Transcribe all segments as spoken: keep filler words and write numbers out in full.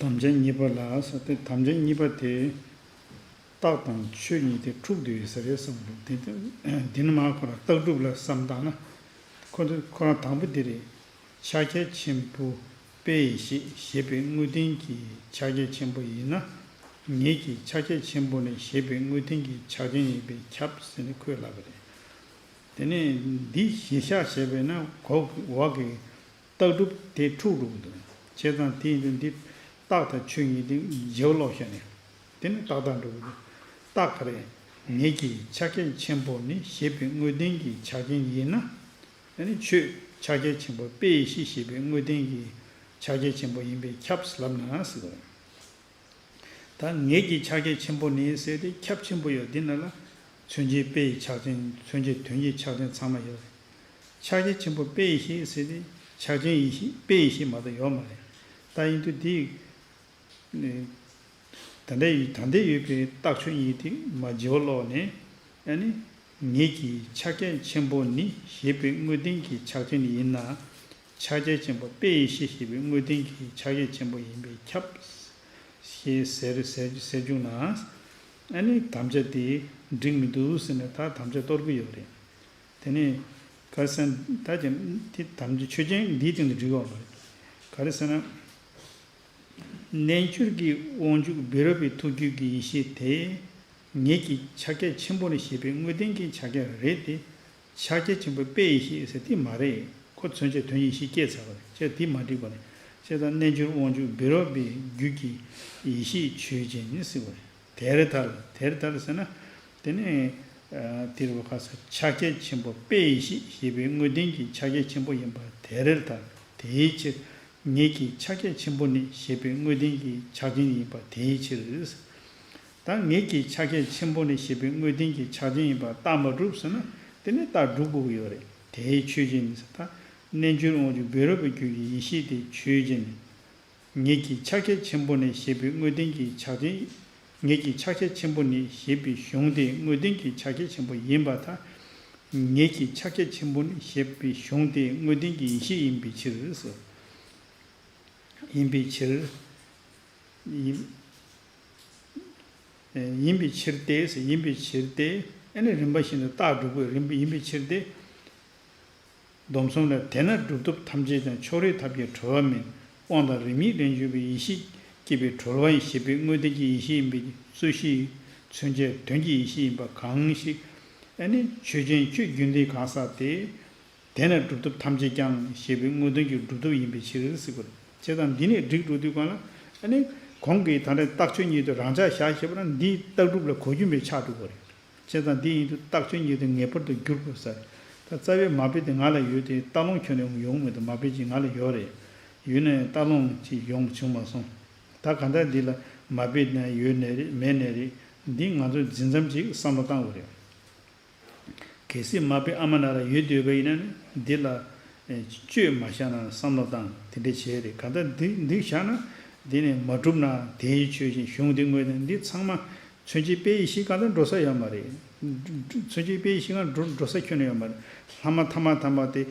དམ་བཅའ་གཉིས་པ་ལ་ཟེར་ཏེ། དམ་བཅའ་གཉིས་པ་དེ་རྟགས་དང་ཆོས་གཉིས་དེ་འཁྲུགས་བསྡད་ཡོད་ས་རེད་བསམ་གྱི་འདུག་དེ་དེ་འདི་ནི་མ་ཁོ་རང་རྟགས་གྲུབ་ལ་བསམ་བཏང་ན། ཁོ་ཚོ་ཁོ་རང་དང་པོ་འདི་རེད། ཕྱག་རྒྱ་ཆེན་པོ་དཔེ་ཡི་ཤེས་ཞེས་པའི་དངོས་བསྟན་གྱི་ཕྱག་རྒྱ་ཆེན་པོ་ཡིན་ན། ངེད་ཀྱི་ཕྱག་རྒྱ་ཆེན་པོ་ནི་ཞེས་པའི་དངོས་བསྟན་གྱི་ཕྱག་ཆེན་ཡིན་པས་ཁྱབ་ཟེར་ནས་ཁོས་ལབ་པ་རེད། དེ་ནས་འདི་གཞིར་བཞག་བྱས་པས་ན་གོ་འོག་གི་རྟགས་གྲུབ་དེ་འཁྲུགས་འགྲོ་གི་འདུག་བྱས་ཙང་དེ་ཡིན་དུས་འདི་རྟགས་དང་ཆོས་གཉིས་དེ་བརྗེ་བ་ལོག་བྱས་ནས། དེ་ནི་རྟགས་དང་འགྲོ་གི་འདུག་རྟགས་ག་རེ། ངེད་ཀྱི་ཕྱག་རྒྱ་ཆེན་པོ་ནི་ཞེས་པའི་དངོས་བསྟན་གྱི་ཕྱག་ཆེན་ཡིན་ན། ཨ་ནི་ཆོས་ཕྱག་རྒྱ་ཆེན་པོ་དཔེ་ཡི་ཤེས་ཞེས་པའི་དངོས་བསྟན་གྱི་ཕྱག་རྒྱ་ཆེན་པོ་ཡིན་པས་ཁྱབ་ལབ་ན་ཟེར་བ་རེད། ད་ངེད་ཀྱི་ཕྱག་རྒྱ་ཆེན་པོ་ནི་ཟེར་ཏེ་ཁྱབ་ཆེན་པོ་ཡོད་འདི་ན་ལ། མཚོན་བྱེད་དཔེ་ཡི་ཕྱག་ཆེན། མཚོན་བྱེད་དོན་གྱི་ཕྱག་ཆེན་ཚང་མ་ཡོད་རེད། ཕྱག་རྒྱ་ཆེན་པོ་དཔེ་ཡི་ཤེས་ཟེར་ཏེ་ཕྱག་ཆེན་ཡི་ཤེས་དཔེ་ཡི་ཤེས་མ་གཏོགས་ཡོད་མ་རེད། ད་ཡིན་དུས་འདི་ནི་ད་ལྟ་ཡི་ད་ལྟ་ཡོད་པའི་རྟགས་ཆོས་གཉིས་དེ་མ་བརྗེ་བ་ལོག་ནས། ཨ་ནི་ངེད་ཀྱི་ཕྱག་རྒྱ་ཆེན་པོ་ནི་ཞེས་པའི་དངོས་བསྟན་གྱི་ཕྱག་ཆེན་ཡིན་ན། ཕྱག་རྒྱ་ཆེན་པོ་དཔེ་ཡི་ཤེས་ཞེས་པའི་དངོས་བསྟན་གྱི་ཕྱག་རྒྱ་ཆེན་པོ་ཡིན་པས་ཁྱབ། ཞེས་ཟེར་ཟེར་ཟེར་བཅུག་ན། ཨ་ནི་དམ་བཅའ་དེ་འགྲིག་མི་འདུག་ཟེར་ནས་ད་དམ་བཅའ་གཏོར་གྱི་ཡོད་རེད། དེ་ནས་ག་རེ་ཟེར་ན། ད་ཀྱང་དེ་དམ་བཅའ་ཆོས་ཅན་འདིའི་སྟེང་དུ་འགྲིག་ཡོད་མ་རེད། ག་རེ་ཟེར་ན། རྣལ་འབྱོར་གྱི་དབང་ཕྱུག་བཻ་རོ་པའི་ཐུགས་རྒྱུད་ཀྱི་ཡེ་ཤེས་དེ། ངེད་ཀྱི་ཕྱག་རྒྱ་ཆེན་པོ་ནི་ཞེས་པའི་དངོས་བསྟན་གྱི་ཕྱག་རྒྱ་རེད་དེ། ཕྱག་རྒྱ་ཆེན་པོ་དཔེ་ཡི་ཤེས་ཟེར་དེ་མ་རེད། ཁོ་མཚོན་བྱེད་དོན་ཡེ་ཤེས་སྐྱེས་ཚར་བ་རེད། བྱས་དེ་མ་འགྲིག་པ་རེད། བྱས་ཙང་རྣལ་འབྱོར་དབང་ཕྱུག་བཻ་རོ་པའི་རྒྱུད་ཀྱི་ཡེ་ཤེས་ཆོས་ཅན་ཟེར་བ་རེད། དེར་ཐལ། དེར་ཐལ་ཟེར་ན། དེ་ནི་ཨ་དེར་བ་ཁ་ས་ཕྱག་རྒྱ་ཆེན་པོ་དཔེ་ཡི་ཤེས་ཞེས་པའི་དངོས་བསྟན་གྱི་ཕྱག་རྒྱ་ཆེན་པོ་ཡིན་པ་དེར་ཐལ། དེའི་ཕྱིར་ངེད་ཀྱི་ཕྱག་རྒྱ་ཆེན་པོ་ནི་ཞེས་པའི་དངོས་བསྟན་གྱི་ཕྱག་ཆེན་ཡིན་པ་དེའི་ཕྱིར། ད་ངེད་ཀྱི་ཕྱག་རྒྱ་ཆེན་པོ་ནི་ཞེས་པའི་དངོས་བསྟན་གྱི་ཕྱག་ཆེན་ཡིན་པ་རྟགས་མ་གྲུབ་ཟེར་ན། དེ་ནི་རྟགས་སྒྲུབ་དགོས་ཀྱི་ཡོད་རེད། དེའི་ཆོས་ཅན་ཟེར། ད་རྣལ་འབྱོར་དབང་ཕྱུག་བཻ་རོ་པའི་རྒྱུད་ཀྱི་ཡེ་ཤེས་དེ་ཆོས་ཅན། ངེད་ཀྱི་ཕྱག་རྒྱ་ཆེན་པོ་ནི་ཞེས་པའི་དངོས་བསྟན་གྱི་ཕྱག་ཆེན། ངེད་ཀྱི་ཕྱག་རྒྱ་ཆེན་པོ་ནི་ཞེས་པའི་གཞུང་དེ་དངོས་བསྟན་གྱི་ཕྱག་རྒྱ་ཆེན་པོ་ཡིན་པར་ཐལ། ངེད་ཀྱི་ཕྱག་རྒྱ་ཆེན་པོ་ནི་ཞེས་པའི་གཞུང་དེ་དངོས་བསྟན་གྱི་ཡེ་ཤེས་ཡིན་པའི་ཕྱིར་ཟེར། ཡིན་པའི་ཕྱིར། ཡིན། ཡིན་པའི་ཕྱིར་ཏེ། ཡིན་པའི་ཕྱིར་ཏེ། ཨ་ནི་རིམ་པ་བཞིན་དུ་རྟགས་སྒྲུབ་དགོས། རིམ་པ་ཡིན་པའི་ཕྱིར་ཏེ། སྡོམ་གསུམ་ལས། དེས་ན་གྲུབ་ཐོབ་ཐམས་ཅད་ཀྱང་ཕྱོགས་རིས་ཐབས་ཀྱིས་གྲོལ་བ་མིན། དབང་དང་རིམ་གཉིས་ལས་བྱུང་བའི་ཡེ་ཤེས་སྐྱེས་པས་གྲོལ་བ་ཡིན་ཞེས་པའི་དངོས་བསྟན་གྱི་ཡེ་ཤེས་ཡིན་པའི་རྩོད་གཞི། མཚོན་བྱའི་དོན་གྱི་ཡེ་ཤེས་ཡིན་པ་གང་ཞིག་ཨ་ནི་ཆོས་ཅན། ཆོས་རྒྱུན་ལྡན་གང་ཟག་དེ། དེས་ན་གྲུབ་ཐོབ་ཐམས་ཅད་ཀྱང་ཞེས་པའི་དངོས་དོན་གྱི་གྲུབ་ཐོབ་ཡིན་པའི་ཕྱིར་ཟེར་དགོས། བྱས་ཙང་འདི་ནས་འགྲིག་འགྲོ་དུས་གང་ལ། ཨ་ནི་གོང་གི་ད་ལྟ་རྟགས་ཆོས་གཉིས་དེ་རང་འཇགས་བཞག་ཞེས་པ་ན། འདིའི་རྟགས་སྒྲུབ་ལ་གོ་རྒྱུ་མེད་ཆགས་འགྲོ་གི་རེད། བྱས་ཙང་འདི་ཡིན་དུས་རྟགས་ཆོས་གཉིས་དེ་ངེས་པར་དུ་འགྱུར་དགོས་ས་རེད། ད་རྩ་བའི་མ་དཔེ་དེ་ང་ལ་ཡོད་དེ། རྟ་ལུང་ཁྱོན་ནས་ཡོང་མི་འདུག་མ་དཔེ་ཅིག་ང་ལ་ཡོད་རེད། ཡོད་ནའི་རྟ་ལུང་ཅིག་ཡོང་བྱུང་མ་སོང་། ད་གང་ལྟར་འདི་ལ་མ་དཔེ་ན་ཡོད་ནའི་རེད། མེད་ནའི་རེད། འདི་ང་ཚོས་འཛིན་མཚམས་ཅིག་བསམ་བློ་བཏང་དགོས་རེད། གལ་སྲིད་མ་དཔེ་ཨ་མ་ན་ར་ཡོད་འདོད་པ་ཡིན་ན་ནི། འདི་ལ་ཨེ་བཅོས་མ་བཞག་ན་བསམ་བློ་བཏང་དེ་འདྲ་བྱས་རེད། གང་ལྟར་འདི་འདི་བཞག་ན། འདི་ནས་མ་གྲུབ་ན་དེའི་ཆོས་ཅན། གཞུང་འདི་དངོས་དང་འདི་ཚང་མ་མཚོན་བྱེད་དཔེ་ཡི་ཤེས་གང་ལྟར་འགྲོ་ས་ཡོད་མ་རེད། མཚོན་བྱེད་དཔེ་ཡི་ཤེས་གང་འགྲོ་འགྲོ་ས་ཁྱོན་ནས་ཡོད་མ་རེད། ལྷག་མ་ཐ་མ་དམ་པ་དེ་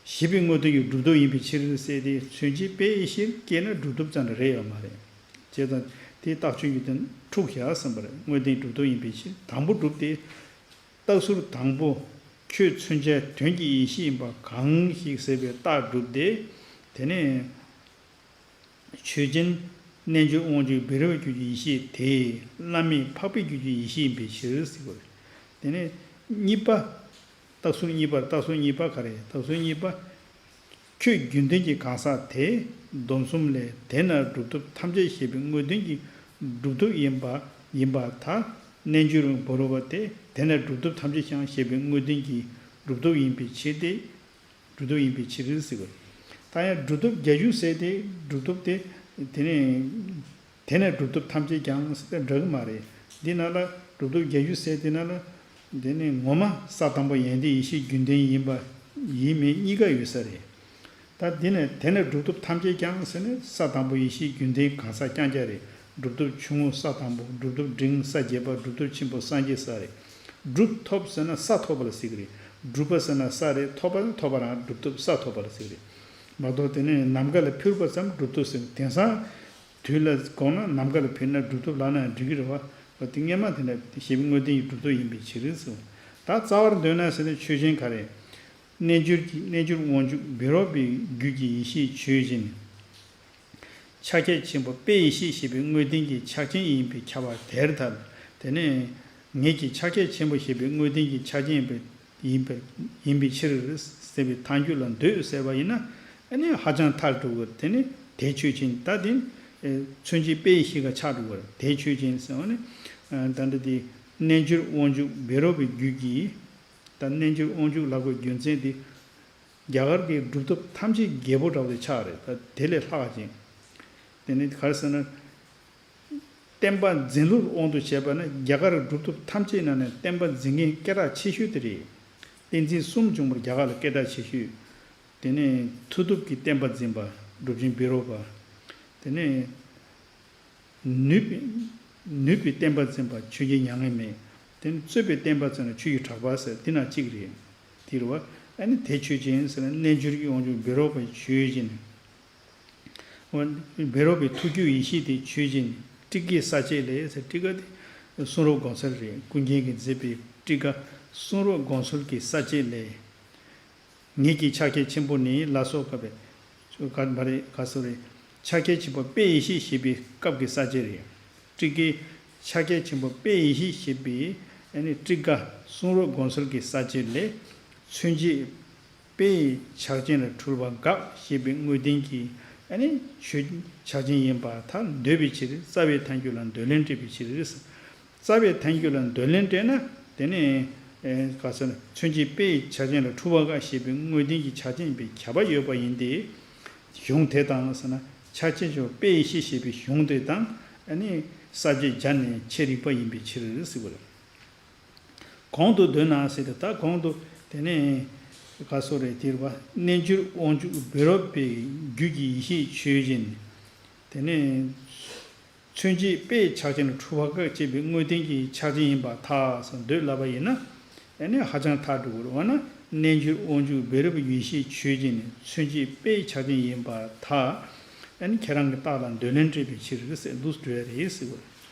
ཞེས་པའི་དངོས་དོན་གྱི་གྲུབ་ཐོབ་ཡིན་པའི་ཕྱིར་ཟེར་ཏེ། མཚོན་བྱེད་དཔེ་ཡི་ཤེས་སྐྱེས་ན་གྲུབ་ཐོབ་ཙམ་རེ་རེ་ཡོད་མ་རེད། བྱས་ཙང་དེའི་རྟགས་ཆོས་ཀྱི་དོན་འཁྲུགས་བཞག་བསམ་པ་རེད། དངོས་བསྟན་གྲུབ་ཐོབ་ཡིན་པའི་ཕྱིར། དང་པོ་གྲུབ་སྟེ། རྟགས་ཟུར་དང་པོ། ཁྱོད་མཚོན་བྱའི་དོན་གྱི་ཡེ་ཤེས་ཡིན་པ་གང་ཞིག་ཟེར་བའི་རྟགས་གྲུབ་སྟེ། དེ་ནས་ཆོས་ཅན། རྣལ་འབྱོར་དབང་ཕྱུག་བཻ་རོ་པའི་རྒྱུད་ཀྱི་ཡེ་ཤེས་དེ་བླ་མེད་འཕགས་པའི་རྒྱུད་ཀྱི་ཡེ་ཤེས་ཡིན་པའི་ཕྱིར་ཟེར་དགོས་རེད། དེ་ནས་གཉིས་པ། རྟགས་ཟུར་གཉིས་པ། རྟགས་ཟུར་གཉིས་པ་ག་རེ། རྟགས་ཟུར་གཉིས་པ། ཁྱོད་རྒྱུན་ལྡན་གྱི་གང་ཟག་དེ། སྡོམ་གསུམ་ལས་དེས་ན་གྲུབ་ཐོབ་ཐམས་ཅད་ཞེས་པའི་དངོས་དོན་གྱི་གྲུབ་ཐོབ་ཡིན་པ་ཡིན་པར་ཐལ། རྣལ་འབྱོར་བཻ་རོ་པ་དེ། དེས་ན་གྲུབ་ཐོབ་ཐམས་ཅད་ཀྱང་ཞེས་པའི་དངོས་དོན་གྱི་གྲུབ་ཐོབ་ཡིན་པའི་ཕྱིར་ཏེ། གྲུབ་ཐོབ་ཡིན་པའི་ཕྱིར་ཟེར་དགོས། ད་ཡང་གྲུབ་ཐོབ་བརྒྱད་ཅུ་ཟེར་ཏེ། གྲུབ་ཐོབ་དེ་དེ་ནས། དེས་ན་གྲུབ་ཐོབ་ཐམས་ཅད་ཀྱང་ཟེར་ཏེ་འགྲིག་གི་མ་རེད། འདི་ནང་ལ་གྲུབ་ཐོབ་བརྒྱད་ཅུ་ཟེར་དེ་ནང་ལ། དེ་ནི་ངོ་མ་ས་དང་པོ་ཡོན་ཏན་ཡེ་ཤེས་རྒྱུན་ལྡན་ཡིན་པ་ཡིན་མིན་གཉིས་ཀ་ཡོད་ས་རེད། ད་འདི་ནས་དེས་ན་གྲུབ་ཐོབ་ཐམས་ཅད་ཀྱང་ཟེར་ནས། ས་དང་པོ་ཡེ་ཤེས་རྒྱུན་ལྡན་གང་ཟག་རྐྱང་རྐྱང་རེད། གྲུབ་ཐོབ་ཆུང་ངུ་ས་དང་པོ། གྲུབ་ཐོབ་འབྲིང་ས་བརྒྱད་པ། གྲུབ་ཐོབ་ཆེན་པོ་སངས་རྒྱས་ས་རེད། གྲུབ་ཐོབ་ཟེར་ན་ས་ཐོབ་པ་ལ་ཟེར་གི་རེད། གྲུབ་པ་ཟེར་ན་ས་རེད། ཐོབ་པ་ཐོབ་པ་རང་གྲུབ་ཐོབ་ས་ཐོབ་པ་ལ་ཟེར་གི་རེད། མ་གཏོགས་དེ་ནས་ནམ་མཁའ་ལ་འཕུར་བ་ཙམ་གྲུབ་ཐོབ་ཟེར། དེང་སང་ དུས་ལ་དགོངས་ན་ནམ་མཁའ་ལ་ཕེབས་ན་གྲུབ་ཐོབ་ལབ་ན་འགྲིག་གི་རེད་བ། འོ་དེ་སྔས་མ་དེ་འདྲ་ཞེས་པའི་དངོས་བསྟན་གྱི་གྲུབ་ཐོབ་ཡིན་པའི་ཕྱིར་ཟེར། ད་རྩ་བར་འདོད་ན་ཟེར་ན་ཆོས་ཅན་ག་རེ། རྣལ་འབྱོར་གྱི་རྣལ་འབྱོར་དབང་ཕྱུག་བཻ་རོ་པའི་རྒྱུད་ཀྱི་ཡེ་ཤེས་ཆོས་ཅན། ཕྱག་རྒྱ་ཆེན་པོ་དཔེ་ཡེ་ཤེས་ཞེས་པའི་དངོས་བསྟན་གྱི་ཕྱག་ཆེན་ཡིན་པས་ཁྱབ་པ་དེར་ཐལ། དེ་ནས་ངེད་ཀྱི་ཕྱག་རྒྱ་ཆེན་པོ་ཞེས་པའི་དངོས་བསྟན་གྱི་ཕྱག་ཆེན་ཡིན་པས་ཡིན་པའི་ཡིན་པའི་ཕྱིར་ཟེར་བའི་ཐལ་འགྱུར་ལ་འདོད་ཟེར་བ་ཡིན་ན། ཨ་ནི་ཧ་ཅང་ཐལ་འགྲོ་གི། དེ་ནི་དེ་ཆོས་ཅན། ད་དེ་མཚོན་བྱེད་དཔེ་ཡེ་ཤེས་ཀ་ཆགས་འགྲོ་གི་རེད། དེ་ཆོས་ཅན་ཟེར་བ་ནི། ད་འདི་དེ་རྣལ་འབྱོར་དབང་ཕྱུག་བཻ་རོ་པའི་རྒྱུད་ཀྱི། ད་རྣལ་འབྱོར་དབང་ཕྱུག་ལབ་དགོས་རྒྱུ་མཚན་དེ། རྒྱ་གར་གྱི་གྲུབ་ཐོབ་ཐམས་ཅད་རྒྱལ་པོ་འདྲ་བོ་དེ་ཆགས་རེད། ད་དེ་ལས་ལྷག་ཅིང་། དེ་ནི་ག་རེ་ཟེར་ན། བསྟན་པ་འཛིན་ལུགས་དབང་དུ་བྱས་པ་ན་རྒྱ་གར་གྲུབ་ཐོབ་ཐམས་ཅད་ནང་ནས་བསྟན་པ་འཛིན་མཁན་སྐད་གྲགས་ཆེ་ཤོས་དེ་རེད། བསྟན་འཛིན་གསུམ་བྱུང་བར་རྒྱ་གར་ལ་སྐད་གྲགས་ཆེ་ཤོས། དེ་ནས་མཐུ་སྟོབས་ཀྱིས་བསྟན་པ་འཛིན་པ་གྲུབ་ཆེན་བཻ་རོ་པ། དེ་ནས་ནུས་པའི་ནུས་པའི་བསྟན་པ་འཛིན་པ་ཆོས་རྒྱལ་མྱ་ངན་མེད། དེ་ནས་རྩོད་པའི་བསྟན་པ་འཛིན་པ་ཆོས་ཀྱི་གྲགས་པ་ཟེར་དེ་ནང་གཅིག་རེད། དེ་རེད་བ། ཨ་ནི་དེ་ཆོས་ཅན་ཟེར་ན་རྣལ་འབྱོར་གྱི་དབང་ཕྱུག་བཻ་རོ་པའི་ཆོས་ཅན། འོ། བཻ་རོ་པའི་ཐུགས་རྒྱུད་ཡེ་ཤེས་དེ་ཆོས་ཅན། ཊཱི་ཀའི་ས་བཅད་ལས་ཟེར། ཊཱི་ཀ་དེ་གསུང་རབ་དགོངས་གསལ་རེད། ཀུན་མཁྱེན་གྱིས་མཛད་པའི་ཊཱི་ཀ་གསུང་རབ་དགོངས་གསལ་གྱི་ས་བཅད་ལས། ངེད་ཀྱི་ཕྱག་རྒྱ་ཆེན་པོ་ནི་ལ་སོགས་པའི། ག་མ་རེད། ག་སོགས་རེད། ཕྱག་རྒྱ་ཆེན་པོ་དཔེ་ཡེ་ཤེས་ཞེས་པའི་སྐབས་ཀྱི་ས་བཅད་རེད། ཊཱི་ཀའི་ཕྱག་རྒྱ་ཆེན་པོ་དཔེ་ཡེ་ཤེས་ཞེས་པའི་ཨ་ནི་ཊཱི་ཀ་གསུང་རབ་དགོངས་གསལ་གྱི་ས་བཅད་ལས། མཚོན་བྱེད་དཔེ་ཡི་ཕྱག་ཆེན་ལ་འཁྲུལ་པ་དགག་ཞེས་པའི་དངོས་བསྟན་གྱི་ཨ་ནི་ཆོས་ཕྱག་ཆེན་ཡིན་པར་ཐལ་འདོད་པའི་ཕྱིར། རྩ་བའི་ཐལ་འགྱུར་ལ་འདོད་ལན་སྤྲད་པའི་ཕྱིར། རྩ་བའི་ཐལ་འགྱུར་ལ་འདོད་ལན་སྤྲད་ན། དེ་ནི། ཨེ། ག་ཟེར་ན། མཚོན་བྱེད་དཔེ་ཡི་ཕྱག་ཆེན་ལ་འཁྲུལ་པ་དགག་ཞེས་པའི་དངོས་བསྟན་གྱི་ཕྱག་ཆེན་ཡིན་པས་ཁྱབ་པ་ཡོད་པ་ཡིན་ཏེ། གཞུང་དེ་དང་ཟེར་ན། ཕྱག་ཆེན་ཆེན་པོ་དཔེ་ཡེ་ཤེས་ཞེས་པའི་གཞུང་དེ་དང་། ཨ་ནི། ས་བཅད་སྦྱར་ནས་ཁྱད་རིག་པ་ཡིན་པའི་ཕྱིར་ཟེར་བ་རེད། གོང་དུ་འདོད་ན་ཟེར་ཏེ། ད་གོང་དུ་དེ་ནས་ག་སོགས་རེད། དེ་རེད་བ། རྣལ་འབྱོར་དབང་ཕྱུག་བཻ་རོ་པའི་རྒྱུད་ཀྱི་ཡེ་ཤེས་ཆོས་ཅན། དེ་ནས་མཚོན་བྱེད་དཔེ་ཡི་ཕྱག་ཆེན་ལ་འཁྲུལ་པ་དགག་ཅེས་པའི་དངོས་བསྟན་གྱི་ཕྱག་ཆེན་ཡིན་པར་ཐལ་ཟེར་འདོད་ལབ་པ་ཡིན་ན། ཨ་ནི་ཧ་ཅང་ཐལ་འགྲོ་གི་རེད། འོ་ན་རྣལ་འབྱོར་དབང་ཕྱུག་བཻ་རོ་པའི་ཡེ་ཤེས་ཆོས་ཅན་ནི་མཚོན་བྱེད་དཔེ་ཡི་ཕྱག་ཆེན་ཡིན་པར་ཐལ། ཨ་ནི་ཁྱེད་རང་གི་རྟགས་ལ་འདོད་ལན་སྤྲད་པའི་ཕྱིར་ཟེར་འདུག་འགྲོ་ཡ་རེད་ཟེར་བ།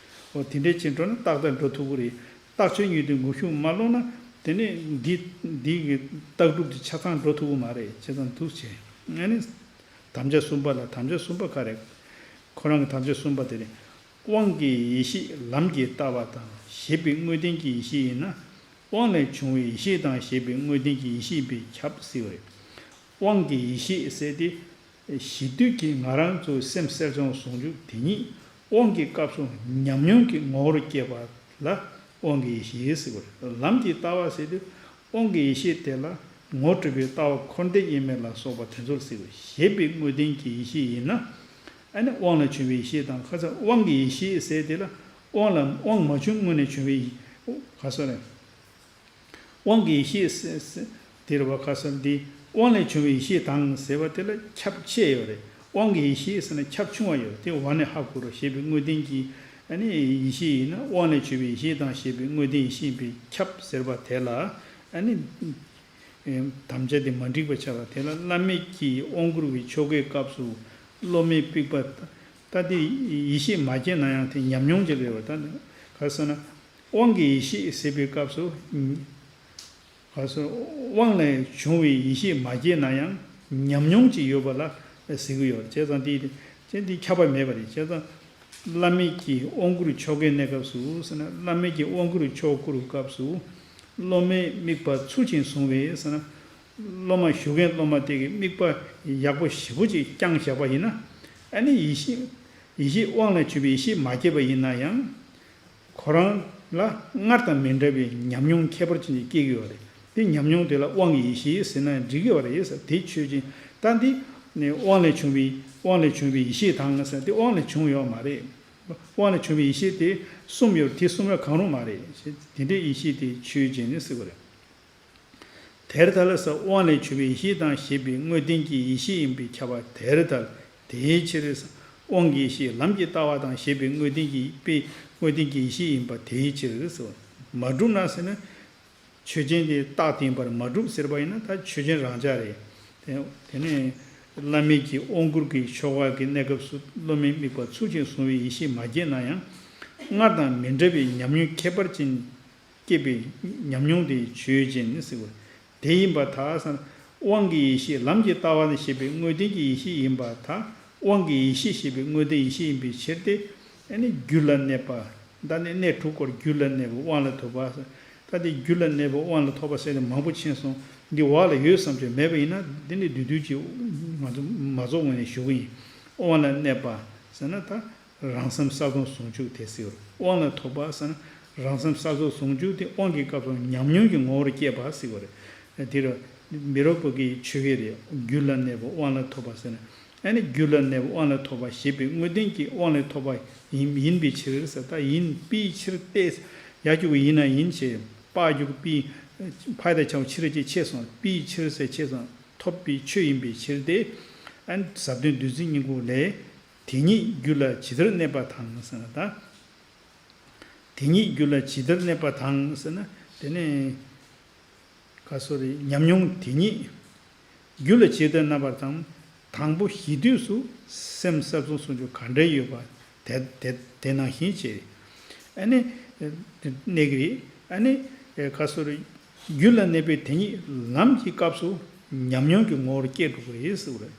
འོ་དེ་འདྲའི་ཕྱིར་འགྲོ་ན་རྟགས་དང་འགྲོ་ཐུབ་ཀྱི་རེད། རྟགས་ཆོས་ཉིད་དུ་ངོ་ཤུགས་མ་སློང་ན། དེ་ནས་འདི་འདི་གི་རྟགས་གྲུབ་དེ་ཆ་ཚང་འགྲོ་ཐུབ་ཀྱི་མ་རེད། བྱས་ཙང་འདུག་བྱས། ཨ་ནི། དམ་བཅའ་གསུམ་པ་ལ། དམ་བཅའ་གསུམ་པ་ག་རེ། ཁོ་རང་གི་དམ་བཅའ་གསུམ་པ་དེ་ནི། དབང་གི་ཡེ་ཤེས་ལམ་གྱི་ལྟ་བ་དང་ཞེས་པའི་དངོས་བསྟན་གྱི་ཡེ་ཤེས་ཡིན་ན། དབང་ལས་བྱུང་བའི་ཡེ་ཤེས་དང་ཞེས་པའི་དངོས་བསྟན་གྱི་ཡེ་ཤེས་ཡིན་པས་ཁྱབ་ཟེར་བ་རེད། དབང་གི་ཡེ་ཤེས་ཟེར་ཏེ། གཞི་དུས་ཀྱི་ང་རང་ཚོའི་སེམས་གསལ་སྦྱོང་ཟུང་འཇུག་དེ་ཉིད་དབང་གི་སྐབས་སུ་ཉམས་མྱོང་གི་ངོ་བོར་སྐྱེས་པ་ལ་དབང་གི་ཡེ་ཤེས་ཟེར་བ་རེད། ལམ་གྱི་ལྟ་བ་ཟེར་དུས། དབང་གི་ཡེ་ཤེས་དེ་ལ་ངོ་སྤྲོད་པའི་ལྟ་བ་འཁོར་འདས་དབྱེར་མེད་ལ་སོགས་པ་དེ་ཚོར་ཟེར་བ། ཞེས་པའི་དངོས་བསྟན་གྱི་ཡེ་ཤེས་ཡིན་ན། ཨ་ནི་དབང་ལས་བྱུང་བའི་ཡེ་ཤེས་དང་། ཁ་སང་དབང་གི་ཡེ་ཤེས་ཟེར་དེ་ལ། དབང་ལ་དབང་མ་བྱུང་སྔོན་ནས་བྱུང་བའི་ཡེ། ག་སོགས་རེད། དབང་གི་ཡེ་ཤེས་ཟེར་ཟེར་དེ་རེད་བ། ཁ་སང་འདི་དབང་ལས་བྱུང་བའི་ཡེ་ཤེས་དང་ཟེར་བ་དེ་ལ་ཁྱབ་ཆེ་ཡོད་རེད། དབང་གི་ཡེ་ཤེས་ཟེར་ན་ཁྱབ་ཆུང་བ་ཡོད་རེད། དེ་འོག་ནས་ཧ་གོ་རོགས། ཞེས་པའི་དངོས་བསྟན་གྱི་ཨ་ནི་ཡེ་ཤེས་ཡིན་ན། དབང་ལས་བྱུང་བའི་ཡེ་ཤེས་དང་ཞེས་པའི་དངོས་བསྟན་ཡེ་ཤེས་ཡིན་པས་ཁྱབ་ཟེར་བ་དེ་ལ། ཨ་ནི། ཨེ། དམ་བཅའ་དེ་མ་འགྲིག་པ་ཆགས་པ་དེ་ལ། བླ་མེད་ཀྱི་དབང་བསྐུར་བའི་ཆོ་གའི་སྐབས་སུ་སློབ་མའི་དམིགས་པ། ད་དེ་ཡེ་ཤེས་མ་སྐྱེས་ན་ཡང་དེ་ཉམས་མྱོང་ཅིག་རེད་བ། ད་ག་རེ་ཟེར་ན། དབང་གི་ཡེ་ཤེས་ཟེར་བའི་སྐབས་སུ། ག་རེ་ཟེར། དབང་ལས་བྱུང་བའི་ཡེ་ཤེས་མ་སྐྱེས་ན་ཡང་ཉམས་མྱོང་ཅིག་ཡོད་པ་ལ་ཟེར་གྱི་ཡོད་རེད། བྱས་ཙང་དེ་དེ་དེ་ཁྱབ་པ་མེད་པ་རེད། བྱས་ཙང་། བླ་མེད་ཀྱི་དབང་བསྐུར་ཆོ་གའི་གནས་སྐབས་སུ་ཟེར་ན། བླ་མེད་ཀྱི་དབང་བསྐུར་ཆོ་བསྐུར་སྐབས་སུ། སློབ་མའི་དམིགས་པ་ཚུལ་བཞིན་བཟུང་བའི་ཟེར་ན། སློབ་མ་ཞུགས་མཁན་སློབ་མ་དེ་གི་དམིགས་པ་ཡག་པོ་ཞེ་པོ་ཅིག་བསྐྱངས་བཞག་པ་ཡིན་ན། ཨ་ནི་ཡེ་ཤེས། ཡེ་ཤེས་དབང་ལས་བྱུང་བའི་ཡེ་ཤེས་མ་སྐྱེས་པ་ཡིན་ན་ཡང་། ཁོ་རང་ལ་སྔར་དང་མི་འདྲ་བའི་ཉམས་མྱོང་ཁྱད་པར་ཅན་ཅིག་སྐྱེ་གི་ཡོད་རེད། དེ་ཉམས་མྱོང་དེ་ལ་དབང་གི་ཡེ་ཤེས་ཟེར་ན་འགྲིག་གི་ཡོད་རེད་ཟེར། དེ་ཆོས་ཅན། ད་འདི་ནི་དབང་ལས་བྱུང་བའི། དབང་ལས་བྱུང་བའི་ཡེ་ཤེས་དང་ཟེར། དེ་དབང་ལས་བྱུང་ཡོད་མ་རེད། དབང་ལས་བྱུང་བའི་ཡེ་ཤེས་དེ་གསུམ་ཡོད། དེ་གསུམ་ལ་གང་རུང་མ་རེད། དེ་འདྲའི་ཡེ་ཤེས་དེ་ཆོས་ཅན་ནི་ཟེར་བ་རེད། དེར་ཐལ་ཟེར། དབང་ལས་བྱུང་བའི་ཡེ་ཤེས་དང་ཞེས་པའི་དངོས་བསྟན་གྱི་ཡེ་ཤེས་ཡིན་པས་ཁྱབ་པ་དེར་ཐལ། དེའི་ཕྱིར་ཟེར། དབང་གི་ཡེ་ཤེས་ལམ་གྱི་ལྟ་བ་དང་ཞེས་པའི་དངོས་བསྟན་གྱི་དཔེ། དངོས་བསྟན་གྱི་ཡེ་ཤེས་ཡིན་པ་དེའི་ཕྱིར་ཟེར། མ་གྲུབ་ན་ཟེར་ན། ཆོས་ཅན་དེ་རྟགས་བསྟན་པར་མ་གྲུབ་ཟེར་བ་ཡིན་ན་ད་ཆོས་ཅན་རང་འཇགས་རེད། དེ་དེ་ནས་ བླ་མེད་ཀྱི་དབང་བསྐུར་གྱི་ཆོ་ག་གི་གནས་སྐབས་སུ་སློབ་མའི་དམིགས་པ་ཚུལ་བཞིན་བཟུང་བའི་ཡེ་ཤེས་མ་སྐྱེས་ན་ཡང་། སྔར་དང་མི་འདྲ་བའི་ཉམས་མྱོང་ཁྱད་པར་ཅན་སྐྱེས་པའི་ཉམས་མྱོང་དེ་ཆོས་ཅན་ཟེར་བ། དེ་ཡིན་པར་ཐལ་ཟེར་ན། དབང་གི་ཡེ་ཤེས་ལམ་གྱི་ལྟ་བ་ནི་ཞེས་པའི་དངོས་བསྟན་གྱི་ཡེ་ཤེས་ཡིན་པར་ཐལ། དབང་གི་ཡེ་ཤེས་ཞེས་པའི་དངོས་བསྟན་ཡེ་ཤེས་ཡིན་པའི་ཕྱིར་ཏེ། ཨ་ནི་རྒྱུད་ལ་གནས་པ། ད་ནི་གནས་དྲུག་སྐོར་རྒྱུད་ལ་གནས་པ་དབང་ལ་ཐོབ་པ། ད་དེ་རྒྱུད་ལ་གནས་པ་དབང་ལ་ཐོབ་པ་ཟེར་ནས་མང་པོ་ཕྱིན་སོང་། འདི་བག་ལ་ཡོད་བསམ་གྱི་མེད་པ་ཡིན་ན་འདི་ནི་བསྡུས་བསྡུས་ཀྱིས་ང་ཚོ་མ་རྫོགས་ངོས་ནས་ཞུ་གི་ཡིན། དབང་ལ་གནས་པ་ཟེར་ན་ད། རང་སེམས་གསལ་སྟོང་ཟུང་འཇུག་དེ་ཟེར། དབང་ལ་ཐོབ་པ་ཟེར་ན། རང་སེམས་གསལ་སྟོང་ཟུང་འཇུག་དེ་དབང་གི་སྐབས་སུ་ཉམས་མྱོང་གི་ངོ་བོར་སྐྱེས་པ་ཟེར་བ་རེད། དེ་རུ་མི་རོ་པོ་གི་ཆོས་སྐད་རེད། རྒྱུད་ལ་གནས་པ་དབང་ལ་ཐོབ་པ་ཟེར་ན། ཨ་ནི་རྒྱུད་ལ་གནས་པ་དབང་ལ་ཐོབ་པ་ཞེས་པའི་དངོས་བསྟན་གྱི་དབང་ལ་ཐོབ་པ་ཡིན་ཡིན་པའི་ཕྱིར་ཟེར། ད་ཡིན་པའི་ཕྱིར་ཏེ། ཡ་གཅིག་པུ་ཡིན་ན་ཡིན་ཞེས་པ་གཅིག་པུ་པའི་ཕ་ཡ་བཏགས་ཕྱ་བོ་ཕྱི་རོལ་གྱི་ཕྱིར་སོང་པའི་ཕྱིར་ཟེར་ཕྱིར་སོང་ཐོབ་པའི་ཆོས་ཡིན་པའི་ཕྱིར་ཏེ། ཨ་ནི་ཟབ་དོན་བདུད་རྩི་སྙིང་པོ་ལས། དེ་ཉིད་རྒྱུད་ལ་ཇི་ལྟར་གནས་པ་དང་ཟེར་ན་ད། དེ་ཉིད་རྒྱུད་ལ་ཇི་ལྟར་གནས་པ་དང་ཟེར་ན་དེ་ནས་ག་སོ་རེ་ཉམས་མྱོང་དེ་ཉིད་རྒྱུད་ལ་ཇི་ལྟར་གནས་པ་དང་། དང་པོ་གཞི་དུས་སུ་སེམས་གསལ་སྟོང་ཟུང་འཇུག་ག་འདྲ་ཡོད་པ་དེ་དེ་དེ་ནང་བཞིན་བྱས། ཨ་ནི་གནས་ཀྱི་རེད། ཨ་ནི་ག་སོ་རེ། རྒྱུད་ལ་གནས་པའི་དེ་ཉིད་ལམ་གྱི་སྐབས་སུ་ཉམས་མྱོང་གི་ངོ་བོར་སྐྱེས་འགྲོ་གི་རེད་ཟེར་བ་རེད།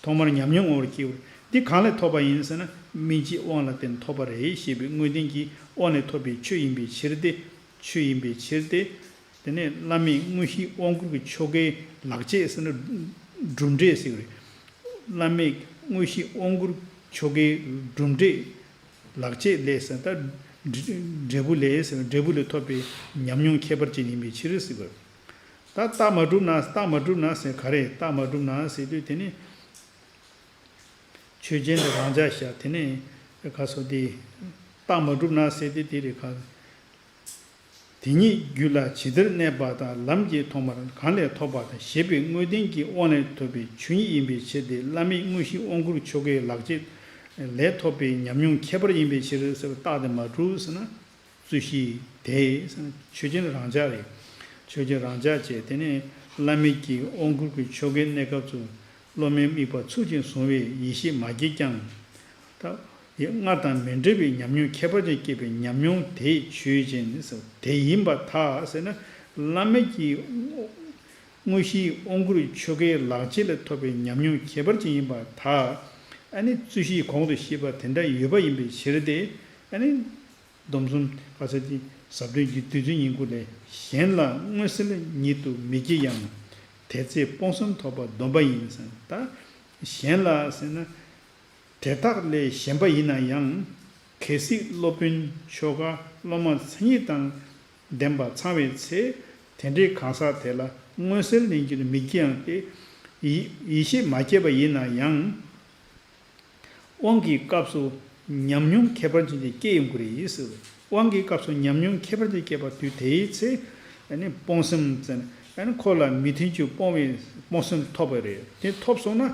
ཐོག་མར་ཉམས་མྱོང་ངོ་བོར་སྐྱེས་པ་རེད། འདི་གང་ལས་ཐོབ་པ་ཡིན་ཟེར་ན། སྨིན་བྱེད་དབང་ལ་བརྟེན་ཐོབ་པ་རེད་ཞེས་པའི་དངོས་བསྟན་གྱི་དབང་ལས་ཐོབ་པའི་ཆོས་ཡིན་པའི་ཕྱིར་ཏེ། ཆོས་ཡིན་པའི་ཕྱིར་ཏེ། དེ་ནས་བླ་མེད་དངོས་གཞིའི་དབང་བསྐུར་གྱི་ཆོ་གའི་ལག་རྗེས་ཟེར་ན་གྲུབ་འབྲས་ཟེར་བ་རེད། བླ་མེད་དངོས་གཞིའི་དབང་བསྐུར་ཆོ་གའི་གྲུབ་འབྲས། ལག་རྗེས་ལས་ཟེར་ད། འབྲས་འབྲས་བུ་ལས་ཟེར་འབྲས་བུ་ལས་ཐོབ་པའི་ཉམས་མྱོང་ཁྱད་པར་ཅན་ཡིན་པའི་ཕྱིར་ཟེར་བ། ད་རྟགས་མ་གྲུབ་ན་རྟགས་མ་གྲུབ་ན་ཟེར་ག་རེ་རྟགས་མ་གྲུབ་ན་ཟེར་དུས་དེ་ནི། ཆོས་ཅན་དུ་རང་འཇགས་བཞག་དེ་ནི་ག་སོ་དེ། རྟགས་མ་གྲུབ་ན་ཟེར་དེ་དེ་རེད་ག། དེ་ཉིད་རྒྱུད་ལ་ཇི་ལྟར་གནས་པ་དང་ལམ་གྱི་ཐོག་མར་གང་ལས་ཐོབ་པ་དང་ཞེས་པའི་དངོས་བསྟན་གྱི་དབང་ལས་ཐོབ་པའི་ཆོས་ཉིད་ཡིན་པའི་ཕྱིར་ཏེ། བླ་མེད་དངོས་གཞིའི་དབང་བསྐུར་ཆོ་གའི་ལག་རྗེས་ལས་ཐོབ་པའི་ཉམས་མྱོང་ཁྱད་པར་ཡིན་པའི་ཕྱིར་ཟེར་བ་རྟགས་དེ་མ་གྲུབ་ཟེར་ན། རྩོད་གཞི་དེ་ཆོས་ཅན་རང་འཇགས་རེད། ཆོས་ཅན་རང་འཇགས་བྱས་དེ་ནས་བླ་མེད་ཀྱི་དབང་བསྐུར་གྱི་ཆོ་གའི་གནས་སྐབས་སུ་སློབ་མའི་དམིགས་པ་ཚུལ་བཞིན་བཟུང་བའི་ཡེ་ཤེས་མ་སྐྱེས་ཀྱང་། ད་ཡང་སྔར་དང་མི་འདྲ་བའི་ཉམས་མྱོང་ཁྱད་པར་ཅན་སྐྱེས་པའི་ཉམས་མྱོང་དེ་ཆོས་ཅན་ཟེར་དེ་ཡིན་པར་ཐལ་ཟེར་ན། བླ་མེད་ཀྱི་དངོས་གཞིའི་དབང་བསྐུར་ཆོ་གའི་ལག་རྗེས་ལས་ཐོབ་པའི་ཉམས་མྱོང་ཁྱད་པར་ཅན་ཡིན་པར་ཐལ། ཨ་ནི་རྩོད་གཞི་གོང་དུ་བཤད་པ་དེ་འདྲ་ཡོད་པ་ཡིན་པའི་ཕྱིར་ཏེ། ཨ་ནི། སྡོམ་གསུམ་ག་ས་ཅི་ཟབ་དོན་གྱི་བདུད་རྩི་སྙིང་པོ་ལས། གཞན་ལ་མངོན་གསལ་ཉིད་དུ་མི་སྐྱེ་ཡང་། དེ་ཚེ་སྤོང་གསུམ་ཐོབ་པ་སྡོམ་པ་ཡིན་ཟེར། ད་གཞན་ལ་ཟེར་ན། དེ་དག་ལས་གཞན་པ་ཡིན་ན་ཡང་། གལ་སྲིད་སློབ་དཔོན་ཆོ་ག་སློབ་མ་མཚན་ཉིད་དང་ལྡན་པ་ཚང་བའི་ཚེ། དེ་འདྲའི་གང་ཟག་དེ་ལ་མངོན་གསལ་ལེན་རྒྱུ་ནི་མི་སྐྱེ་ཡང་སྟེ། ཡེ་ཡེ་ཤེས་མ་སྐྱེས་པ་ཡིན་ན་ཡང་། དབང་གི་སྐབས་སུ་ཉམས་མྱོང་ཁྱད་པར་ཅན་ཅིག་སྐྱེ་ཡོང་གི་རེད་ཟེར། དབང་གི་སྐབས་སུ་ཉམས་མྱོང་ཁྱད་པར་ཅན་སྐྱེས་པ་དུས་དེའི་ཚེ། ཨ་ནི་སྤོང་སེམས་ཟེར་ནས་ཨ་ནི་འཁོར་ལ་མི་མཐུན་ཕྱོགས་སྤོང་བའི་སྤོང་སེམས་ཐོབ་པ་རེད། དེ་ཐོབ་སོང་ན་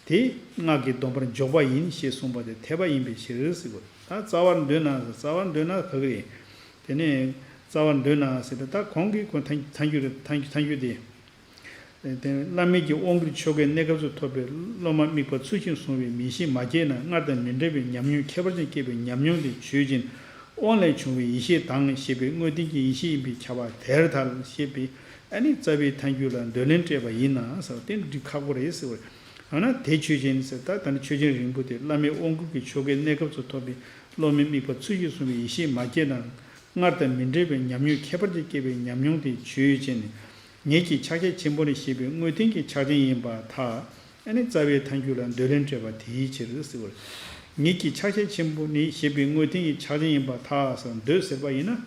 དེ་སྔགས་ཀྱི་སྡོམ་པར་འཇོག་པ་ཡིན་ཞེས་གསུངས་པ་དེ་འཐད་པ་ཡིན་པའི་ཕྱིར་ཟེར་གོ། ད་རྩ་བར་འདོད་ན་རྩ་བར་འདོད་ན་ག་གི་རེད། དེ་ནས་རྩ་བར་འདོད་ན་ཟེར་ཏེ་ད་གོང་གི་གོ་ཐང་ཐང་རྒྱུ་རེད། ཐང་རྒྱུ་ཐང་རྒྱུ་དེ། དེ་བླ་མེད་ཀྱི་དབང་བསྐུར་ཆོ་གའི་གནས་སྐབས་སུ་ཐོབ་པའི་སློབ་མ་དམིགས་པ་ཚུལ་བཞིན་བཟུང་བའི་མི་ཤེས་མ་སྐྱེས་ན་སྔར་དང་མི་འདྲ་བའི་ཉམས་མྱོང་ཁྱད་པར་ཅན་སྐྱེས་པའི་ཉམས་མྱོང་དེ་ཆོས་ཅན། དབང་ལས་བྱུང་བའི་ཡེ་ཤེས་དང་ཞེས་པའི་དངོས་བསྟན་གྱི་ཡེ་ཤེས་ཡིན་པས་ཁྱབ་པ་དེར་ཐལ་ཞེས་པའི་ཨ་ནི་རྩ་བའི་ཐལ་འགྱུར་ལ་འདོད་ལན་སྤྲད་པ་ཡིན་ན་ཟེར་བ་དེ་འགྲིག་ཁག་པོ་རེད་ཟེར་བ་རེད། འོ་ན་དེ་ཆོས་ཅན་ཟེར་ད་ད་ནི་ཆོས་ཅན་རིང་པོ་དེ་བླ་མེད་དབང་བསྐུར་གྱི་ཆོ་གའི་གནས་སྐབས་སུ་ཐོབ་པའི་སློབ་མའི་དམིགས་པ་ཚུལ་བཞིན་བཟུང་བའི་ཡེ་ཤེས་མ་སྐྱེས་ན། སྔར་དང་མི་འདྲ་བའི་ཉམས་མྱོང་ཁྱད་པར་ཅན་སྐྱེས་པའི་ཉམས་མྱོང་དེ་ཆོས་ཅན། ངེད་ཀྱི་ཕྱག་རྒྱ་ཆེན་པོ་ནི་ཞེས་པའི་དངོས་བསྟན་གྱི་ཕྱག་ཆེན་ཡིན་པར་ཐལ། ཨ་ནི་རྩ་བའི་ཐལ་འགྱུར་ལ་འདོད་ལན་སྤྲད་པ་དེའི་ཕྱིར་ཟེར་བ། ངེད་ཀྱི་ཕྱག་རྒྱ་ཆེན་པོ་ནི་ཞེས་པའི་དངོས་བསྟན་གྱི་ཕྱག་ཆེན་ཡིན་པར་ཐལ་ཟེར་འདོད་ཟེར་བ་ཡིན་ན།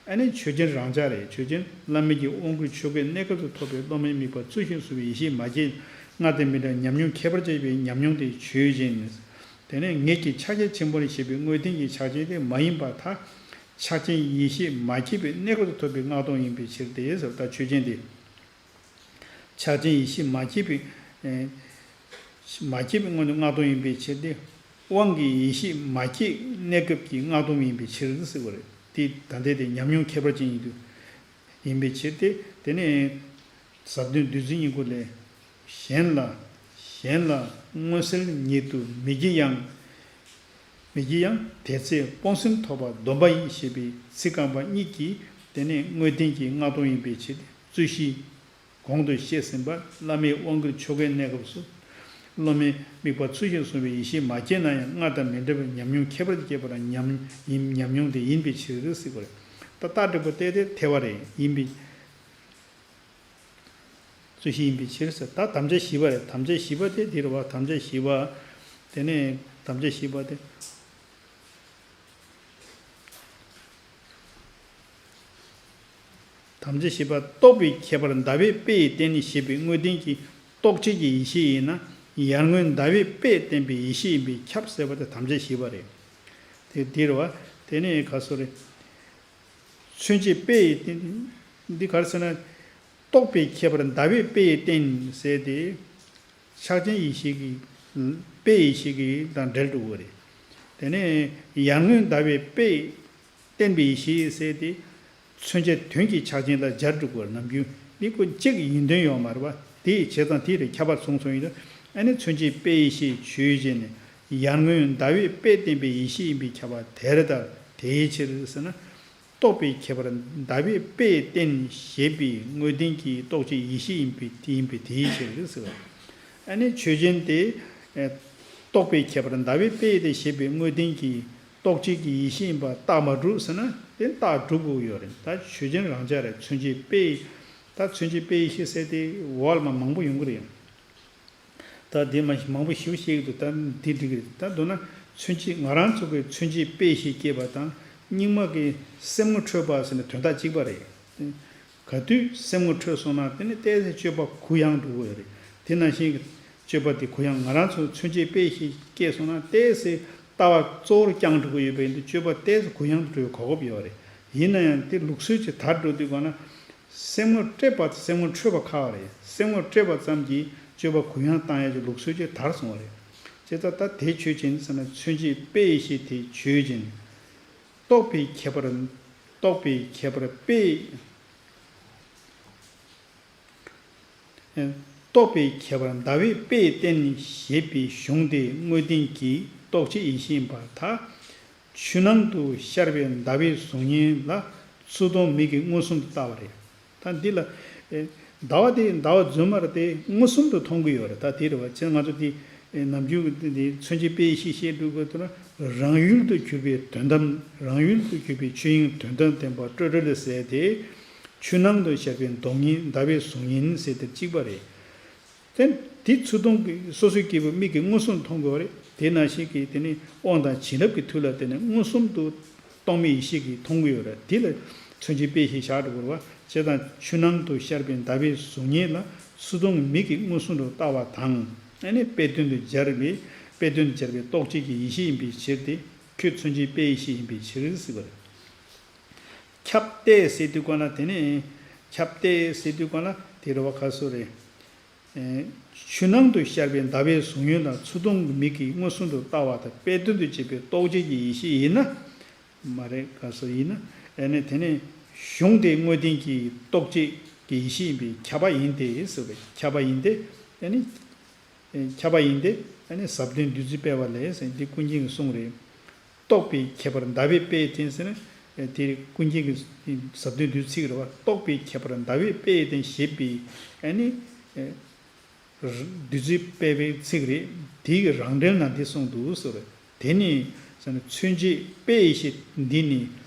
ཨ་ནི་ཆོས་ཅན་རང་འཇགས་རེད། ཆོས་ཅན་བླ་མེད་ཀྱི་དབང་བསྐུར་ཆོ་གའི་གནས་སྐབས་སུ་ཐོབ་པའི་སློབ་མའི་དམིགས་པ་ཚུལ་བཞིན་བཟུང་བའི་ཡེ་ཤེས་མ་སྐྱེས། སྔར་དང་མི་འདྲ་ཉམས་མྱོང་ཁྱད་པར་ཅན་སྐྱེས་པའི་ཉམས་མྱོང་དེ་ཆོས་ཅན། དེ་ནས་ངེད་ཀྱི་ཕྱག་རྒྱ་ཆེན་པོ་ནི་ཞེས་པའི་དངོས་བསྟན་གྱི་ཕྱག་ཆེན་དེ་མ་ཡིན་པར་ཐལ། ཕྱག་ཆེན་ཡེ་ཤེས་མ་སྐྱེས་པའི་གནས་སྐབས་སུ་ཐོབ་པའི་སྔགས་སྡོམ་ཡིན་པའི་ཕྱིར་ཏེ་ཟེར་ད་ཆོས་ཅན་ཏེ། ཕྱག་ཆེན་ཡེ་ཤེས་མ་སྐྱེས་པའི། ཨེ། མ་སྐྱེས་པའི་སྔོན་དུ་སྔགས་སྡོམ་ཡིན་པའི་ཕྱིར་ཏེ། དབང་གི་ཡེ་ཤེས་མ་སྐྱེས་གནས་སྐབས་ཀྱི་སྔགས་སྡོམ་ཡིན་པའི་ཕྱིར་ཟེར་བ་རེད། དེ་ད་ལྟའི་དེ་ཉམས་མྱོང་ཁྱད་པར་ཅན་ཡིན་དུས། ཡིན་པའི་ཕྱིར་ཏེ། དེ་ནས་ཟབ་དོན་བདུད་རྩི་སྙིང་པོ་ལས། གཞན་ལ། གཞན་ལ་མངོན་གསལ་ཉིད་དུ་མི་བགྱི་ཡང་། མི་བགྱི་ཡང་། དེ་ཚེ་སྤོང་སེམས་ཐོབ་པ་སྡོམ་པ་ཡིན་ཞེས་པའི་ཚིག་རྐང་པ་གཉིས་ཀྱིས་དེ་ནས་དངོས་བསྟན་གྱི་སྔགས་སྡོམ་ཡིན་པའི་ཕྱིར་ཏེ། རྩོད་གཞི། གོང་དུ་བཤད་ཟིན་པ་བླ་མའི་དབང་བསྐུར་ཆོ་གའི་གནས་སྐབས་སུ། སློབ་མའི་དམིགས་པ་ཚུལ་བཞིན་བཟུང་བའི་ཡེ་ཤེས་མ་སྐྱེས་ན་ཡང་སྔར་དང་མི་འདྲ་བའི་ཉམས་མྱོང་ཁྱད་པར་དུ་སྐྱེས་པ་ལ་ཉམས་ཡིན་ཉམས་མྱོང་དེ་ཡིན་པའི་ཕྱིར་ཟེར་དགོས་རེད། ད་རྟགས་འགྲེལ་པ་བལྟས་ཏེ་ཐལ་བ་རེད། ཡིན་པའི་རྩོད་གཞི་ཡིན་པའི་ཕྱིར་ཟེར། ད་དམ་བཅའ་བཞི་པ་རེད། དམ་བཅའ་བཞི་པ་དེ་འདི་རེད་བ། དམ་བཅའ་བཞི་པ། དེ་ནས་དམ་བཅའ་བཞི་པ་དེ། དམ་བཅའ་བཞི་པ། རྟོག་པའི་ཁྱད་པར་ཟླ་བའི་དཔེ་ཡིས་བསྟན་ཞེས་པའི་དངོས་བསྟན་གྱི་རྟོག་བཅས་ཀྱི་ཡེ་ཤེས་ཡིན་ན། ཡར་ངོའི་ཟླ་བའི་དཔེས་བསྟན་པའི་ཡེ་ཤེས་ཡིན་པས་ཁྱབ་ཟེར་བ་དེ་དམ་བཅའ་བཞི་པ་རེད། དེ་འདི་རེད་བ། དེ་ནས་ག་སོ་རེད། མཚོན་བྱེད་དཔེ་ཡིས་བསྟན། འདི་ག་རེ་ཟེར་ན། རྟོག་པའི་ཁྱད་པར་ཟླ་བའི་དཔེ་ཡིས་བསྟན་ཟེར་ཏེ། ཕྱག་ཆེན་ཡེ་ཤེས་ཀྱི་དཔེ་ཡེ་ཤེས་ཀྱི་དང་འབྲེལ་འགྲོ་གི་རེད། དེ་ནས་ཡར་ངོའི་ཟླ་བའི་དཔེ་བསྟན་པའི་ཡེ་ཤེས་ཟེར་ཏེ། མཚོན་བྱ་དོན་གྱི་ཕྱག་ཆེན་ལ་སྦྱར་འགྲོ་གི་རེད། ནམ་རྒྱུན་འདི་ཀུན་གཅིག་ཡིན་དོན་ཡོད་མ་རེད་པ། དེ་བྱས་ཙང་དེ་རེད་ཁྱབ་པར་གསུངས་སོང་ཡིན་ན། ཨ་ནི་མཚོན་བྱེད་དཔེ་ཡེ་ཤེས་ཆོས་ཅན། ཡར་ངོའི་ཟླ་བའི་དཔེས་བསྟན་པའི་ཡེ་ཤེས་ཡིན་པས་ཁྱབ་པ་དེར་ལྟར་དེའི་ཕྱིར་ཟེར་ན། རྟོག་པའི་ཁྱད་པར་ཟླ་བའི་དཔེས་བསྟན་ཞེས་པའི་དངོས་བསྟན་གྱི་རྟོག་བཅས་ཡེ་ཤེས་ཡིན་པའི་ཡིན་པའི་དེའི་ཕྱིར་ཟེར་བ། ཨ་ནི་ཆོས་ཅན་དེ། རྟོག་པའི་ཁྱད་པར་ཟླ་བའི་དཔེས་བསྟན་ཞེས་པའི་དངོས་བསྟན་གྱི་རྟོག་བཅས་ཀྱི་ཡེ་ཤེས་ཡིན་པ་རྟགས་མ་གྲུབ་ཟེར་ན་དེ་རྟགས་གྲུབ་དགོས་ཡོད་རེད། ད་ཆོས་ཅན་རང་འཇགས་རེད། མཚོན་བྱེད་དཔེ། ད་མཚོན་བྱེད་དཔེ་ཡེ་ཤེས་ཟེར་དེ་འོག་ལ་མ་མང་པོ་ཡོང་གི་རེད། ད་དེ་མ་མང་པོ་ཞིག་བཤད་ཀྱི་འདུག་ད་དེ་འགྲིག་གི་རེད། ད་མདོར་ན་མཚོན་བྱེད་ང་རང་ཚོ་གི་མཚོན་བྱེད་དཔེ་ཞིག་སྐྱེས་པ་དང་སྙིགས་མ་གི་སེམས་ངོ་འཕྲོད་པ་ཟེར་ནས་དོན་དག་གཅིག་པ་རེད། ག་དུས་སེམས་ངོ་འཕྲོད་སོང་ན་དེ་ནི་ཏོག་ཙམ་སྤྱོད་པ་གུ་ཡངས་འགྲོ་གི་ཡོད་རེད། དེ་ནང་བཞིན་གྱི་སྤྱོད་པ་དེ་གུ་ཡངས་ང་རང་ཚོ་མཚོན་བྱེད་དཔེ་ཞིག་སྐྱེས་སོང་ན་ཏོག་ཙམ་ལྟ་བ་གཙོ་བོར་བསྐྱངས་འགྲོ་གི་ཡོད་པ་ཡིན་དུས་སྤྱོད་པ་ཏོག་ཙམ་གུ་ཡངས་དུ་འགྲོ་བའི་གོ་སྐབས་ཡོད་རེད། ཡིན་ན་ཡང་དེ་ལུགས་སྲོལ་གྱི་དར་འགྲོ་དུས་ག་ན། སེམས་ངོ་སྤྲད་པ་དང་སེམས་ངོ་འཕྲོད་པ་ཁག་རེད། སེམས་ངོ་སྤྲད་པ་ཙམ་གྱིས་སྤྱོད་པ་གུ་ཡངས་བཏང་ཡ་གི་ལུགས་སྲོལ་ཅིག་དར་སོང་བ་རེད། བྱས་ཙང་ད་དེ་ཆོས་ཅན་ཟེར་ན་མཚོན་བྱེད་དཔེ་ཡེ་ཤེས་དེ་ཆོས་ཅན། རྟོག་པའི་ཁྱད་པར། རྟོག་པའི་ཁྱད་པར་དཔེ། རྟོག་པའི་ཁྱད་པར་ཟླ་བའི་དཔེས་བསྟན་ཞེས་པའི་གཞུང་དེ་དངོས་བསྟན་གྱི་རྟོག་བཅས་ཡེ་ཤེས་ཡིན་པར་ཐལ། ཆུ་ནང་དུ་ཤར་བའི་ཟླ་བའི་གཟུགས་བརྙན་ལ་ཚུར་མཐོང་མིག་གིས་མངོན་སུམ་དུ་ལྟ་བ་རེད། ད་འདི་ལ། ཟླ་བ་དེ་ཟླ་བ་རྫུན་མ་རེད་དེ་མངོན་སུམ་དུ་མཐོང་གི་ཡོད་རེད། ད་དེ་རེད་བ། ཅེས་ང་ཚོ་དེ་ནམ་རྒྱུན་གྱི་དེ་མཚོན་བྱེད་དཔེ་ཡེ་ཤེས་བཤད་འགྲོ་དགོས་དུས་ན་རང་ཡུལ་དུ་གྱུར་པའི་དོན་དམ། རང་ཡུལ་དུ་གྱུར་པའི་ཆོས་དབྱིངས་དོན་དམ་བདེན་པ་སྤྲོས་བྲལ་ཟེར་ཏེ། ཆུ་ནང་དུ་ཤར་བའི་གཟུགས་བརྙན་ཟླ་བའི་གཟུགས་བརྙན་ཟེར་དེ་གཅིག་པ་རེད། དེ་དེ་ཚུར་མཐོང་གི་སོ་སོའི་སྐྱེས་བུ་མིག་གིས་མངོན་སུམ་མཐོང་དགོས་པ་རེད། དེ་ནང་བཞིན་གྱི་དེ་ནི་དབང་དང་བྱིན་རླབས་ཀྱི་མཐུ་ལ་བརྟེན་ནས་མངོན་སུམ་དུ་རྟོག་མེད་ཡེ་ཤེས་ཀྱིས་མཐོང་གི་ཡོད་རེད། དེ་ལ་མཚོན་བྱེད་དཔེ་ཞེས་བཞག་འགྲོ་དགོས་པ། བྱས་ཙང་ཆུ་ནང་དུ་ཤར་བའི་ཟླ་བའི་གཟུགས་བརྙན་ལ་ཚུར་མཐོང་མིག་གིས་མངོན་སུམ་དུ་ལྟ་བ་དང་། ཨ་ནི་དཔེ་དོན་དུ་སྦྱར་བའི་དཔེ་དོན་དུ་སྦྱར་བའི་རྟོག་བཅས་ཀྱི་ཡེ་ཤེས་ཡིན་པའི་ཕྱིར་ཏེ། ཁྱོད་མཚོན་བྱེད་དཔེ་ཡེ་ཤེས་ཡིན་པའི་ཕྱིར་ཟེར་བ་རེད། ཁྱབ་སྟེ་ཟེར་དུས་གོ་ན་དེ་ནི། ཁྱབ་སྟེ་ཟེར་དུས་གོ་ན་དེ་རེད་བ། ག་སོ་རེད། ཆུ་ནང་དུ་ཤར་བའི་ཟླ་བའི་གཟུགས་བརྙན་ལ་ཚུར་མཐོང་གི་མིག་གིས་མངོན་སུམ་དུ་ལྟ་བ་དང་དཔེ་དོན་དུ་བྱེད་པའི་རྟོག་བཅས་ཀྱི་ཡེ་ཤེས་ཡིན་ན། མ་རེད། ག་སོ་ཡིན་ན། ཨ་ནི་དེ་ནི་གཞུང་དེ་དངོས་བསྟན་གྱི་རྟོག་བཅས་ཀྱི་ཡེ་ཤེས་ཡིན་པས་ཁྱབ་པ་ཡིན་ཏེ་ཟེར་བས། ཁྱབ་པ་ཡིན་ཏེ། ཨ་ནི། ཁྱབ་པ་ཡིན་ཏེ། ཨ་ནི་ཟབ་དོན་བདུད་རྩི་སྤེལ་བ་ལས་ཟེར་འདི་ཀུན་མཁྱེན་གྱི་གསུང་རེད། རྟོག་པའི་ཁྱད་པར་ཟླ་བའི་དཔེས་བསྟན་ཟེར་ན། དེ་ཀུན་མཁྱེན་གྱི་ཟབ་དོན་བདུད་རྩི་རེད་བ། རྟོག་པའི་ཁྱད་པར་ཟླ་བའི་དཔེས་བསྟན་ཞེས་པའི་ཨ་ནི། བདུད་རྩི་སྤེལ་བའི་ཚིག་རེད། དེའི་རང་འགྲེལ་ན་འདི་གསུངས་འདུག་ཟེར། དེ་ནི་ཟེར་ན་མཚོན་བྱེད་དཔེ་ཡེ་ཤེས་འདི་ནི་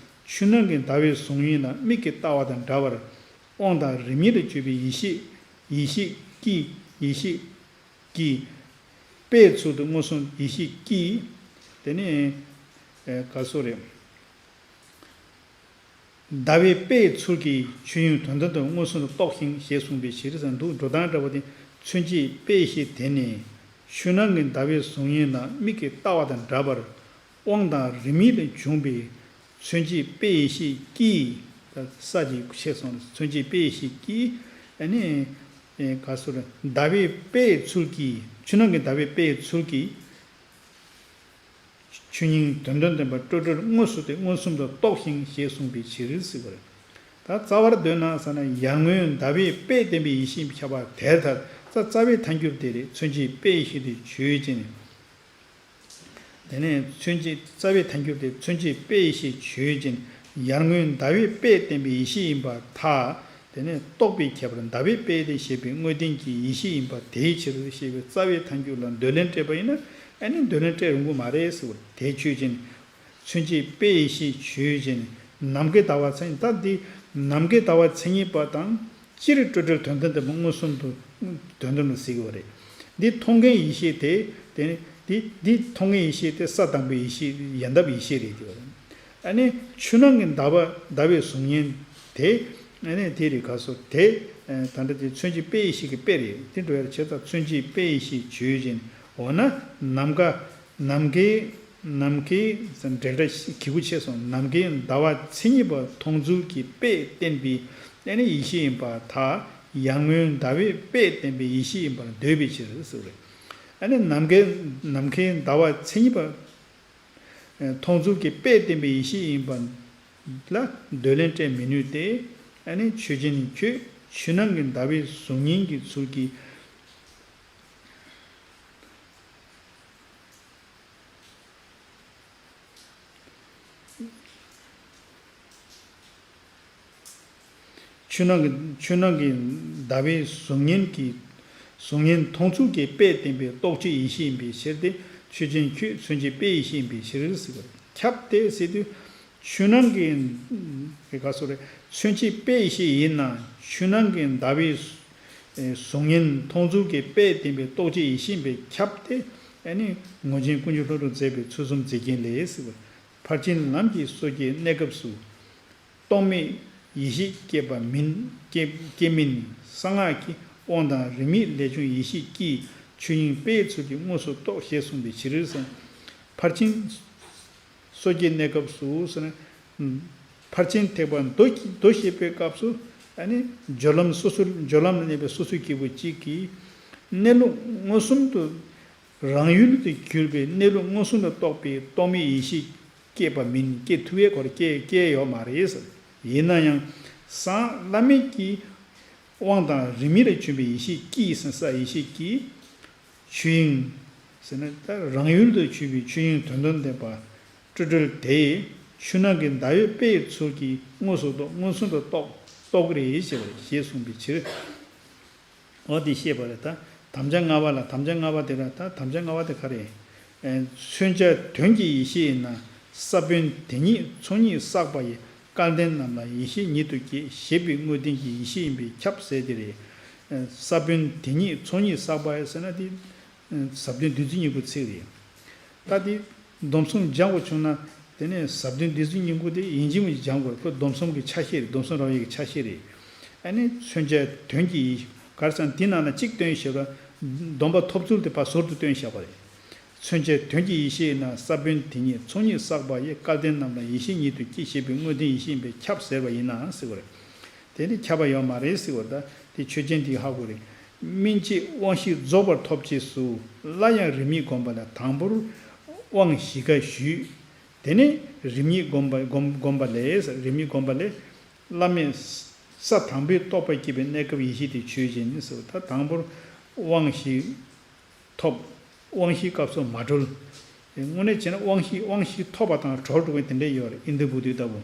ཆུ་ནང་གི་ཟླ་བའི་གཟུགས་བརྙན་ལ་མིག་གིས་ལྟ་བ་དང་འདྲ་བར། དབང་དང་རིམ་གཉིས་ལ་གྱུར་པའི་ཡེ་ཤེས། ཡེ་ཤེས་ཀྱིས། ཡེ་ཤེས་ཀྱིས། དཔེའི་ཚུལ་དུ་མངོན་སུམ་ཡེ་ཤེས་ཀྱིས། དེ་ནས། ཨེ། ག་སོ་རེད། ཟླ་བའི་དཔེའི་ཚུལ་གྱིས་ཆོས་དབྱིངས་དོན་དམ་དུ་མངོན་སུམ་དུ་རྟོགས་ཤིང་ཞེས་གསུངས་པའི་ཕྱིར་ཟེར་འདུག་འགྲོ་སྟངས་འདྲ་བོ་དེ། མཚོན་བྱེད་དཔེ་ཡེ་ཤེས་དེ་ནི་ཆུ་ནང་གི་ཟླ་བའི་གཟུགས་བརྙན་ལ་མིག་གིས་ལྟ་བ་དང་འདྲ་བར། དབང་དང་རིམ་གཉིས་ལས་བྱུང་བའི་མཚོན་བྱེད་དཔེ་ཡེ་ཤེས་ཀྱིས། ད་ས་ཀྱི་ཆེ་སོང་ལ་མཚོན་བྱེད་དཔེ་ཡེ་ཤེས་ཀྱིས། ཨ་ནི། ཨེ། ག་སོ་རེད། ཟླ་བའི་དཔེའི་ཚུལ་གྱིས། ཆུ་ནང་གི་ཟླ་བའི་དཔེའི་ཚུལ་གྱིས། ཆོས་དབྱིངས་དོན་དམ་བདེན་པ་སྤྲོས་བྲལ་དངོས་སུ་སྟེ་མངོན་སུམ་དུ་རྟོགས་ཤིང་ཞེས་གསུངས་པའི་ཕྱིར་ཟེར་བ་རེད། ད་རྩ་བར་འདོད་ན་ཟེར་ན་ཡར་ངོའི་ཟླ་བའི་དཔེས་བསྟན་པའི་ཡེ་ཤེས་ཁྱབ་པ་དེར་ཐལ། རྩ་རྩ་བའི་ཐལ་འགྱུར་དེ་རེད། མཚོན་བྱེད་དཔེ་ཡི་ཤེས་དེ་ཆོས་ཅན། དེ་ནས་མཚོན་བྱེད་རྩ་བའི་ཐལ་འགྱུར་དེ་མཚོན་བྱེད་དཔེ་ཡི་ཤེས་ཆོས་ཅན། ཡར་ངོའི་ཟླ་བའི་དཔེས་བསྟན་པའི་ཡེ་ཤེས་ཡིན་པར་ཐལ། དེ་ནས་རྟོག་པའི་ཁྱད་པར་ཟླ་བའི་དཔེ་དེ་ཞེས་པའི་དངོས་བསྟན་གྱི་ཡེ་ཤེས་ཡིན་པ་དེའི་ཕྱིར་ཞེས་པའི་རྩ་བའི་ཐལ་འགྱུར་ལ་འདོད་ལན་སྤྲད་པ་ཡིན་ན། ཨ་ནི་འདོད་ལན་སྤྲད་རུང་གི་མ་རེད་ཟེར་བ་དེ་ཆོས་ཅན། མཚོན་བྱེད་དཔེ་ཡི་ཤེས་ཆོས་ཅན། ནམ་མཁའི་ཟླ་བ་མཚན་ཉིད། ད་འདི་ནམ་མཁའི་ཟླ་བ་མཚན་ཉིད་པ་དང་། སྤྱིར་སྤྲོས་བྲལ་དོན་དམ་བདེན་པ་མངོན་སུམ་དུ་དོན་དམ་དུ་གཟིགས་པ་རེད། འདི་མཐོང་མཁན་ཡེ་ཤེས་དེ། དེ་ནི་འདི་འདི་མཐོང་མཁན་ཡེ་ཤེས་དེ་ས་དང་པོའི་ཡེ་ཤེས། ཡལ་འདབ་ཡེ་ཤེས་རེད་དེ། ཨ་ནི་ཆུ་ནང་གི་ཟླ་བ་ཟླ་བའི་གཟུགས་བརྙན་དེ། ཨ་ནི་དེ་རེད། ག་སོ་དེ། ད་ལྟ་དེ་མཚོན་བྱེད་དཔེ་ཡེ་ཤེས་ཀྱི་དཔེ་རེད། དེ་འགྲོ་ཡར་བྱས་ཙང་མཚོན་བྱེད་དཔེ་ཡེ་ཤེས་ཆོས་ཅན། འོ་ན་ནམ་མཁའ། ནམ་མཁའི། ནམ་མཁའི་འབྲེལ་སྒྲ་གི་གུ་ཆད་སོང་། ནམ་མཁའི་ཟླ་བ་མཚན་ཉིད་པ་མཐོང་ཚུལ་གྱི་དཔེས་བསྟན་པའི་ཨ་ནི་ཡེ་ཤེས་ཡིན་པར་ཐལ། ཡར་ངོའི་ཟླ་བའི་དཔེས་བསྟན་པའི་ཡེ་ཤེས་ཡིན་པར་འདོད་པའི་ཕྱིར་ཟེར་བ་རེད། ཨ་ནི་ནམ་མཁའི། ནམ་མཁའི་ཟླ་བ་མཚན་ཉིད་པ་མཐོང་ཚུལ་གྱི་དཔེས་བསྟན་པའི་ཡེ་ཤེས་ཡིན་པ་ལ་འདོད་ལན་སྤྲད་མི་ནུས་ཏེ། ཨ་ནི་ཆོས་ཅན་ཁྱོད་ཆུ་ནང་གི་ཟླ་བའི་གཟུགས་བརྙན་གྱི་ཚུལ་གྱིས། ཆུ་ནང་གི། ཆུ་ནང་གི་ཟླ་བའི་གཟུགས་བརྙན་གྱི། གཟུགས་བརྙན་མཐོང་ཚུལ་གྱི་དཔེས་བསྟན་པའི་རྟོག་བཅས་ཡེ་ཤེས་ཡིན་པའི་ཕྱིར་ཏེ། ཆོས་ཅན་ཁྱོད་མཚོན་བྱེད་དཔེ་ཡེ་ཤེས་ཡིན་པའི་ཕྱིར་ཟེར་བ་རེད། ཁྱབ་སྟེ་ཟེར་དུས། ཆུ་ནང་གི། ག་སོ་རེད། མཚོན་བྱེད་དཔེ་ཡེ་ཤེས་ཡིན་ན་ཆུ་ནང་གི་ཟླ་བའི་གཟུགས་བརྙན་མཐོང་ཚུལ་གྱི་དཔེས་བསྟན་པའི་རྟོག་བཅས་ཡེ་ཤེས་ཡིན་པས་ཁྱབ་སྟེ། ཨ་ནི་ངོས་ཆེན་ཀུན་འབྱུང་ལྷུན་གྲུབ་མཛད་པའི་ཚུལ་གསུམ་མཛེས་རྒྱན་ལས་ཟེར་བ། ཕར་ཕྱིན་ལམ་གྱི་སོ་སྐྱེའི་གནས་སྐབས་སུ། རྟོག་མེད་ཡེ་ཤེས་སྐྱེས་པ་མིན། སྐྱེ་སྐྱེ་མིན་གསང་སྔགས་ཀྱི་དབང་དང་རིས་མེད་ལས་བྱུང་ཡེ་ཤེས་ཀྱིས་ཆོས་དབྱིངས་དཔེའི་ཚུལ་གྱིས་དངོས་སུ་རྟོགས་ཞེས་གསུངས་པའི་ཕྱིར་ཟེར། ཕར་ཕྱིན་སོ་སྐྱེའི་གནས་སྐབས་སུ་ཟེར་ན། ཕར་ཕྱིན་ཐེག་པ་མདོ་མདོ་བཤད་པའི་སྐབས་སུ། ཨ་ནི་སྦྱོར་ལམ་སོ་སོར། སྦྱོར་ལམ་ལ་གནས་པའི་སོ་སོའི་སྐྱེས་བུ་གཅིག་གིས་གནས་ལུགས་མངོན་སུམ་དུ། རང་ཡུལ་དུ་གྱུར་པའི་གནས་ལུགས་མངོན་སུམ་དུ་རྟོགས་པའི་རྟོག་མེད་ཡེ་ཤེས་སྐྱེས་པ་མིན། སྐྱེ་ཐུབ་པའི་སྐོར་སྐྱེ་སྐྱེ་ཡོད་མ་རེད་ཟེར། ཡིན་ན་ཡང་གསང་བླ་མེད་ཀྱི་དབང་དང་རིས་མེད་ལས་བྱུང་བའི་ཡེ་ཤེས་ཀྱིས་ཟེར་ས། ཡེ་ཤེས་ཀྱིས་ཆོས་དབྱིངས་ཟེར་ན་ད་རང་ཡུལ་དུ་གྱུར་པའི་ཆོས་དབྱིངས་དོན་དམ་བདེན་པ་སྤྲོས་བྲལ་དེ་ཆུ་ནང་གི་ཟླ་བའི་དཔེའི་ཚུལ་གྱིས་དངོས་སུ་རྟོགས། མངོན་སུམ་དུ་རྟོགས་རྟོགས་ཀྱི་རེད་ཞེས་པ་རེད། ཞེས་གསུངས་པའི་ཕྱིར། འོ་དེ་བཤད་པ་རེད། ད་དམ་བཅའ་ལྔ་པ་ལ། དམ་བཅའ་ལྔ་པ་དེ་ལ། ད་དམ་བཅའ་ལྔ་པ་དེ་ག་རེ། ཨེ། མཚོན་བྱ་དོན་གྱི་ཡེ་ཤེས་ཡིན་ན། ས་བོན་དེ་ཉིད་ཚོགས་གཉིས་བསགས་པ་ཡི། སྐལ་ལྡན་རྣམས་ལ་ཡེ་ཤེས་ཉིད་དུ་སྐྱེ། ཞེས་པའི་དངོས་བསྟན་གྱི་ཡེ་ཤེས་ཡིན་པས་ཁྱབ་ཟེར་དེ་རེད། ཨེ། ས་བོན་དེ་ཉིད་ཚོགས་གཉིས་བསགས་པ་ཡི་ཟེར་ན་དེ། ཟབ་དོན་བདུད་རྩི་སྙིང་པོའི་ཚིག་རེད། ད་དེ་སྡོམ་གསུམ་སྦྱང་དགོས་བྱུང་ན། དེ་ནས་ཟབ་དོན་བདུད་རྩི་སྙིང་པོ་དེ་ཡིན་གཅིག་མིན་གཅིག་སྦྱང་དགོས། ཁོ་སྡོམ་གསུམ་གྱི་ཆ་ཤས་རེད། སྡོམ་གསུམ་རང་ཡིག་གི་ཆ་ཤས་རེད། ཨ་ནི་མཚོན་བྱ་དོན་གྱི་ཡེ། ག་རེ་ཟེར་ན་དེ་ནང་ན་གཅིག་སྟོན་ཞེས་པ། སྡོམ་པ་ཐོབ་ཚུལ་དེ་ཕར་ཟུར་དུ་སྟོན་བཞག་པ་རེད། མཚོན་བྱ་དོན་གྱི་ཡེ་ཤེས་ཡིན་ན། ས་བོན་དེ་ཉིད་ཚོགས་གཉིས་བསགས་པ་ཡི། སྐལ་ལྡན་རྣམས་ལ་ཡེ་ཤེས་ཉིད་དུ་སྐྱེ། ཞེས་པའི་དངོས་བསྟན་ཡེ་ཤེས་ཡིན་པས་ཁྱབ་ཟེར་བ་ཡིན་ན་ཟེར་བ་རེད། དེ་ནི་ཁྱབ་པ་ཡོད་མ་རེད་ཟེར་བ་རེད། ད་དེ་ཆོས་ཅན་དེ་ཧ་གོ་རེད། སྨིན་བྱེད་དབང་བཞི་རྫོགས་པར་ཐོབ་རྗེས་སུ། སླར་ཡང་རིས་མེད་བསྒོམ་པ་ལས། དང་པོར་དབང་བཞི་ཀ་ཞུས། དེ་ནས་རིས་མེད་བསྒོམ་པ། བསྒོམ་བསྒོམ་པ་ལས། རིས་མེད་བསྒོམ་པ་ལས། བླ་མེད་ས་དང་པོའི་རྟོགས་པ་སྐྱེས་པའི་གནས་སྐབས་ཡེ་ཤེས་དེ་ཆོས་ཅན་ཟེར་བ། ད་དང་པོར་དབང་བཞི་ཐོབ། དབང་བཞིའི་སྐབས་སུ་མ་གྲོལ། དངོས་གནས་བྱས་ན་དབང་བཞི། དབང་བཞི་ཐོབ་པ་དང་གྲོལ་འགྲོ་མཁན་དེ་འདྲ་ཡོད་རེད། ཨིནྡྲ་བྷུ་ཏི་ལྟ་བུ།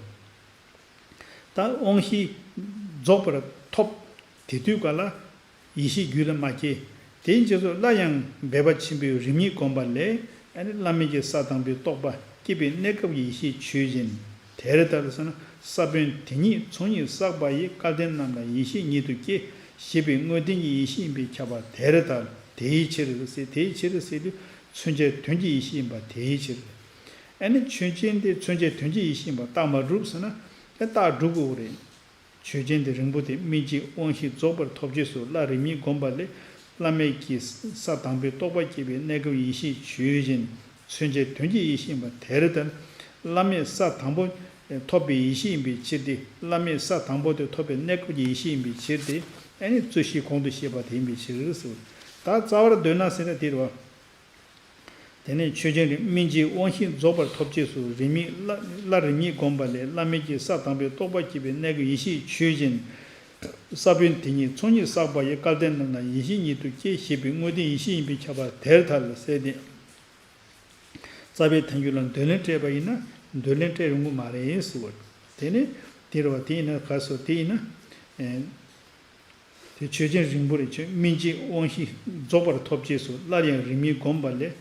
ད་དབང་བཞི་རྫོགས་པར་ཐོབ། དེ་དུས་ག་ལ་ཡེ་ཤེས་རྒྱུད་ལ་མ་སྐྱེས། དེའི་རྗེས་སུ་སླར་ཡང་སྦས་པ་ཆེན་པོའི་རིས་མེད་བསྒོམ་པ་ལས། ཨ་ནི་བླ་མེད་ཀྱི་ས་དང་པོའི་རྟོགས་པ་སྐྱེས་པའི་གནས་སྐབས་ཀྱི་ཡེ་ཤེས་ཆོས་ཅན། དེ་ལྟར་ཟེར་ན་ས་བོན་དེ་ཉིད་ཚོགས་གཉིས་བསགས་པ་ཡི། སྐལ་ལྡན་རྣམས་ལ་ཡེ་ཤེས་ཉིད་དུ་སྐྱེ། ཞེས་པའི་དངོས་བསྟན་གྱི་ཡེ་ཤེས་ཡིན་པས་ཁྱབ་པ་དེ་ལྟར། དེའི་ཕྱིར་ཟེར། དེའི་ཕྱིར་ཟེར་དུས་མཚོན་བྱ་དོན་གྱི་ཡེ་ཤེས་ཡིན་པ་དེའི་ཕྱིར། ཨ་ནི་ཆོས་ཅན་དེ་མཚོན་བྱ་དོན་གྱི་ཡེ་ཤེས་ཡིན་པ་རྟགས་མ་གྲུབ་ཟེར་ན། ཨེ། རྟགས་སྒྲུབ་དགོས་རེད། ཆོས་ཅན་དེ་རིང་པོ་དེ། སྨིན་བྱེད་དབང་བཞི་རྫོགས་པར་ཐོབ་རྗེས་སུ། སླར་རིས་མེད་བསྒོམ་པ་ལས། བླ་མེད་ཀྱི་ས་དང་པོའི་རྟོགས་པ་སྐྱེས་པའི་གནས་སྐབས་ཡེ་ཤེས་ཆོས་ཅན། མཚོན་བྱ་དོན་གྱི་ཡེ་ཤེས་ཡིན་པ་དེ་ལྟར། བླ་མེད་ས་དང་པོ་ཐོབ་པའི་ཡེ་ཤེས་ཡིན་པའི་ཕྱིར་ཏེ། བླ་མེད་ས་དང་པོ་དེ་ཐོབ་པའི་གནས་སྐབས་ཀྱི་ཡེ་ཤེས་ཡིན་པའི་ཕྱིར་ཏེ། ཨ་ནི་རྩོད་གཞི་གོང་དུ་བཤད་པ་དེ་ཡིན་པའི་ཕྱིར་ཟེར། ད་རྩ་བར་འདོད་ན་ཟེར་ན་དེ་རེད་བ། དེ་ནས་ཆོས་ཅན་རེད། སྨིན་བྱེད་དབང་བཞི་རྫོགས་པར་ཐོབ་རྗེས་སུ། རིས་མེད་སླར་སླར་རིས་མེད་བསྒོམ་པ་ལས། བླ་མེད་ཀྱི་ས་དང་པོའི་རྟོགས་པ་སྐྱེས་པའི་གནས་སྐབས་ཡེ་ཤེས་ཆོས་ཅན། ས་བོན་དེ་ཉིད་ཚོགས་གཉིས་བསགས་པ་ཡི། སྐལ་ལྡན་རྣམས་ལ་ཡེ་ཤེས་ཉིད་དུ་སྐྱེ། ཞེས་པའི་དངོས་བསྟན་ཡེ་ཤེས་ཡིན་པས་ཁྱབ་པ་དེར་ཐལ་ཟེར་ཏེ། རྩ་བའི་ཐལ་འགྱུར་ལ་འདོད་ལན་སྤྲད་པ་ཡིན་ན་འདོད་ལན་སྤྲད་རུང་གི་མ་རེད་ཟེར་བ། དེ་ནི་དེ་རེད་བ། དེ་ཡིན་ན་ག་སོ་དེ་ཡིན་ན། དེ་ཆོས་ཅན་རིང་པོ་རེད། ཆོས་སྨིན་བྱེད་དབང་བཞི་རྫོགས་པར་ཐོབ་རྗེས་སུ་སླར་ཡང་རིམ་གཉིས་བསྒོམས་པ་ལས།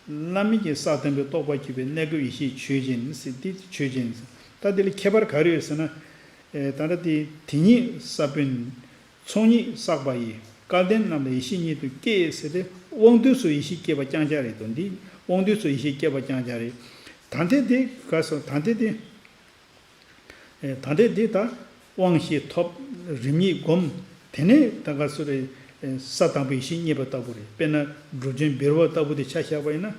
བླ་མེད་ཀྱི་ས་དང་པོའི་རྟོགས་པ་སྐྱེས་པའི་གནས་སྐབས་ཡེ་ཤེས་ཆོས་ཅན་ཟེར། འདི་ཆོས་ཅན་ཟེར། ད་འདི་ལ་ཁྱད་པར་ག་རེ་ཡོད་ཟེར་ན། ཨེ་ད་ལྟ་དེ་དེ་ཉིད་ས་བོན་ཚོགས་གཉིས་བསགས་པ་ཡི། སྐལ་ལྡན་རྣམས་ལ་ཡེ་ཤེས་ཉིད་དུ་སྐྱེ་ཟེར་ཏེ་དབང་དུས་སུ་ཡེ་ཤེས་སྐྱེས་པ་རྐྱང་རྐྱང་རེད་དོ། འདི་དབང་དུས་སུ་ཡེ་ཤེས་སྐྱེས་པ་རྐྱང་རྐྱང་རེད། ད་ལྟ་དེ་ག་སོ་ད་ལྟ་དེ། ད་ལྟའི་འདི་ལྟ་དབང་ཞིག་ཐོབ། རིམ་གཉིས་བསྒོམ། དེ་ནས་ད་ག་སུ་རེད། ས་དང་པོའི་ཡེ་ཤེས་རྙེད་པ་ལྟ་བུ་རེད། དཔེར་ན་སྒྲུབ་ཆེན་འབུལ་བ་ལྟ་བུ་དེ་ཆ་བཞག་པ་ཡིན་ན།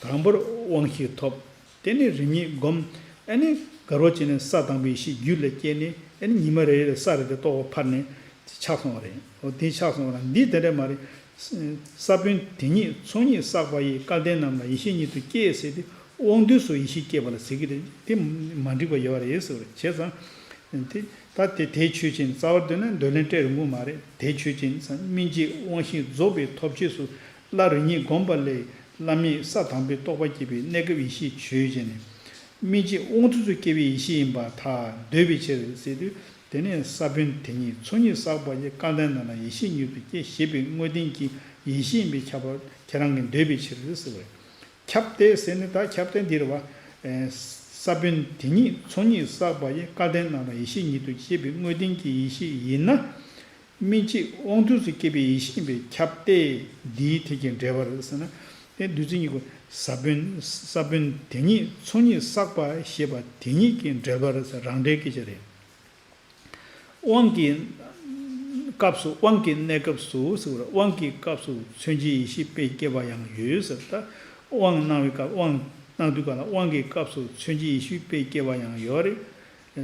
དང་པོར་དབང་ཞིག་ཐོབ། དེ་ནས་རིམ་གཉིས་བསྒོམ། ཨ་ནི་དགའ་རོགས་བྱས་ནས་ས་དང་པོའི་ཡེ་ཤེས་རྒྱུད་ལ་སྐྱེས་ནས། ཨ་ནི་ཉི་མ་རེ་རེ་ལ་ས་རེ་དེ་རྟོགས་པ་འཕར་ནས་ཆགས་སོང་བ་རེད། འོ་དེ་ཆགས་སོང་བ་ལ་འདི་དེ་འདྲ་མ་རེད། ས་བོན་དེ་ཉིད་ཚོགས་གཉིས་བསགས་པ་ཡི། སྐལ་ལྡན་རྣམས་ལ་ཡེ་ཤེས་ཉིད་དུ་སྐྱེ་ཟེར་ཏེ་དབང་དུས་སུ་ཡེ་ཤེས་སྐྱེས་པ་ལ་ཟེར་གྱི་རེད། དེ་མ་འགྲིག་པ་ཡོད་རེད་ཟེར་བ་རེད། བྱས་ཙང་དེ་ད་དེ་དེའི་ཆོས་ཅན། རྩ་བར་འདོད་ན་འདོད་ལན་སྤྲད་རུང་གི་མ་རེད། དེའི་ཆོས་ཅན་ཙང་སྨིན་བྱེད་དབང་བཞི་རྫོགས་པའི་ཐོབ་རྗེས་སུ་སླར་རིམ་གཉིས་བསྒོམས་པ་ལས། བླ་མེད་ས་དང་པོའི་རྟོགས་པ་སྐྱེས་པའི་གནས་སྐབས་ཡེ་ཤེས་ཆོས་ཅན་ནི། སྨིན་བྱེད་དབང་དུས་སུ་སྐྱེས་པའི་ཡེ་ཤེས་ཡིན་པར་ཐལ། འདོད་པའི་ཕྱིར་ཟེར་དུས། དེ་ནས་ས་བོན་དེ་ཉིད་ཚོགས་གཉིས་བསགས་པ་ཡི། སྐལ་ལྡན་རྣམས་ལ་ཡེ་ཤེས་ཉིད་དུ་སྐྱེ། ཞེས་པའི་དངོས་བསྟན་གྱི་ཡེ་ཤེས་ཡིན་པས་ཁྱབ་པ་ཁྱེད་རང་གིས་འདོད་པའི་ཕྱིར་ཟེར་བས། ཁྱབ་སྟེ་ཟེར་ནས་ད་ཁྱབ་སྟེ་འདིར་བ། ས་བོན་དེ་ཉིད་ཚོགས་གཉིས་བསགས་པ་ཡི། སྐལ་ལྡན་རྣམས་ལ་ཡེ་ཤེས་ཉིད་དུ་སྐྱེ་བའི་དངོས་བསྟན་གྱི་ཡེ་ཤེས་ཡིན་ན། སྨིན་བྱེད་དབང་དུས་སུ་སྐྱེས་པའི་ཡེ་ཤེས་ཡིན་པས་ཁྱབ་སྟེ། འདིའི་ཐད་ཀྱི་འགྲེལ་པར་ཟེར་ན། དེ་བདུད་རྩི་གཉིས་ཀྱི་ས་བོན་ས་བོན་དེ་ཉིད་ཚོགས་གཉིས་བསགས་པ་ཞེས་པ་དེ་ཉིད་ཀྱི་འགྲེལ་པར་ཟེར། རང་འགྲེལ་སྐད་ཆ་རེད། དབང་གི་སྐབས་སུ། དབང་གི་གནས་སྐབས་སུ་ཟེར་བ་རེད། དབང་གི་སྐབས་སུ་མཚོན་བྱེད་ཡེ་ཤེས་དཔེ་སྐྱེ་བ་ཡང་ཡོད་ཟེར། ད་དབང་གནང་བའི་སྐབས། དབང་གནང་དུས་ག་ལ། དབང་གི་སྐབས་སུ་མཚོན་བྱེད་ཡེ་ཤེས་དཔེ་སྐྱེ་བ་ཡང་ཡོད་རེད།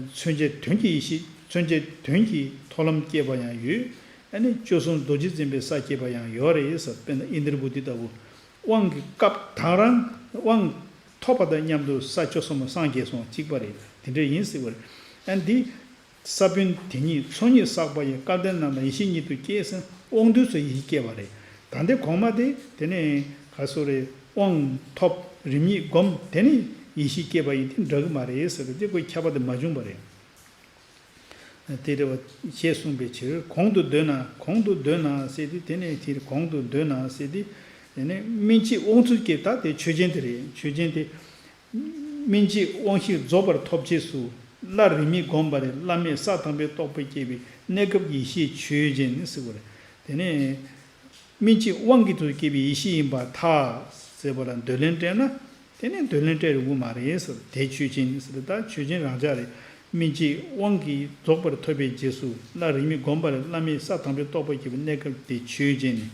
མཚོན་བྱེད་དོན་གྱི་ཡེ་ཤེས། མཚོན་བྱེད་དོན་གྱི་ཐོག་ལམ་སྐྱེ་བ་ཡང་ཡོད། ཨ་ནི་བཅུ་གསུམ་རྡོ་རྗེ་འཛིན་པའི་ས་སྐྱེ་བ་ཡང་ཡོད་རེད་ཟེར། དཔེར་ན་ཨིནྡྲ་བྷུ་ཏི་ལྟ་བུ། དབང་གི་སྐབས་དང་རང་དབང་ཐོབ་པ་དང་མཉམ་དུ་ས་བཅུ་གསུམ་སངས་རྒྱས་སོང་། གཅིག་པ་རེད། དེ་འདྲ་ཡིན་ཟེར་བ་རེད། ཨ་ནི་འདི་ས་བོན་དེ་ཉིད་ཚོགས་གཉིས་བསགས་པ་ཡི། སྐལ་ལྡན་རྣམས་ལ་ཡེ་ཤེས་ཉིད་དུ་སྐྱེ་ཟེར། དབང་དུས་སུ་ཡེ་ཤེས་སྐྱེ་བ་རེད། ད་འདི་གོང་མ་དེ་དེ་ནས་ག་སོ་རེད། དབང་ཐོབ། རིམ་གཉིས་བསྒོམ། དེ་ནས་ཡེ་ཤེས་སྐྱེ་བ་ཡིན། དེ་འདྲ་གི་མ་རེད་ཟེར་བ་དེ་ཁོའི་ཁྱབ་པ་དེ་མ་བྱུང་བ་རེད། དེ་འདྲ་བ་ཞེས་གསུངས་པའི་ཕྱིར། གོང་དུ་འདོད་ན། གོང་དུ་འདོད་ན་ཟེར་དུས་དེ་ནས་དེར་གོང་དུ་འདོད་ན་ཟེར་དུས་དེ་ནས་སྨིན་བྱེད་དབང་དུས་སྐྱེ། ད་དེ་ཆོས་ཅན་དེ་རེད། ཆོས་ཅན་དེ། སྨིན་བྱེད་དབང་བཞི་རྫོགས་པར་ཐོབ་རྗེས་སུ་སླར་རིམ་གཉིས་བསྒོམས་པ་ལས། བླ་མེད་ས་དང་པོའི་རྟོགས་པ་སྐྱེས་པའི་གནས་སྐབས་ཡེ་ཤེས་ཆོས་ཅན་ནི་ཟེར་བ་རེད། དེ་ནས་སྨིན་བྱེད་དབང་གི་དུས་སྐྱེས་པའི་ཡེ་ཤེས་ཡིན་པར་ཐལ་ཟེར་བ་ལ་འདོད་ལན་སྤྲད་ན། དེ་ནས་འདོད་ལན་སྤྲད་རུང་གི་མ་རེད་ཟེར། དེ་ཆོས་ཅན་ཟེར། ད་ཆོས་ཅན་རང་འཇགས་རེད། སྨིན་བྱེད་དབང་གིས་རྫོགས་པར་ཐོབ་པའི་རྗེས་སུ་སླར་རིམ་གཉིས་བསྒོམས་པ་ལས། བླ་མེད་ས་དང་པོའི་རྟོགས་པ་སྐྱེས་པའི་གནས་སྐབས་དེ་ཆོས་ཅན་ནི།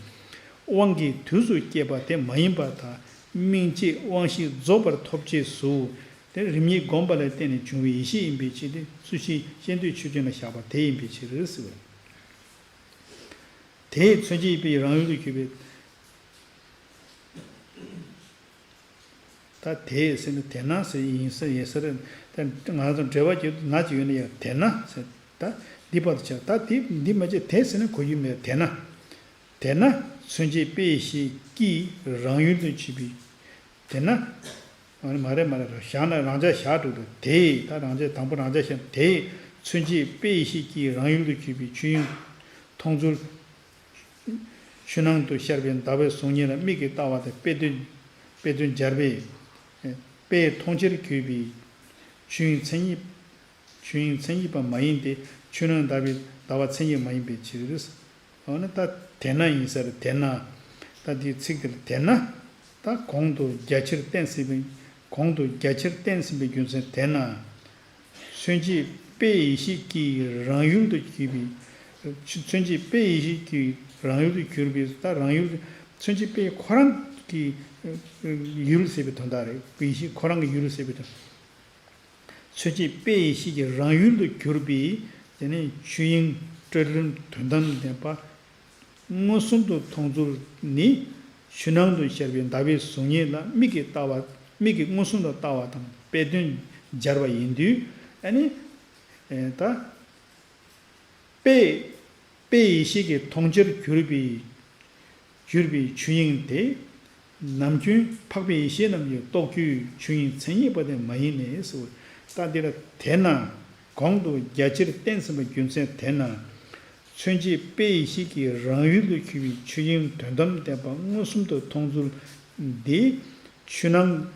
དབང་གི་དུས་སུ་སྐྱེས་པ་དེ་མ་ཡིན་པར་ཐལ། སྨིན་བྱེད་དབང་བཞི་རྫོགས་པར་ཐོབ་རྗེས་སུ། དེ་རིམ་གཉིས་བསྒོམས་པ་ལ་བརྟེན་ནས་བྱུང་བའི་ཡེ་ཤེས་ཡིན་པའི་ཕྱིར་ཏེ། སུ་ཞིག་ཤེས་འདོད་ཆོས་ཅན་ལ་བཞག་པ་དེ་ཡིན་པའི་ཕྱིར་ཟེར། དེས་མཚོན་བྱེད་པའི་རང་ཡུལ་དུ་གྱུར་པའི། ད་དེས་ཟེར་ན་དེས་ན་ཟེར་ཡིན་ས་ཡིན་ས་རེད། ད་ང་ཚོ་འགྲེལ་པ་གྱི་ན་ཅིག་ཡོད་ན་ཡང་དེས་ན་ཟེར། ད་འདི་བར་དུ་བྱ། ད་འདི་འདི་མ་བྱས་དེ་ཟེར་ན་གོ་རྒྱུ་མེད། དེས་ན། དེས་ན་མཚོན་བྱེད་དཔེ་ཡེ་ཤེས་ཀྱི་རང་ཡུལ་དུ་གྱུར་པའི། དེས་ན། མ་རེད་མ་རེད་མ་རེད། བཞག་ན་རང་འཇགས་བཞག་འགྲོ་འདུག་དེས། ད་རང་འཇགས་དང་པོ་རང་འཇགས་བཞག་དེས་མཚོན་བྱེད་དཔེ་ཡེ་ཤེས་ཀྱི་རང་ཡུལ་དུ་གྱུར་པའི་ཆོས་དབྱིངས་མཐོང་ཚུལ། ཆོས་སྣང་དུ་ཤར་བའི་ཟླ་བའི་གཟུགས་བརྙན་ལ་མིག་གིས་ལྟ་བ་དང་། དཔེ་དོན། དཔེ་དོན་སྦྱར་བས་དཔེས་མཐོང་ཕྱིར་གྱུར་པའི་ཆོས་དབྱིངས་མཚན་ཉིད། ཆོས་དབྱིངས་མཚན་ཉིད་པ་མ་ཡིན་ཏེ། ཆོས་སྣང་ཟླ་བའི་ཟླ་བ་མཚན་ཉིད་མ་ཡིན་པའི་ཕྱིར། འོ་ན་ད་དེས་ན་ཡིན་ས་རེད། དེས་ན། ད་འདིའི་ཚིག་དེ་ལ་དེས་ན། ད་གོང་དུ་རྒྱ་ཆེར་བསྟན་ཟིན་པའི། གོང་དུ་རྒྱ་ཆེར་བསྟན་ཟིན་པའི་རྒྱུ་མཚན་དེས་ན། མཚོན་བྱེད་དཔེ་ཡེ་ཤེས་ཀྱི་རང་ཡུལ་དུ་གྱུར་པའི། མཚོན་བྱེད་དཔེ་ཡེ་ཤེས་ཀྱི་རང་ཡུལ་དུ་གྱུར་པའི། ད་རང་ཡུལ། མཚོན་བྱེད་དཔེ་ཁོ་རང་གི་ཡུལ་ཟེར་བའི་དོན་དག་རེད། ཡེ་ཤེས་ཁོ་རང་གི་ཡུལ་ཟེར་བའི་དོན། མཚོན་བྱེད་དཔེ་ཡེ་ཤེས་ཀྱི་རང་ཡུལ་དུ་གྱུར་པའི། དེ་ནས་ཆོས་དབྱིངས་སྤྲོས་བྲལ་དོན་དམ་ལྡན་པ། མངོན་སུམ་དུ་མཐོང་ཚུལ་ནི། ཆོས་སྣང་དུ་ཤར་བའི་ཟླ་བའི་གཟུགས་བརྙན་ལ་མིག་གིས་ལྟ་བ། མིག་གིས་མངོན་སུམ་དུ་ལྟ་བ་དང་། དཔེ་དོན་སྦྱར་བ་ཡིན་དུས། ཨ་ནི། ཨེ་ད། དཔེ་དཔེ་ཡེ་ཤེས་ཀྱི་མཐོང་བྱར་གྱུར་པའི་གྱུར་པའི་ཆོས་དབྱིངས་དེ། ནམ་རྒྱུན་འཕགས་པའི་ཡེ་ཤེས་རྣམས་ཀྱིས་རྟོགས་རྒྱུའི་ཆོས་དབྱིངས་མཚན་ཉིད་པ་དེ་མ་ཡིན་ནས་ཟེར། ད་འདི་ལ་དེས་ན་གོང་དུ་རྒྱ་ཆེར་བསྟན་ཟིན་པ་རྒྱུ་མཚན་དེས་ན། མཚོན་བྱེད་དཔེ་ཡེ་ཤེས་ཀྱི་རང་ཡུལ་དུ་གྱུར་པའི་ཆོས་དབྱིངས་དོན་དམ་བདེན་པ་མངོན་སུམ་དུ་མཐོང་ཚུལ་འདི་ཆོས་སྣང་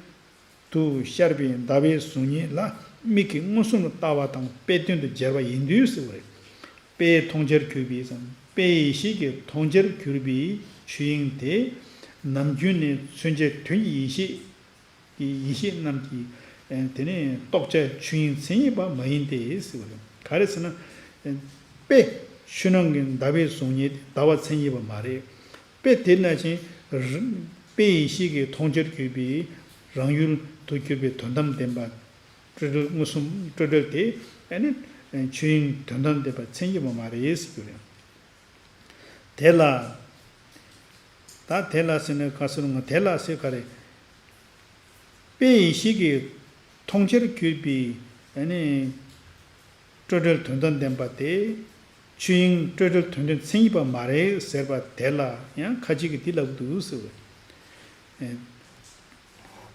དུ་ཤར་བའི་ཟླ་བའི་གཟུགས་བརྙན་ལ་མིག་གིས་མངོན་སུམ་དུ་ལྟ་བ་དང་དཔེ་དོན་དུ་སྦྱར་བ་ཡིན་དུས་ཟེར་བ་རེད། དཔེའི་མཐོང་བྱར་གྱུར་པའི་སམ། དཔེ་ཡེ་ཤེས་ཀྱི་མཐོང་བྱར་གྱུར་པའི་ཆོས་དབྱིངས་དེ། ནམ་རྒྱུན་ནས་མཚོན་བྱའི་དོན་གྱི་ཡེ་ཤེས་ཀྱི་ཡེ་ཤེས་རྣམས་ཀྱིས་ཨེ་དེ་ནས་རྟོགས་བྱའི་ཆོས་དབྱིངས་མཚན་ཉིད་པ་མ་ཡིན་ཏེ་ཟེར་བ་རེད། ག་རེ་ཟེར་ན། ཨེ་དཔེ་ཆོས་སྣང་གི་ཟླ་བའི་གཟུགས་བརྙན་དེ་ཟླ་བ་མཚན་ཉིད་པ་མ་རེད། དཔེ་དེ་ནང་བཞིན་རི་དཔེ་ཡེ་ཤེས་ཀྱི་མཐོང་བྱར་གྱུར་པའི་རང་ཡུལ་དུ་གྱུར་པའི་དོན་དམ་བདེན་པ། སྤྲོས་བྲལ་མངོན་སུམ་སྤྲོས་བྲལ་དེ་ཨ་ནི་ཆོས་དབྱིངས་དོན་དམ་བདེན་པ་མཚན་ཉིད་པ་མ་རེད་ཟེར་རྒྱུ་རེད། དེ་ལ། ད་དེ་ལ་ཟེར་ན་ག་ཟེར་ང་དེ་ལ་ཟེར་ག་རེ། དཔེ་ཡེ་ཤེས་ཀྱི་མཐོང་བྱར་གྱུར་པའི་ཨ་ནི། སྤྲོས་བྲལ་དོན་དམ་བདེན་པ་དེ། ཆོས་དབྱིངས་སྤྲོས་བྲལ་དོན་དམ་མཚན་ཉིད་པ་མ་རེད་ཟེར་བ་དེ་ལ་ཡང་ཁ་ཅིག་གིས་འདི་ལབ་འདུག་ཟེར་བ། ཨེ།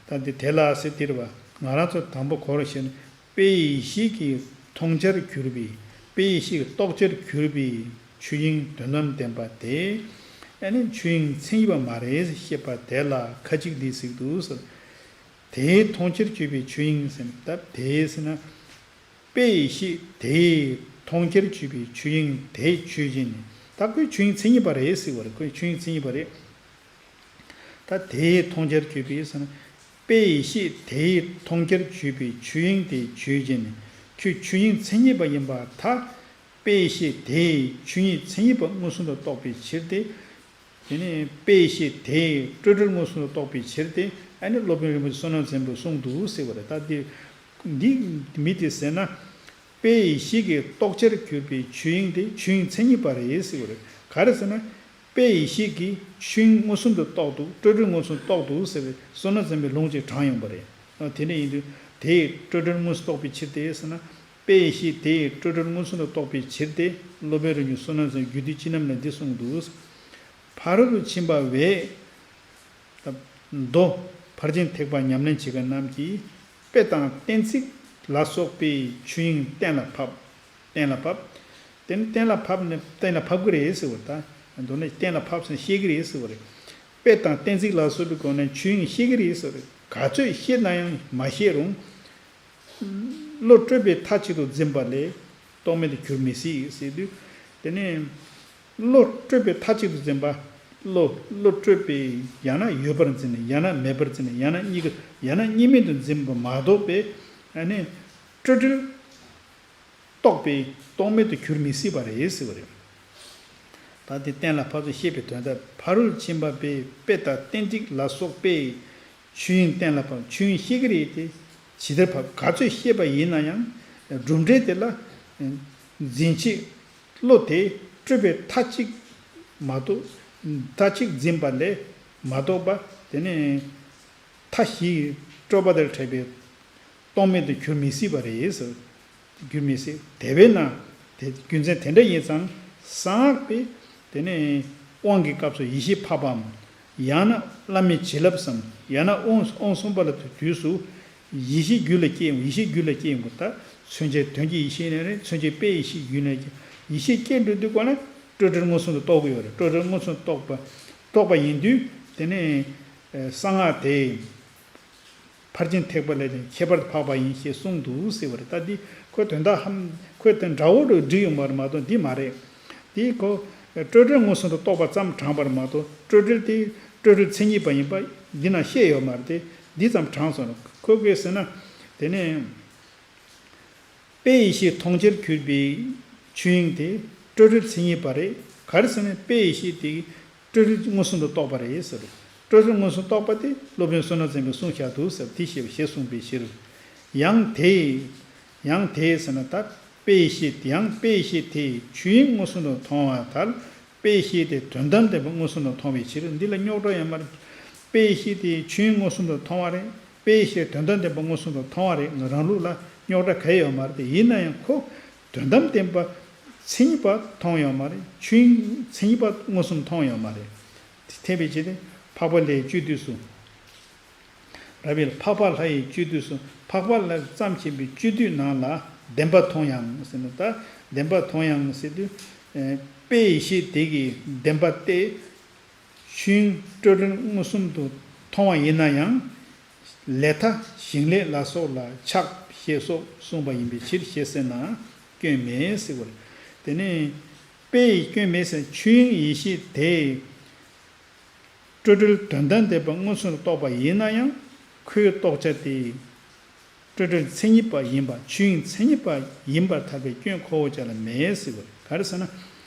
ད་འདི་དེ་ལ་ཟེར་འདིར་བ་ང་རང་ཚོ་དང་པོ་གོ་རོགས་ཞེས་ན། དཔེ་ཡེ་ཤེས་ཀྱི་མཐོང་བྱར་གྱུར་པའི། དཔེ་ཡེ་ཤེས་ཀྱི་རྟོགས་བྱར་གྱུར་པའི་ཆོས་དབྱིངས་དོན་དམ་བདེན་པ་དེ། ཨ་ནི་ཆོས་དབྱིངས་མཚན་ཉིད་པ་མ་རེད་ཞེས་པ་དེ་ལ་ཁ་ཅིག་འདི་ཟེར་འདུག་ཟེར། དེའི་མཐོང་བྱར་གྱུར་པའི་ཆོས་དབྱིངས་ཟེར་ན་ད་དེའི་ཟེར་ན། དཔེ་ཡེ་ཤེས་དེའི་མཐོང་བྱར་གྱུར་པའི་ཆོས་དབྱིངས་དེ་ཆོས་ཅན་ནི། ད་ཁོའི་ཆོས་དབྱིངས་མཚན་ཉིད་པ་རེད་ཟེར་བ་རེད། ཁོའི་ཆོས་དབྱིངས་མཚན་ཉིད་པ་རེད། ད་དེའི་མཐོང་བྱར་གྱུར་པའི་ཟེར་ན། དཔེ་ཡེ་ཤེས་དེའི་མཐོང་བྱར་གྱུར་པའི་ཆོས་དབྱིངས་དེ་ཆོས་ཅན་ནི། ཁོའི་ཆོས་དབྱིངས་མཚན་ཉིད་པ་ཡིན་པར་ཐལ། དཔེ་ཡེ་ཤེས་དེའི་ཆོས་དབྱིངས་མཚན་ཉིད་པ་མངོན་སུམ་དུ་རྟོགས་པའི་ཕྱིར་ཏེ། དེ་ནས་དཔེ་ཡེ་ཤེས་དེའི་སྤྲོས་བྲལ་མངོན་སུམ་དུ་རྟོགས་པའི་ཕྱིར་ཏེ། ཨ་ནི་སློབ་དཔོན་རིན་པོ་ཆེ་བསོད་ནམས་རྩེ་མོས་གསུངས་འདུག་ཟེར་བ་རེད། ད་དེ་འདི་མི་དེ་ཟེར་ན། དཔེ་ཡེ་ཤེས་ཀྱི་རྟོགས་བྱར་གྱུར་པའི་ཆོས་དབྱིངས་དེ་ཆོས་དབྱིངས་མཚན་ཉིད་པ་རེད་ཟེར་བ་རེད། ག་རེ་ཟེར་ན། དཔེ་ཡེ་ཤེས་ཀྱི་ཆོས་དབྱིངས་མངོན་སུམ་དུ་རྟོགས་འདུག་སྤྲོས་བྲལ་མངོན་སུམ་དུ་རྟོགས་འདུག་ཟེར་བའི་བསོད་ནམས་རྩེ་མོའི་ལུང་ཅིག་དྲངས་ཡོང་པ་རེད། དེ་འདྲ་ཡིན་དུས་དེས་སྤྲོས་བྲལ་མངོན་སུམ་རྟོགས་པའི་ཕྱིར་ཏེ་ཟེར་ན། དཔེ་ཡེ་ཤེས་དེས་སྤྲོས་བྲལ་མངོན་སུམ་དུ་རྟོགས་པའི་ཕྱིར་ཏེ། སློབ་དཔོན་རིན་པོ་ཆེ་བསོད་ནམས་རྩེ་མོས་རྒྱུད་སྡེ་སྤྱི་རྣམ་ལས་འདི་གསུངས་འདུག་ཕ་རོལ་ཏུ་ཕྱིན་པ་བས། མདོ་ཕར་ཕྱིན་ཐེག་པ་ཉམས་ལེན་བྱེད་མཁན་རྣམས་ཀྱིས་དཔེ་དང་གཏན་ཚིགས་ལ་སོགས་པའི་ཆོས་དབྱིངས་གཏན་ལ་ཕབ། གཏན་ལ་ཕབ། དེ་ནི་གཏན་ལ་ཕབ་ནས་གཏན་ལ་ཕབ་ཀྱི་རེད་ཟེར་བ་དང་། མདོར་ན་གཏན་ལ་ཕབ་ཟེར་ན་ཤེས་ཀྱི་རེད་ཟེར་བ་རེད། དཔེ་དང་གཏན་ཚིགས་ལ་སོགས་པའི་སྒོ་ནས་ཆོས་དབྱིངས་ཤེས་ཀྱི་རེད་ཟེར་བ་རེད། ག་ཚོད་ཤེས་ན་ཡང་མ་ཤེས་རུང་། བློ་སྤྲོས་པས་མཐའ་གཅིག་ཏུ་འཛིན་པ་ལས་རྟོག་མེད་དུ་གྱུར་མི་སྲིད་ཟེར་དུས། དེ་ནས་བློ་སྤྲོས་པས་མཐའ་གཅིག་ཏུ་འཛིན་པ། བློ་བློ་སྤྲོས་པས་ཡང་ན་ཡོད་པར་འཛིན་ནས་ཡང་ན་མེད་པར་འཛིན་ནས་ཡང་ན་གཉིས་ཀ་ཡང་ན་གཉིས་མེད་དུ་འཛིན་པ་མ་གཏོགས་པའི་ཨ་ནི་སྤྲོས་བྲལ་རྟོགས་པས་རྟོག་མེད་དུ་གྱུར་མི་སྲིད་པ་རེད་ཟེར་བ་རེད། ད་དེ་གཏན་ལ་ཕབ་ཚུལ་བཤད་པའི་དོན་དག་ཕ་རོལ་ཕྱིན་པ་པས་དཔེ་དང་གཏན་ཚིགས་ལ་སོགས་པས་ཆོས་དབྱིངས་གཏན་ལ་ཕབ། ཆོས་དབྱིངས་ཤེས་ཀྱི་རེད་དེ། ཇི་ལྟར་ཕབ། ག་ཚོད་ཤེས་པ་ཡིན་ན་ཡང་། གྲུབ་འབྲས་དེ་ལ་འཛིན་བྱེད་བློ་དེ་སྤྲོས་པས་མཐའ་གཅིག་མ་གཏོགས། མཐའ་གཅིག་འཛིན་པ་ལས་མ་གཏོགས་པ། དེ་ནས་མཐའ་བཞིའི་སྤྲོས་པ་དང་བྲལ་བའི་རྟོག་མེད་དུ་གྱུར་མི་སྲིད་པ་རེད་ཟེར། གྱུར་མི་སྲིད། དེ་བས་ན། དེ་རྒྱུ་མཚན་དེ་འདྲ་ཡིན་ཙང་གསང་སྔགས་པས་དེ་ནས་དབང་གི་སྐབས་སུ་ཡེ་ཤེས་འཕགས་པའམ། ཡང་ན་བླ་མེད་བྱིན་རླབས་སམ། ཡང་ན་དབང་དབང་གསུམ་པ་ལ་དུས་སུ་ཡེ་ཤེས་རྒྱུད་ལ་སྐྱེ་ཡོང་། ཡེ་ཤེས་རྒྱུད་ལ་སྐྱེ་ཡོང་གི། ད་མཚོན་བྱའི་དོན་གྱི་ཡེ་ཤེས་ནས་རེད། མཚོན་བྱའི་དཔེ་ཡེ་ཤེས་རྒྱུད་ལ་སྐྱེ། ཡེ་ཤེས་སྐྱེ་འགྲོ་དུས་གོ་ན་སྤྲོས་བྲལ་མངོན་སུམ་དུ་རྟོགས་ཀྱི་ཡོད་རེད། སྤྲོས་བྲལ་མངོན་སུམ་དུ་རྟོགས་པ་རྟོགས་པ་ཡིན་དུས་དེ་ནས་གསང་སྔགས་དེ། ཕར་ཕྱིན་ཐེག་པ་ལས་ཀྱང་ཁྱད་པར་འཕགས་པ་ཡིན་ཞེས་གསུངས་འདུག་ཟེར་བ་རེད། ད་འདི་ཁོའི་དོན་དག་ཧམ་ཁོའི་དོན་འདྲ་བོ་རུ་བསྒྲིགས་ཡོང་བ་རེད་མ་གཏོགས་འདི་མ་རེད། འདི་ཁོ་སྤྲོས་བྲལ་མངོན་སུམ་དུ་རྟོགས་པ་ཙམ་དྲངས་པ་རེད་མ་གཏོགས་སྤྲོས་བྲལ་དེ་སྤྲོས་བྲལ་མཚན་ཉིད་པ་ཡིན་པ་འདི་ན་བཤད་ཡོད་མ་རེད་དེ། འདི་ཙམ་དྲངས་སོང་རེད། ཁོ་གིས་ཟེར་ན། དེ་ནས། དཔེ་ཡེ་ཤེས་མཐོང་བྱར་གྱུར་པའི་ཆོས་དབྱིངས་དེ་སྤྲོས་བྲལ་མཚན་ཉིད་པ་རེད། ག་རེ་ཟེར་ན་དཔེ་ཡེ་ཤེས་དེ་སྤྲོས་བྲལ་མངོན་སུམ་དུ་རྟོགས་པ་རེད་ཟེར། སྤྲོས་བྲལ་མངོན་སུམ་རྟོགས་པ་དེ་སློབ་དཔོན་བསོད་ནམས་རྩེ་མོས་གསུངས་བཞག་འདུག་ཟེར། དེ་ཞེས་པ་ཞེས་གསུངས་པའི་ཕྱིར། ཡང་དེ། ཡང་དེ་ཟེར་ན་ད་དཔེ་ཡེ་ཤེས་ཡང་དཔེ་ཡེ་ཤེས་དེ་ཆོས་དབྱིངས་མངོན་སུམ་དུ་མཐོང་བ་ལྟར། དཔེ་ཡེ་ཤེས་དེ་དོན་དམ་བདེན་པ་མངོན་སུམ་དུ་མཐོང་བའི་ཕྱིར། འདི་ལ་རྙོག་དྲ་ཡོད་མ་རེད། དཔེ་ཡེ་ཤེས་དེ་ཆོས་དབྱིངས་མངོན་སུམ་དུ་མཐོང་བ་རེད། དཔེ་ཡེ་ཤེས་དོན་དམ་བདེན་པ་མངོན་སུམ་དུ་མཐོང་བ་རེད། ང་རང་ལུགས་ལ་རྙོག་དྲ་ག་ཡོད་མ་རེད་དེ། ཡིན་ན་ཡང་ཁོ་དོན་དམ་བདེན་པ་ མཚན་ཉིད་པ་མཐོང་ཡོད་མ་རེད། ཆོས་དབྱིངས་མཚན་ཉིད་པ་མངོན་སུམ་མཐོང་ཡོད་མ་རེད། དེ་འཐད་པའི་ཕྱིར་ཏེ། འཕགས་པ་ལྷའི་སྤྱོད་བསྡུས་སུ། རབ་དབྱེ་ལ། འཕགས་པ་ལྷ་ཡི་སྤྱོད་བསྡུས་སུ། འཕགས་པ་ལྷ་ཙམ་མཁྱེན་པའི་སྤྱོད་བསྡུས་ནང་ལ། བདེན་པ་མཐོང་ཡང་ཟེར་ན། ད་བདེན་པ་མཐོང་ཡང་ཟེར་དུས། ཨེ། དཔེ་ཡི་ཤེས་དེ་གིས་བདེན་པ་སྟེ། ཆོས་དབྱིངས་སྤྲོས་བྲལ་མངོན་སུམ་དུ་མཐོང་བ་ཡིན་ན་ཡང་། ལས་མཐའ་ཞིང་ལས་ལ་སོགས་ལ་ཆགས་ཞེས་སོགས་གསུངས་པ་ཡིན་པའི་ཕྱིར་ཞེས་ཟེར་ན་སྐྱོན་མེད་ཟེར་བ་རེད། དེ་ནས་དཔེ་ཡི་སྐྱོན་མེད་ཟེར། ཆོས་དབྱིངས་ཡེ་ཤེས་དེ་སྤྲོས་བྲལ་དོན་དམ་བདེན་པ་མངོན་སུམ་དུ་རྟོགས་པ་ཡིན་ན་ཡང་། ཁོའི་རྟོགས་བྱ་དེ་སྤྲོས་བྲལ་མཚན་ཉིད་པ་ཡིན་པ། ཆོས་དབྱིངས་མཚན་ཉིད་པ་ཡིན་པར་ཐལ་བའི་སྐྱོན་ཁོ་བོ་ཅིག་ལ་མེད་ཟེར་བ་རེད། ག་རེ་ཟེར་ན།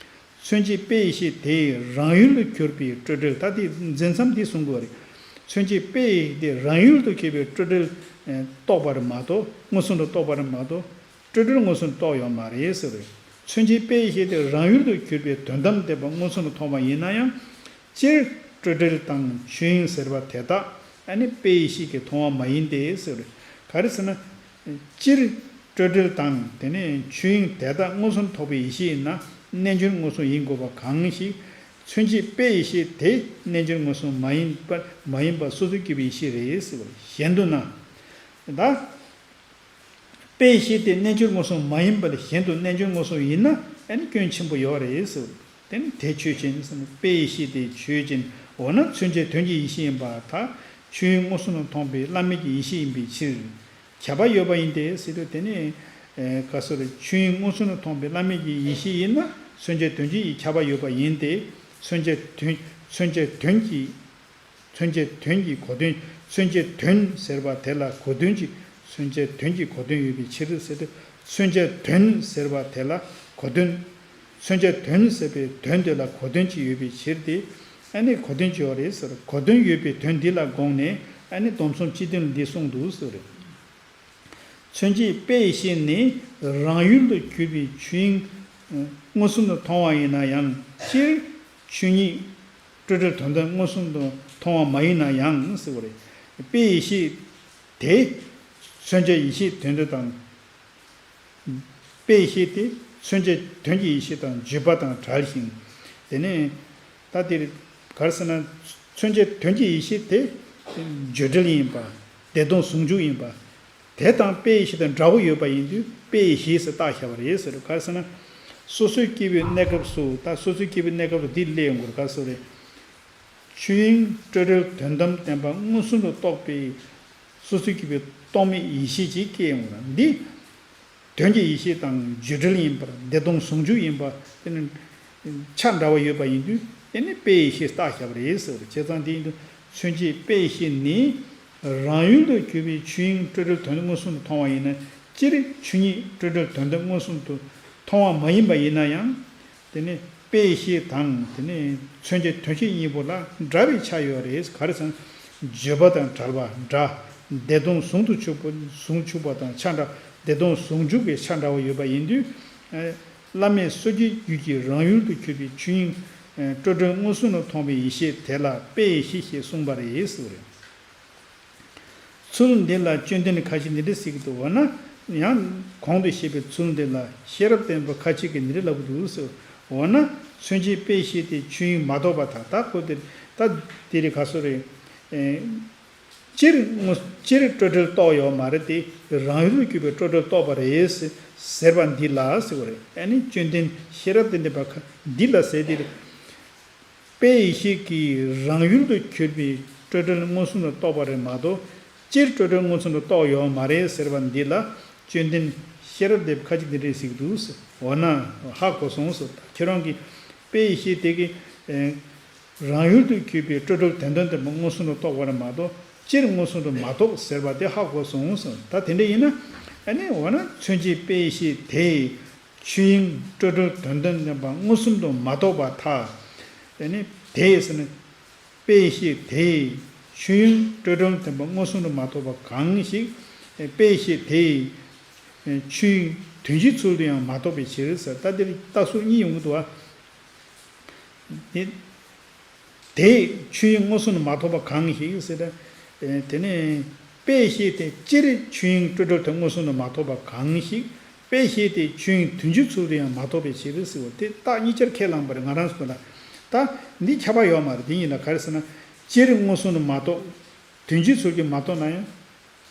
མཚོན་བྱེད་དཔེ་ཡི་ཤེས་དེ་རང་ཡུལ་དུ་གྱུར་པའི་སྤྲོས་བྲལ། ད་དེ་འཛིན་མཚམས་འདི་གསུང་དགོས་རེད། མཚོན་བྱེད་དཔེ་ཡི་ཤེས་དེ་རང་ཡུལ་དུ་གྱུར་པའི་སྤྲོས་བྲལ་རྟོགས་པ་རེད་མ་གཏོགས། མངོན་སུམ་དུ་རྟོགས་པ་རེད་མ་གཏོགས། སྤྲོས་བྲལ་མངོན་སུམ་དུ་རྟོགས་ཡོད་མ་རེད་ཟེར་བ་རེད། མཚོན་བྱེད་དཔེ་ཡི་ཤེས་དེ་རང་ཡུལ་དུ་གྱུར་པའི་དོན་དམ་བདེན་པ་མངོན་སུམ་དུ་མཐོང་བ་ཡིན་ན་ཡང་། སྤྱིར་སྤྲོས་བྲལ་དང་ཆོས་དབྱིངས་ཟེར་བ་དེ་དག་ཨ་ནི་དཔེ་ཡི་ཤེས་ཀྱིས་མཐོང་བ་མ་ཡིན་ཏེ་ཟེར་བ་རེད། ག་རེ་ཟེར་ན། སྤྱིར་སྤྲོས་བྲལ་དང་དེ་ནས་ཆོས་དབྱིངས་དེ་དག་མངོན་སུམ་རྟོགས་པའི་ཡེ་ཤེས་ཡིན་ན། རྣལ་འབྱོར་མངོན་སུམ་ཡིན་དགོས་པ་གང་ཞིག། མཚོན་བྱེད་དཔེ་ཡི་ཤེས་དེ་རྣལ་འབྱོར་མངོན་སུམ་མ་ཡིན་པ་མ་ཡིན་པ་སོ་སོར་གྱུར་པའི་ཡེ་ཤེས་རེད་ཟེར་བ་རེད། གཞན་དུ་ན། ད། དཔེ་ཡི་ཤེས་དེ་རྣལ་འབྱོར་མངོན་སུམ་མ་ཡིན་པ་ལས་གཞན་དུ་རྣལ་འབྱོར་མངོན་སུམ་ཡིན་ན་ཨ་ནི་སྐྱོན་ཆེན་པོ་ཡོད་རེད་ཟེར། དེ་ནི་དེ་ཆོས་ཅན་ཟེར་ན། དཔེ་ཡི་ཤེས་དེ་ཆོས་ཅན། འོ་ན་མཚོན་བྱེད་དོན་གྱི་ཡེ་ཤེས་ཡིན་པར་ཐལ། ཆོས་དབྱིངས་མངོན་སུམ་དུ་མཐོང་བའི་བླ་མེད་ཀྱི་ཡེ་ཤེས་ཡིན་པའི་ཕྱིར། ཁྱབ་པ་ཡོད་པ་ཡིན་ཏེ་ཟེར་དུས། དེ་ནི་ག་རེ་ཟེར། ཆོས་དབྱིངས་མངོན་སུམ་དུ་མཐོང་བའི་བླ་མེད་ཀྱི་ཡེ་ཤེས་ཡིན་ན་མཚོན་བྱེད་དོན་གྱི་ཁྱབ་པ་ཡོད་པ་ཡིན་ཏེ། མཚོན་བྱེད་དོན་མཚོན་བྱེད་དོན་གྱི། མཚོན་བྱེད་དོན་གྱི་གོ་དོན། མཚོན་བྱེད་དོན་ཟེར་བ་དེ་ལ་གོ་དོན་གྱི། མཚོན་བྱེད་དོན་གྱི་གོ་དོན་ཡོད་པའི་ཕྱིར་ཟེར་ཏེ། མཚོན་བྱེད་དོན་ཟེར་བ་དེ་ལ་གོ་དོན། མཚོན་བྱེད་དོན་ཟེར་བའི་དོན་དེ་ལ་གོ་དོན་གྱི་ཡོད་པའི་ཕྱིར་ཏེ། ཨ་ནི་གོ་དོན་གྱི་ཡོད་རེད་ཟེར། གོ་དོན་ཡོད་པའི་དོན་འདི་ལ་དགོངས་ནས་ཨ་ནི་སྡོམ་གསུམ་སྤྱི་དོན་འདི་གསུངས་འདུག་ཟེར། མཚོན་བྱེད་དཔེ་ཡི་ཤེས་ནི་རང་ཡུལ་དུ་གྱུར་པའི་ཆོས་དབྱིངས་མངོན་སུམ་དུ་མཐོང་བ་ཡིན་ན་ཡང་། སྤྱིར་ཆོས་ཉིད་སྤྲོས་བྲལ་དོན་དམ་མངོན་སུམ་དུ་མཐོང་བ་མ་ཡིན་ན་ཡང་ཟེར་བ་རེད། དཔེ་ཡི་ཤེས་དེ་མཚོན་བྱ་ཡེ་ཤེས་དོན་དམ་དང་། དཔེ་ཡི་ཤེས་དེ་མཚོན་བྱ་དོན་གྱི་ཡེ་ཤེས་དང་བརྗོད་པ་དང་བྲལ་ཞིང་། དེ་ནས་ད་དེར་ག་རེ་ཟེར་ན། མཚོན་བྱ་དོན་གྱི་ཡེ་ཤེས་དེ་བརྗོད་བྲལ་ཡིན་པ། བདེ་སྟོང་ཟུང་འཇུག་ཡིན་པ། དེ་དང་དཔེ་ཡི་ཤེས་དང་འདྲ་བོ་ཡོད་པ་ཡིན་དུས་དཔེ་ཡི་ཤེས་སུ་བཏགས་བཞག་པ་རེད་ཟེར། ག་རེ་ཟེར་ན། སོ་སོའི་སྐྱེ་བོའི་གནས་སྐབས་སུ། ད་སོ་སོའི་སྐྱེ་བོའི་གནས་སྐབས་སུ་འདི་སླེབས་ཡོང་གི་རེད། ག་རེ་ཟེར་རེད། ཆོས་དབྱིངས་སྤྲོས་བྲལ་དོན་དམ་བདེན་པ་མངོན་སུམ་དུ་རྟོགས་པའི་སོ་སོའི་སྐྱེ་བོའི་རྟོག་མེད་ཡེ་ཤེས་ཅིག་སྐྱེ་ཡོང་གི་རེད། འདི་དོན་གྱི་ཡེ་ཤེས་དང་བརྗོད་བྲལ་ཡིན་པར། བདེ་སྟོང་ཟུང་འཇུག་ཡིན་པ། དེ་ནི་ཆ་འདྲ་བ་ཡོད་པ་ཡིན་དུས་དེ་ནི་དཔེ་ཡི་ཤེས་བཏགས་བཞག་པ་རེད་ཟེར་བ་རེད། བྱས་ཙང་དེ་ཡིན་དུས་མཚོན་བྱེད་དཔེ་ཡི་ཤེས་ནི་རང་ཡུལ་དུ་གྱུར་པའི་ཆོས་དབྱིངས་སྤྲོས་བྲལ་དོན་དམ་མངོན་སུམ་དུ་མཐོང་བ་ཡིན་ན། སྤྱིར་ཆོས་ཉིད་སྤྲོས་བྲལ་དོན་དམ་མངོན་སུམ་དུ་མཐོང་བ་མ་ཡིན་པ་ཡིན་ན་ཡང་། དེ་ནི་དཔེ་ཡི་ཤེས་དང་དེ་ནི་མཚོན་བྱེད་དོན་ཤེས་གཉིས་པོ་ལ་འདྲ་བའི་ཆ་ཡོད་རེད། ག་རེ་ཟེར་ན། བརྗོད་པ་དང་བྲལ་བ་འདྲ། བདེ་སྟོང་ཟུང་དུ་འཇུག་པ། ཟུང་འཇུག་པ་དང་ཆ་འདྲ། བདེ་སྟོང་ཟུང་འཇུག་གི་ཆ་འདྲ་བ་ཡོད་པ་ཡིན་དུས། ཨ། བླ་མེད་སོ་སྐྱེའི་རྒྱུད་ཀྱི་རང་ཡུལ་དུ་གྱུར་པའི་ཆོས་དབྱིངས་སྤྲོས་བྲལ་མངོན་སུམ་དུ་མཐོང་བའི་ཡེ་ཤེས་དེ་ལ་དཔེ་ཡི་ཤེས་ཞེས་གསུངས་པ་རེད་ཟེར་བ་རེད། ཚུལ་འདི་ལ་དཔྱོད་ལྡན་ཁ་ཅིག་འདི་འདྲ་ཟེར་གྱི་འདུག། འོ་ན་ཡང་གོང་དུ་བཤད་པའི་ཚུལ་འདི་ལ་ཤེས་རབ་ལྡན་པ་ཁ་ཅིག་གིས་འདི་འདྲ་ལབ་ཀྱི་འདུག་ཟེར། འོ་ན་མཚོན་བྱེད་དཔེ་ཡི་ཤེས་དེ་ཆོས་དབྱིངས་མ་རྟོགས་པར་ཐལ། ད་ཁོ་དེ་ད་དེ་རིགས་ག་སོ་རེད། ཨེ། སྤྱིར་དངོས། སྤྱིར་སྤྲོས་བྲལ་རྟོགས་ཡོད་མ་རེད་དེ། རང་ཡུལ་དུ་གྱུར་པའི་སྤྲོས་བྲལ་རྟོགས་པ་རེད་ཟེར་བ་འདི་ལ་ཟེར་བ་རེད། ཨ་ནི་དཔྱོད་ལྡན་ཤེས་རབ་ལྡན་པ་ཁ་འདི་ལ་ཟེར་དེ་རེད། དཔེ་ཡི་ཤེས་ཀྱིས་རང་ཡུལ་དུ་གྱུར་པའི་སྤྲོས་བྲལ་མངོན་སུམ་དུ་རྟོགས་པ་རེད་མ་གཏོགས། སྤྱིར་སྤྲོས་བྲལ་མངོན་སུམ་དུ་རྟོགས་ཡོད་མ་རེད་ཟེར་བ་འདི་ལ་དཔྱོད་ལྡན་ཤེས་རབ་ལྡན་པ་ཁ་ཅིག་འདི་འདྲ་ཟེར་གྱི་འདུག་ཟེར། འོ་ན་ཧ་གོ་སོང་ཟེར། ཁྱེད་རང་གིས་དཔེ་ཡི་ཤེས་དེ་གིས། ཨེ། རང་ཡུལ་དུ་གྱུར་པའི་སྤྲོས་བྲལ་དོན་དམ་བདེན་པ་མངོན་སུམ་དུ་རྟོགས་པ་རེད་མ་གཏོགས། སྤྱིར་མངོན་སུམ་དུ་མ་རྟོགས་ཟེར་བ་དེ་ཧ་གོ་སོང་ཟེར། ད་དེ་འདྲ་ཡིན་ན། ཨ་ནི་འོ་ན་མཚོན་བྱེད་དཔེ་ཡི་ཤེས་དེ་ཆོས་དབྱིངས་སྤྲོས་བྲལ་དོན་དམ་བདེན་པ་མངོན་སུམ་དུ་མ་རྟོགས་པར་ཐལ། ཨ་ནི་དེ་ཟེར་ན། དཔེ་ཡི་ཤེས་དེས་ཆོས་དབྱིངས་སྤྲོས་བྲལ་བདེན་པ་མངོན་སུམ་དུ་མ་རྟོགས་པ་གང་ཞིག། དཔེ་ཡི་ཤེས་དེས་ཆོས་དབྱིངས་དོན་སྤྱིའི་ཚུལ་དུ་ཡང་མ་རྟོགས་པའི་ཕྱིར་ཟེར། ད་འདིར་རྟགས་གསལ་གཉིས་ཡོང་གི་འདུག་བ། དེ། དེས་ཆོས་དབྱིངས་མངོན་སུམ་དུ་མ་རྟོགས་པ་གང་ཞིག་ཟེར་ན། དེ་ནས་དཔེ་ཡི་ཤེས་དེས་སྤྱིར་ཆོས་དབྱིངས་སྤྲོས་བྲལ་དོན་མངོན་སུམ་དུ་མ་རྟོགས་པ་གང་ཞིག། དཔེ་ཤེས་ཏེ་ཆོས་དབྱིངས་དོན་སྤྱིའི་ཚུལ་དུ་ཡང་མ་རྟོགས་པའི་ཕྱིར་ཟེར་བ་དེ་རྟགས་གཉིས་ཆར་ཁས་བླངས་པ་རེད། ང་རང་ཚོ་ལ་ད་འདི་ཁྱབ་པ་ཡོད་མ་རེད། དེ་ཡིན་ན་ག་རེ་ཟེར་ན། སྤྱིར་མངོན་སུམ་དུ་མ་རྟོགས། དོན་སྤྱིའི་ཚུལ་གྱིས་མ་རྟོགས་ན་ཡང་།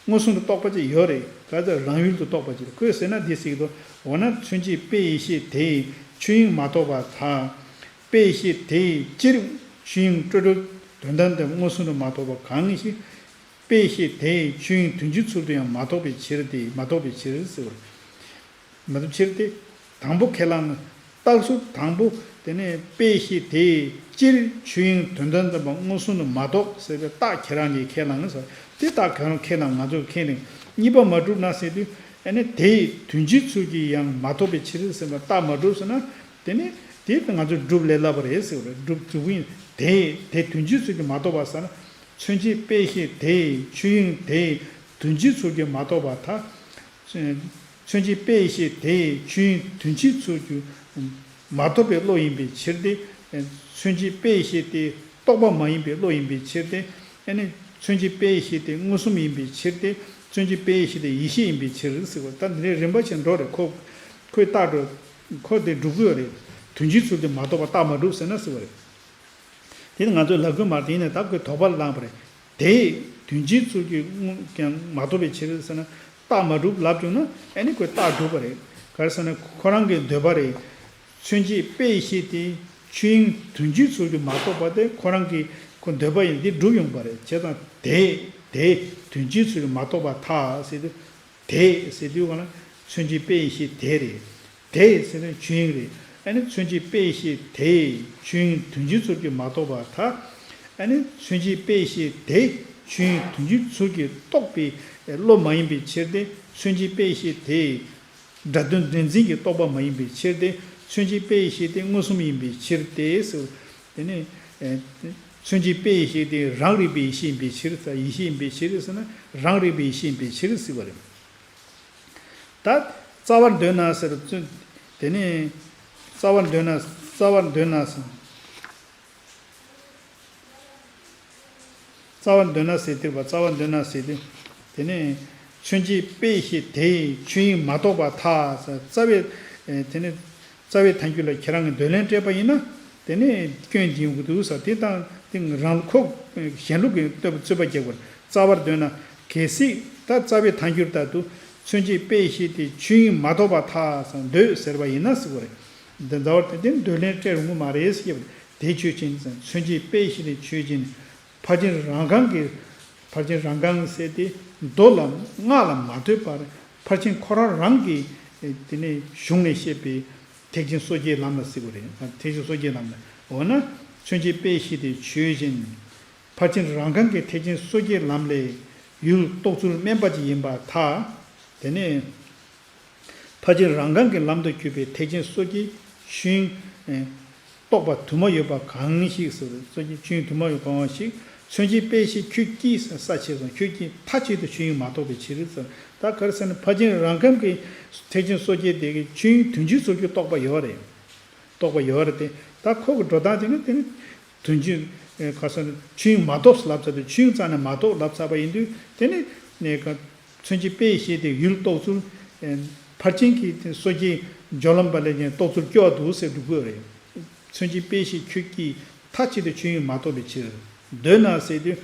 མངོན་སུམ་དུ་རྟོགས་པ་ཅིག་ཡོད་རེད། ག་ཚོད་རང་ཡུལ་དུ་རྟོགས་པ་ཅིག་རེད། ཁོས་ཟེར་ན་འདི་ཟེར་གྱི་འདུག་འོ་ན་མཚོན་བྱེད་དཔེ་ཡེ་ཤེས་དེས་ཆོས་དབྱིངས་མ་རྟོགས་པར་ཐལ། དཔེ་ཡེ་ཤེས་དེས་སྤྱིར་ཆོས་དབྱིངས་སྤྲོས་བྲལ་དོན་དམ་དུ་མངོན་སུམ་དུ་མ་རྟོགས་པ་གང་ཞིག་དཔེ་ཡེ་ཤེས་དེས་ཆོས་དབྱིངས་དོན་སྤྱིའི་ཚུལ་དུ་ཡང་མ་རྟོགས་པའི་ཕྱིར་ཏེ། མ་རྟོགས་པའི་ཕྱིར་ཟེར་བ་རེད། མ་གཏོགས་ཕྱིར་ཏེ། དང་པོ་ཁས་བླངས་ནི། རྟགས་གསལ་དང་པོ་དེ་ནས་དཔེ་ཤེས་དེས་སྤྱིར་ཆོས་དབྱིངས་དོན་དམ་དམ་པ་མངོན་སུམ་དུ་མ་རྟོགས་ཟེར་བའི་རྟགས་ཁྱེད་རང་གིས་ཁས་བླངས་ནི་ཟེར། དེ་རྟགས་ཁྱེད་རང་ཁས་བླངས། ང་ཚོས་ཁས་ལེན། གཉིས་པ་མ་གྲུབ་ན་ཟེར་དུས། ཨ་ནི་དེས་དོན་སྤྱིའི་ཚུལ་གྱིས་ཡང་མ་རྟོགས་པའི་ཕྱིར་ཟེར་བ་རྟགས་མ་གྲུབ་ཟེར་ན། དེ་ནི་དེ་ང་ཚོས་སྒྲུབ་ལས་སླ་པོ་རེད་ཟེར་བ་རེད། སྒྲུབ་ཚུལ་ཡིན། དེ་དེ་དོན་སྤྱིའི་ཚུལ་གྱིས་མ་རྟོགས་པ་ཟེར་ན། མཚོན་བྱེད་དཔེ་ཤེས་དེས་ཆོས་དབྱིངས་དེ་དོན་སྤྱིའི་ཚུལ་གྱིས་མ་རྟོགས་པར་ཐལ། མཚོན་བྱེད་དཔེ་ཡེ་ཤེས་དེ་ཆོས་དབྱིངས་དོན་སྤྱིའི་ཚུལ་གྱིས་མ་རྟོགས་པའི་བློ་ཡིན་པའི་ཕྱིར་ཏེ། མཚོན་བྱེད་དཔེ་ཡེ་ཤེས་དེ་རྟོགས་པ་མ་ཡིན་པའི་བློ་ཡིན་པའི་ཕྱིར་ཏེ། ཨ་ནི་མཚོན་བྱེད་དཔེ་ཡེ་ཤེས་དེ་མངོན་སུམ་ཡིན་པའི་ཕྱིར་ཏེ། མཚོན་བྱེད་དཔེ་ཡེ་ཤེས་དེ་ཡེ་ཤེས་ཡིན་པའི་ཕྱིར་ཟེར་བ། ད་འདི་ནས་རིམ་པ་བཞིན་འགྲོ་རེད། ཁོ་ཁོས་རྟགས་འགྲོ། ཁོ་དེ་སྒྲུབ་ཀྱི་ཡོད་རེད། དོན་སྤྱིའི་ཚུལ་དེ་མ་རྟོགས་པ་རྟགས་མ་གྲུབ་ཟེར་ན་ཟེར་བ་རེད། དེ་ནི་ང་ཚོས་ལབ་དགོས་མ་རེད། དེ་ཡིན་ན་ད་ཁོས་དོགས་པ་བསླངས་པ་རེད། དེས་དོན་སྤྱིའི་ཚུལ་གྱིས་དངོས་ཀྱང་མ་རྟོགས་པའི་ཕྱིར་ཟེར་ན། རྟགས་མ་གྲུབ་ལབ་བྱུང་ན་ཨ་ནི་ཁོས་རྟགས་སྒྲུབ་པ་རེད། ག་རེ་ཟེར་ན་ཁོ་རང་གི་འདོད་པ་རེད། མཚོན་བྱེད་དཔེ་ཡེ་ཤེས་དེ་ཆོས་དབྱིངས་དོན་སྤྱིའི་ཚུལ་གྱིས་མ་རྟོགས་པ་དེ་ཁོ་རང་གི་ཁོ་འདོད་པ་ཡིན། དེ་འགྲུབ་ཡོང་པ་རེད། བྱས་ཙང་དེ་དེ་དོན་སྤྱིའི་ཚུལ་གྱིས་མ་རྟོགས་པར་ཐལ་ཟེར་དུས། དེ་ཟེར་དུས་གང་ལ་མཚོན་བྱེད་དཔེ་ཡེ་ཤེས་དེ་རེད། དེ་ཟེར་ན་ཆོས་དབྱིངས་རེད། ཨ་ནི་མཚོན་བྱེད་དཔེ་ཡེ་ཤེས་དེས་ཆོས་དབྱིངས་དོན་སྤྱིའི་ཚུལ་གྱིས་མ་རྟོགས་པར་ཐལ། ཨ་ནི་མཚོན་བྱེད་དཔེ་ཡེ་ཤེས་དེ་ཆོས་དབྱིངས་དོན་སྤྱིའི་ཚུལ་གྱིས་རྟོགས་པའི་བློ་མ་ཡིན་པའི་ཕྱིར་ཏེ། མཚོན་བྱེད་དཔེ་ཡེ་ཤེས་དེས་སྒྲ་དོན་འདྲེས་འཛིན་གྱི་རྟོག་པ་མ་ཡིན་པའི་ཕྱིར་ཏེ། མཚོན་བྱེད་དཔེ་ཡེ་ཤེས་དེ་མངོན་སུམ་ཡིན་པའི་ཕྱིར་ཏེ་ཟེར། དེ་ནས་མཚོན་བྱེད་དཔེ་ཡེ་ཤེས་དེ་རང་རིག་པའི་ཡེ་ཤེས་ཡིན་པའི་ཕྱིར། ཡེ་ཤེས་ཡིན་པའི་ཕྱིར་ཟེར་ན་རང་རིག་པའི་ཡེ་ཤེས་ཡིན་པའི་ཕྱིར་ཟེར་བ་རེད། ད་རྩ་བར་འདོད་ན་ཟེར་ཚུལ། དེ་ནས་རྩ་བར་འདོད་ན། རྩ་བར་འདོད་ན་ཟེར། རྩ་བར་འདོད་ན་ཟེར་དུས་པ། རྩ་བར་འདོད་ན་ཟེར་དུས། དེ་ནས་མཚོན་བྱེད་དཔེ་ཡེ་ཤེས་དེས་ཆོས་དབྱིངས་མ་རྟོགས་པར་ཐལ་ཟེར། རྩ་བའི། དེ་ནས་རྩ་བའི་ཐལ་འགྱུར་ལ་ཁྱེད་རང་གིས་འདོད་ལན་སྤྲད་པ་ཡིན་ན། དེ་ནས་སྐྱོན་འདི་ཡོང་གི་འདུག་ཟེར། དེ་དང་དེ་རང་ཁོ་གཞན་ལུགས་ཀྱི་རྩོད་པ་རྩོད་པ་རྒྱག་པར། རྩ་བར་འདོད་ན། གལ་སྲིད་ད་རྩ་བའི་ཐལ་འགྱུར་ལྟར་དུ་མཚོན་བྱེད་དཔེ་ཡེ་ཤེས་དེས་ཆོས་དབྱིངས་མ་རྟོགས་པར་ཐལ་ཟེར་འདོད་ཟེར་བ་ཡིན་ན་ཟེར་བ་རེད། འདི་འདྲ་བར་དེ་དེ་འདོད་ལན་སྤྲད་རུང་མ་རེད་ཟེར་བ་རེད། དེ་ཆོས་ཅན། མཚོན་བྱེད་དཔེ་ཡེ་ཤེས་དེ་ཆོས་ཅན། ཕར་ཕྱིན་རང་རྐང་གི། ཕར་ཕྱིན་རང་རྐང་ཟེར་དེ་མདོ་ལ་སྔགས་ལ་མ་ལྟོས་པར་ཕར་ཕྱིན་ཁོ་རང་རང་གི་དེ་ནས་གཞུང་ནས་བཤད་པའི་ཐེག་ཆེན་སོ་སྐྱེའི་ལམ་ལ་ཟེར་དགོས་རེད། ཐེག་ཆེན་སོ་སྐྱེའི་ལམ་ལ། འོ་ན་མཚོན་བྱེད་དཔེ་ཡེ་ཤེས་དེ་ཆོས་ཅན། ཕར་ཕྱིན་རང་རྐང་གི་ཐེག་ཆེན་སོ་སྐྱེའི་ལམ་ལས་ཡུལ་རྟོགས་ཚུལ་དམན་པ་ཅིག་ཡིན་པར་ཐལ། དེ་ནས། ཕར་ཕྱིན་རང་རྐང་གི་ལམ་དུ་གྱུར་པའི་ཐེག་ཆེན་སོ་སྐྱེའི་ཆོས་དབྱིངས་རྟོགས་པ་དུ་མ་ཡོད་པ་གང་ཞིག་ཟེར། སོ་སྐྱེའི་ཆོས་དབྱིངས་དུ་མ་ཡོད་གང་ཞིག་མཚོན་བྱེད་དཔེ་ཡེ་ཤེས་ཁྱོད་ཀྱིས་ས་ཕྱེ་སོང་། ཁྱོད་ཀྱིས་མཐའ་གཅིག་ཏུ་ཆོས་དབྱིངས་མ་རྟོགས་པའི་ཕྱིར་ཟེར། ད་ག་རེ་ཟེར་ན་ཕར་ཕྱིན་རང་རྐང་གི་ཐེག་ཆེན་སོ་སྐྱེ་དེ་གི་ཆོས་དབྱིངས་དོན་སྤྱིའི་ཚུལ་གྱིས་རྟོགས་པ་ཡོད་རེད། རྟོགས་པ་ཡོད་རེད་དེ། ད་ཁོ་གི་འགྲོ་སྟངས་དེ་ནི་དེ་ནི། དོན་སྤྱི། ཁ་སང་ཆོས་དབྱིངས་མ་རྟོགས་ལབ་ཚར་དུས་ཆོས་དབྱིངས་རྩ་ནས་མ་རྟོགས་ལབ་ཚར་བ་ཡིན་དུས་དེ་ནི་ནས་ཀ་མཚོན་བྱེད་དཔེ་ཡེ་ཤེས་དེ་ཡུལ་རྟོགས་ཚུལ། ཕར་ཕྱིན་གྱི་སོ་སྐྱེའི་སྦྱོར་ལམ་པ་ལས་ཀྱང་རྟོགས་ཚུལ་སྐྱོ་བ་འདུག་ཟེར་འགྲོ་གི་ཡོད་རེད། མཚོན་བྱེད་དཔེ་ཡེ་ཤེས་ཁྱོད་ཀྱིས་མཐའ་གཅིག་ཏུ་ཆོས་དབྱིངས་མ་རྟོགས་པའི་ཕྱིར། འདོད་ན་ཟེར་དུས།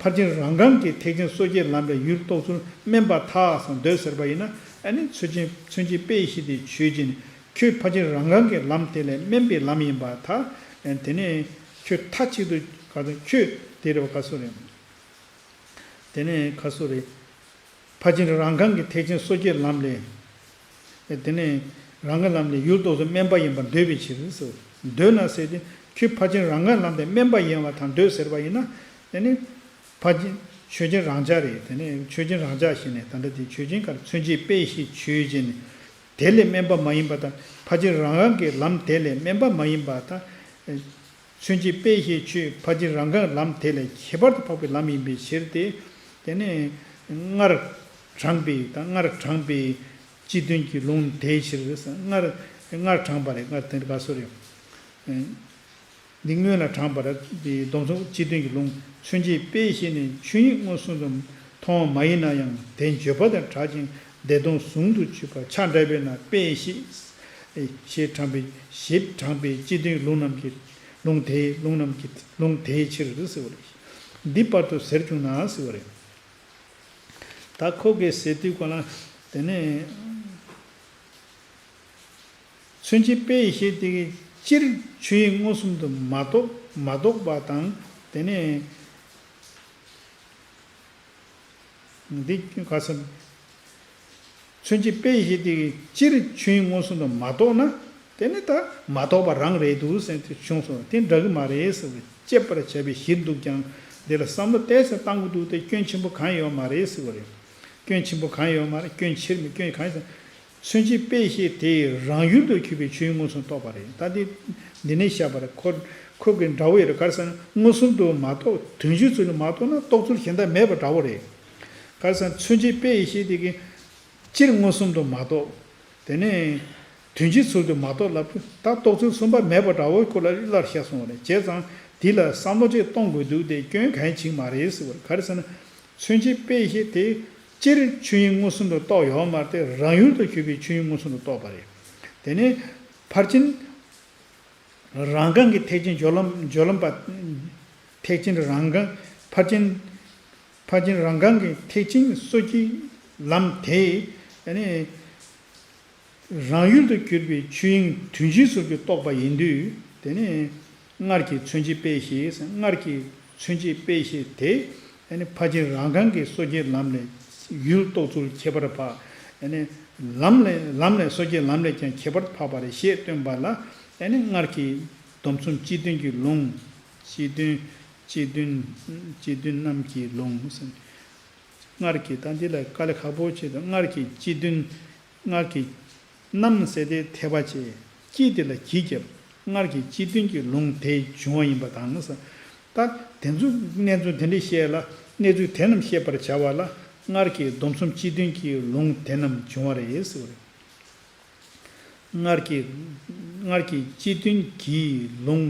ཕར་ཕྱིན་རང་རྐང་གི་ཐེག་ཆེན་སོ་སྐྱེའི་ལམ་ལས་ཡུལ་རྟོགས་ཚུལ་དམན་པར་ཐལ་ཟེར་འདོད་ཟེར་བ་ཡིན་ན། ཨ་ནི་མཚོན་བྱེད་མཚོན་བྱེད་དཔེ་ཡེ་ཤེས་དེ་ཆོས་ཅན། ཁྱོད་ཕར་ཕྱིན་རང་རྐང་གི་ལམ་དེ་ལས་དམན་པའི་ལམ་ཡིན་པར་ཐལ། དེ་ནས་ཁྱོད་མཐའ་གཅིག་ཏུ་ག་དང་ཁྱོད་དེ་རེད་བ་ག་སོ་རེད། དེ་ནས་ག་སོ་རེད། ཕར་ཕྱིན་རང་རྐང་གི་ཐེག་ཆེན་སོ་སྐྱེའི་ལམ་ལས། དེ་ནས་རང་རྐང་ལམ་ལས་ཡུལ་རྟོགས་ཚུལ་དམན་པ་ཡིན་པར་འདོད་པའི་ཕྱིར་ཟེར། འདོད་ན་ཟེར་ཏེ་ཁྱོད་ཕར་ཕྱིན་རང་རྐང་ལམ་དེ་དམན་པ་ཡིན་པར་ཐལ་འདོད་ཟེར་བ་ཡིན་ན། དེ་ནི། ཕར་ཕྱིན་ཆོས་ཅན་རང་ཅག་རེད། དེ་ནས་ཆོས་ཅན་རང་ཅག་ཞེས་ནས་ད་ལྟ་དེ་ཆོས་ཅན་གར་མཚོན་བྱེད་དཔེ་ཡེ་ཤེས་ཆོས་ཅན། དེ་ལས་དམན་པ་མ་ཡིན་པར་ཐལ། ཕར་ཕྱིན་རང་རྐང་གི་ལམ་དེ་ལས་དམན་པ་མ་ཡིན་པར་ཐལ། མཚོན་བྱེད་དཔེ་ཡེ་ཤེས་ཆོས་ཕར་ཕྱིན་རང་རྐང་ལམ་དེ་ལས་ཁྱད་པར་དུ་འཕགས་པའི་ལམ་ཡིན་པའི་ཕྱིར་ཏེ། དེ་ནས་སྔར་དྲངས་པའི་དང་སྔར་དྲངས་པའི་སྤྱི་དོན་གྱི་ལུང་དེའི་ཕྱིར་སྔར་སྔར་དྲངས་པ་རེད། སྔར་དེ་ག་སོ་རེད། འདི་སྔོན་ལ་དྲངས་པ་རེད། འདི་སྡོམ་གསུམ་སྤྱི་དོན་གྱི་ལུང་མཚོན་བྱེད་དཔེ་ཡེ་ཤེས་ནི་ཆོས་ཉིད་མངོན་སུམ་དུ་མཐོང་བ་མ་ཡིན་ན་ཡང་དེ་བརྗོད་པ་དང་བྲལ་ཅིང་ བདེ་སྟོང་ཟུང་དུ་འཇུག་པ་ཆ་འདྲ་བས་ན་དཔེ་ཞེས་ཞེས་དྲངས་པའི་ཞེས་དྲངས་པའི་སྤྱི་དོན་ལུང་རྣམས་ཀྱི་ལུང་དེའི་ལུང་རྣམས་ཀྱི་ལུང་དེའི་ཕྱིར་ཟེར་བ་རེད། འདི་བར་དུ་ཟེར་བྱུང་ན་ཟེར་བ་རེད། ད་ཁོ་གིས་ཟེར་དུས་གོ་ལ། དེ་ནས་མཚོན་བྱེད་དཔེ་ཞེས་དེ་གི་སྤྱིར་ཆོས་དབྱིངས་མངོན་སུམ་དུ་མ་རྟོགས་མ་རྟོགས་པ་དང་། དེ་ནས་འདི་ག་ས། མཚོན་བྱེད་དཔེ་ཞེས་དེ་གི་སྤྱིར་ཆོས་དབྱིངས་མངོན་སུམ་དུ་མ་རྟོགས་ན། དེ་ནི་ད་མ་རྟོགས་པ་རང་རེད་འདུག་ཟེར་དེ་བྱུང་སོང་། དེ་འདྲ་གི་མ་རེད་ཟེར་བས་དཔྱད་པར་བྱ་བའི་གཞིར་འདུག་ཀྱང་། འདི་ལ་བསམ་བློ་ཏོག་ཙམ་བཏང་དགོས་འདུག་སྟེ། སྐྱོན་ཆེན་པོ་གང་ཡོད་མ་རེད་ཟེར་བ་རེད། སྐྱོན་ཆེན་པོ་གང་ཡོད་མ་རེད། སྐྱོན་ཆེར་མི་སྐྱོན་གང་ཡོད་ཟེར། མཚོན་བྱེད་དཔེ་ཞེས་དེ་རང་ཡུལ་དུ་གྱུར་པའི་ཆོས་དབྱིངས་མངོན་སུམ་རྟོགས་པ་རེད། ད་འདི་འདི་ནས་བཤད་པ་རེད། ཁོ་ཁོ་གི་འདྲ་བོ་ཡོད་རེད། ག་རེ་ཟེར་ན་མངོན་སུམ་དུ་མ་རྟོགས། དོན་སྤྱིའི་ཚུལ་ལ་མ་རྟོགས་ན་རྟོགས་ཚུལ་གཞན་དག་མེད་པ་འདྲ་བོ་རེད། ག་རེ་ཟེར་ན་མཚོན་བྱེད་དཔེ་ཞེས་དེ་གི་སྤྱིར་མངོན་སུམ་དུ་མ་རྟོགས། དེ་ནས་དོན་སྤྱིའི་ཚུལ་དུ་མ་རྟོགས་ལབ་དུས་ད་རྟོགས་ཚུལ་གསུམ་པ་མེད་པ་འདྲ་བོ་ཁོ་ལ་སླར་བཤད་སོང་བ་རེད། བྱས་ཙང་འདི་ལ་བསམ་བློ་ཅིག་གཏོང་དགོས་འདུག་སྟེ། སྐྱོན་གང་ཡང་ཅིག་མ་རེད་ཟེར་བ་རེད། ག་རེ་ཟེར་ན། མཚོན་བྱེད་དཔེ་ཞེས་དེ་སྤྱིར་ཆོས་དབྱིངས་མངོན་སུམ་དུ་རྟོགས་ཡོད་མ་རེད་དེ། རང་ཡུལ་དུ་གྱུར་པའི་ཆོས་དབྱིངས་མངོན་སུམ་དུ་རྟོགས་པ་རེད། དེ་ནས་ཕར་ཕྱིན་རང་གང་གི་ཐེག་ཆེན་སྦྱོར་ལམ་སྦྱོར་ལམ་པ། ཐེག་ཆེན་རང་གང་། ཕར་ཕྱིན་ཕར་ཕྱིན་རང་གང་གི་ཐེག་ཆེན་སོ་སྐྱེའི་ལམ་དེ་ནི། རང་ཡུལ་དུ་གྱུར་པའི་ཆོས་དབྱིངས་དོན་སྤྱིའི་ཚུལ་གྱིས་རྟོགས་པ་ཡིན་དུས། དེ་ནི་སྔར་གྱི་མཚོན་བྱེད་དཔེ་ཞེས། སྔར་གྱི་མཚོན་བྱེད་དཔེ་ཞེས་དེ་ནི་ཕར་ཕྱིན་རང་གང་གི་སོ་སྐྱེའི་ལམ་ལས་ཡུལ་རྟོགས་ཚུལ་ཁྱད་པར་འཕགས། ནི་ལམ་ལས་ལམ་ལས་སོ་སྐྱེའི་ལམ་ལས་ཀྱང་ཁྱད་པར་འཕགས་པ་རེད་ཞེས་སྟོན་པ་ལ། ནི་སྔར་གྱི་སྡོམ་གསུམ་སྤྱི་དོན་གྱི་ལུང་། སྤྱི་དོན་སྤྱི་དོན་སྤྱི་དོན་རྣམས་ཀྱི་ལུང་། སྔར་གྱི་ད་འདི་ལ་དཀའ་ལས་ཁག་པོ་ཆེ་དང་། སྔར་གྱི་སྤྱི་དོན། སྔར་གྱི་རྣམས་ཟེར་ཏེ་འཐད་པ་བྱས། ཀྱིས་དེ་ལ་གྱིས་བརྒྱབ། སྔར་གྱི་སྤྱི་དོན་གྱི་ལུང་དེ་འབྱུང་བ་ཡིན་པ་དང་ཟེར། ད་དེ་ཚོ་གནས་ཚུལ་དེ་འདྲ་བཤད་ལ། གནས་ཚུལ་དེ་རྣམས་བཤད་པར་བྱ་བ་ལ། སྔར་གྱི་སྡོམ་གསུམ་སྤྱི་དོན་གྱི་ལུང་དེ་རྣམས་འབྱུང་བ་རེད་ཟེར་བ་རེད། སྔར་གྱི་སྔར་གྱི་སྤྱི་དོན་གྱི་ལུང་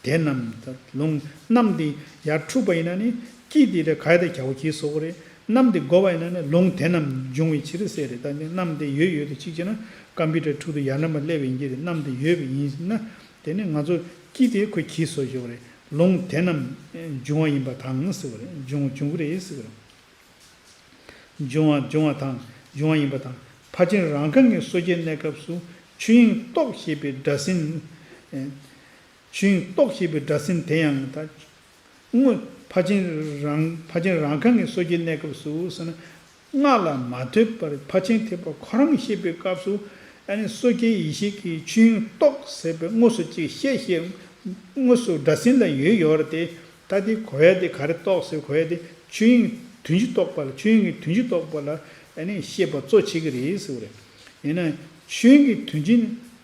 དེ་རྣམས། ད་ལུང་རྣམས་དེ་ཡར་འཁྲུགས་པ་ཡིན་ན་ནི། ཀྱིས་དེ་ལ་ག་ཡ་དེ་རྒྱག་པ་གྱིས་སོགས་རེད། རྣམས་དེ་བགོ་བ་ཡིན་ན་ནི་ལུང་དེ་རྣམས་འབྱུང་བའི་ཕྱིར་ཟེར་རེད། ད་ནི་རྣམས་དེ་ཡོད་ཡོད་དུ་གཅིག་བྱས་ན་ཀམ་པུ་ཊར་འཁྲུག་དུས་ཡར་ལམ་པ་སླེབས་པ་ཡིན་གྱི་རེད། རྣམས་དེ་ཡོད་པ་ཡིན་ན། དེ་ནི་ང་ཚོ་ཀྱིས་དེ་ཁོ་གྱིས་སོགས་ཞུ་བ་རེད། ལུང་དེ་རྣམས་འབྱུང་བ་ཡིན་པ་དང་ཟེར་བ་རེད། འབྱུང་འབྱུང་གི་རེད་ཟེར་བ་རེད། འབྱུང་བ་འབྱུང་བ་དང་འབྱུང་བ་ཡིན་པ་དང་། ཕར་ཕྱིན་རང་གང་གི་སོ་སྐྱེའི་གནས་སྐབས་སུ་ཆོས་དབྱིངས་རྟོགས་ཞེས་པའི་སྒྲ་ཟིན། ཆོས་དབྱིངས་རྟོགས་ཞེས་པའི་སྒྲ་ཟིན་དེ་ཡང་ད། དངོས་ཕར་ཕྱིན་རང་ཕར་ཕྱིན་རང་གང་གི་སོ་སྐྱེའི་གནས་སྐབས་སུ་ཟེར་ན། སྔགས་ལ་མ་ལྟོས་པར་ཕར་ཕྱིན་ཐེག་པ་ཁོ་རང་བཤད་པའི་སྐབས་སུ། ཨ་ནི་སོ་སྐྱེའི་ཡེ་ཤེས་ཀྱིས་ཆོས་དབྱིངས་རྟོགས་ཟེར་བའི་དངོས་སུ་ཅིག་བཤད་བཤད། དངོས་སུ་སྒྲ་ཟིན་ལ་ཡོད་ཡོད་རེད་དེ། ད་དེ་གོ་ཡ་དེ་ག་རེ་རྟོགས་ཟེར་གོ་ཡ་དེ། ཆོས་དབྱིངས་དོན་སྤྱི་རྟོགས་པ་ལ། ཆོས་དབྱིངས་ཀྱི་དོན་སྤྱི་རྟོགས་པ་ལ་ཨ་ནི་བཤད་པ་གཙོ་བྱེད་ཀྱི་རེད་ཟེར་བ་རེད། ཡིན་ན་ཆོས་དབྱིངས་ཀྱི་དོན་སྤྱི་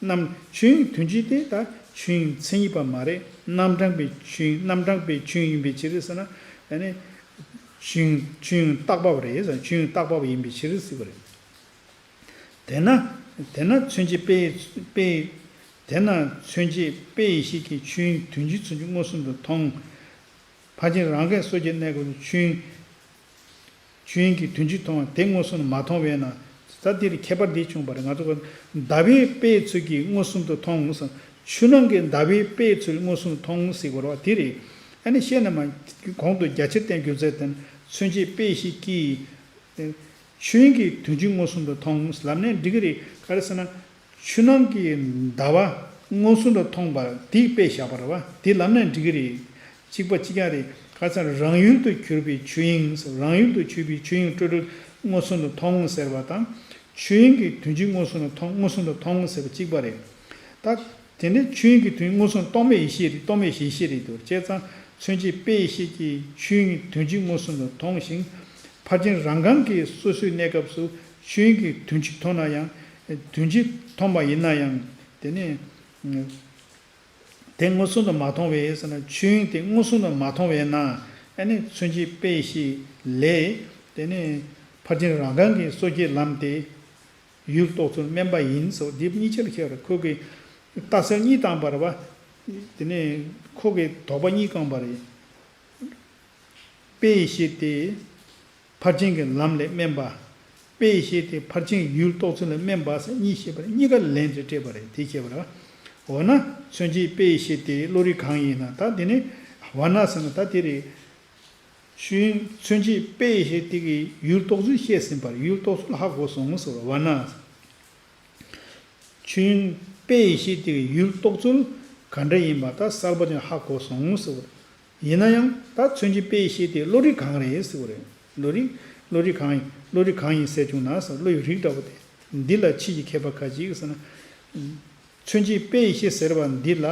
རྣམས། ཆོས་དབྱིངས་དོན་སྤྱི་དེ་ད་ཆོས་དབྱིངས་མཚན་ཉིད་པ་མ་རེད། རྣམ་གྲངས་པའི་ཆོས་དབྱིངས། རྣམ་གྲངས་པའི་ཆོས་དབྱིངས་ཡིན་པའི་ཕྱིར་ཟེར་ན། ཨ་ནི་ཆོས་དབྱིངས་ཆོས་དབྱིངས་བཏགས་པ་རེད་ཟེར། ཆོས་དབྱིངས་བཏགས་པ་ཡིན་པའི་ཕྱིར་ཟེར་བ་རེད། དེས་ན། དེས་ན་མཚོན་བྱེད་དཔེ་དཔེ། དེས་ན་མཚོན་བྱེད་དཔེ་ཡེ་ཤེས་ཀྱིས་ཆོས་དབྱིངས་དོན་སྤྱིའི་ཚུལ་གྱིས་མངོན་སུམ་དུ་མཐོང་། ཕར་ཕྱིན་རང་གང་སོ་སྐྱེའི་གནས་སྐབས་སུ་ཆོས་དབྱིངས་ཆོས་དབྱིངས་ཀྱིས་དོན་སྤྱི་མཐོང་བ་དེ་མངོན་སུམ་དུ་མ་མཐོང་བས་ན། ད་འདིར་ཁྱད་པར་འདི་བྱུང་བ་རེད། ང་ཚོ་ག་ཟླ་བའི་དཔེའི་ཚུལ་གྱིས་མངོན་སུམ་དུ་མཐོང་ཟེར། ཆོས་སྣང་གིས་ཟླ་བའི་དཔེའི་ཚུལ་མངོན་སུམ་དུ་མཐོང་ཟེར་དགོས་རེད་བ། དེ་རེད། ཨ་ནི་བཤད་ན་མ། གོང་དུ་རྒྱ་ཆེར་བསྟན་རྒྱུ་མཚན་དེ་ནི་མཚོན་བྱེད་དཔེ་ཡེ་ཤེས་ཀྱིས། ཆོས་དབྱིངས་ཀྱིས་དོན་སྤྱི་མངོན་སུམ་དུ་མཐོང་ལབ་ནའི་འགྲིག་གི་རེད། ག་རེ་ཟེར་ན། ཆོས་སྣང་གིས་ཟླ་བ་མངོན་སུམ་དུ་མཐོང་བ་དེ་དཔེ་བཞག་པ་རེད་བ། དེ་ལབ་ནའི་འགྲིག་གི་རེད། གཅིག་པ་གཅིག་རྐྱང་རེད། ག་རེ་ཟེར་ན་རང་ཡུལ་དུ་གྱུར་པའི་ཆོས་དབྱིངས། རང་ཡུལ་དུ་གྱུར་པའི་ཆོས་དབྱིངས་སྤྲོས་བྲལ་མངོན་སུམ་དུ་མཐོང་ཟེར་བ་དང་། ཆོས་དབྱིངས་ཀྱིས་དོན་སྤྱི་མངོན་སུམ་དུ་མཐོང་། མངོན་སུམ་དུ་མཐོང་ཟེར་བ་གཅིག་པ་རེད། ད། དེ་ནི་ཆོས་དབྱིངས་ཀྱི་དོན་མངོན་སུམ་རྟོག་མེད་ཡེ་ཤེས་རེད། རྟོག་མེད་ཡེ་ཤེས་རེད་འདུག་བྱས་ཙང་མཚོན་བྱེད་དཔེ་ཡེ་ཤེས་ཀྱིས་ཆོས་དབྱིངས་དོན་སྤྱི་མངོན་སུམ་དུ་མཐོང་ཞིང་། ཕར་ཕྱིན་རང་གང་གི་སོ་སོའི་གནས་སྐབས་སུ་ཆོས་དབྱིངས་ཀྱི་དོན་སྤྱི་མཐོང་ན་ཡང་། དོན་སྤྱི་མཐོང་བ་ཡིན་ན་ཡང་། དེ་ནི་དེ་མངོན་སུམ་དུ་མ་མཐོང་བས་ཟེར་ན། ཆོས་དབྱིངས་དེ་མངོན་སུམ་དུ་མ་མཐོང་བས་ན། ཨ་ནི་མཚོན་བྱེད་དཔེ་ཡེ་ཤེས་ལས། དེ་ནི་ཕར་ཕྱིན་རང་གང་གི་སོ་སྐྱེའི་ལམ་དེ། ཡུལ་རྟོགས་ཚུལ་དམན་པ་ཡིན་ཟེར་བ་འདི་གཉིས་ཆར་ཁྱེར་རེད། ཁོ་གིས་རྟགས་གསལ་གཉིས་བཏང་པ་རེད་བ། དེ་ནས་ཁོ་གིས་དོགས་པ་གཉིས་བསྐངས་པ་རེད། དཔེ་ཡེ་ཤེས་དེ་ཕར་ཕྱིན་གྱི་ལམ་ལས་དམན་པ། དཔེ་ཡི་ཤེས་དེ་ཕར་ཕྱིན་ཡུལ་རྟོགས་ཚུལ་ལ་དམན་པ་ཟེར་གཉིས་བཤད་པ་རེད། གཉིས་ཀ་ལན་དུ་སྤྲད་པ་རེད། དེ་བཤད་པ་རེད། འོ་ན་མཚོན་བྱེད་དཔེ་ཡི་ཤེས་དེ་བློ་རིག་གང་ཡིན་ན། ད་དེ་ནི་ཝ་ན་ཟེར་ན་ད་དེ་རེད། ཆོས་དབྱིངས་མཚོན་བྱེད་དཔེ་ཡི་ཤེས་དེ་གི་ཡུལ་རྟོགས་ཚུལ་བཤད་ཟིན་པ་རེད། ཡུལ་རྟོགས་ཚུལ་ཧ་གོ་སོང་ཟེར་བ་ན། ཆོས་དབྱིངས་དཔེ་ཡི་ཤེས་དེ་གི་ཡུལ་རྟོགས་ཚུལ་ག་འདྲ་ཡིན་པ་ད་གསལ་པོ་ཅན་ཧ་གོ་སོང་ཟེར་བ་རེད། ཡིན་ན་ཡང་ད་མཚོན་བྱེད་དཔེ་ཡི་ཤེས་དེ་བློ་རིག་གང་རེད་ཟེར་བ་རེད། བློ་རིག་བློ་རིག་གང་ཡིན། བློ་རིག་གང་ཡིན་ཟེར་བྱུང་ན་ཟེར། བློ་ཡི་རིགས་འདྲ་བོ་དེ། འདི་ལ་ཕྱིས་ཀྱི་མཁས་པ་ཁ་ཅིག་ཟེར་ན། མཚོན་བྱེད་དཔེ་ཡི་ཤེས་ཟེར་བ་འདི་ལ་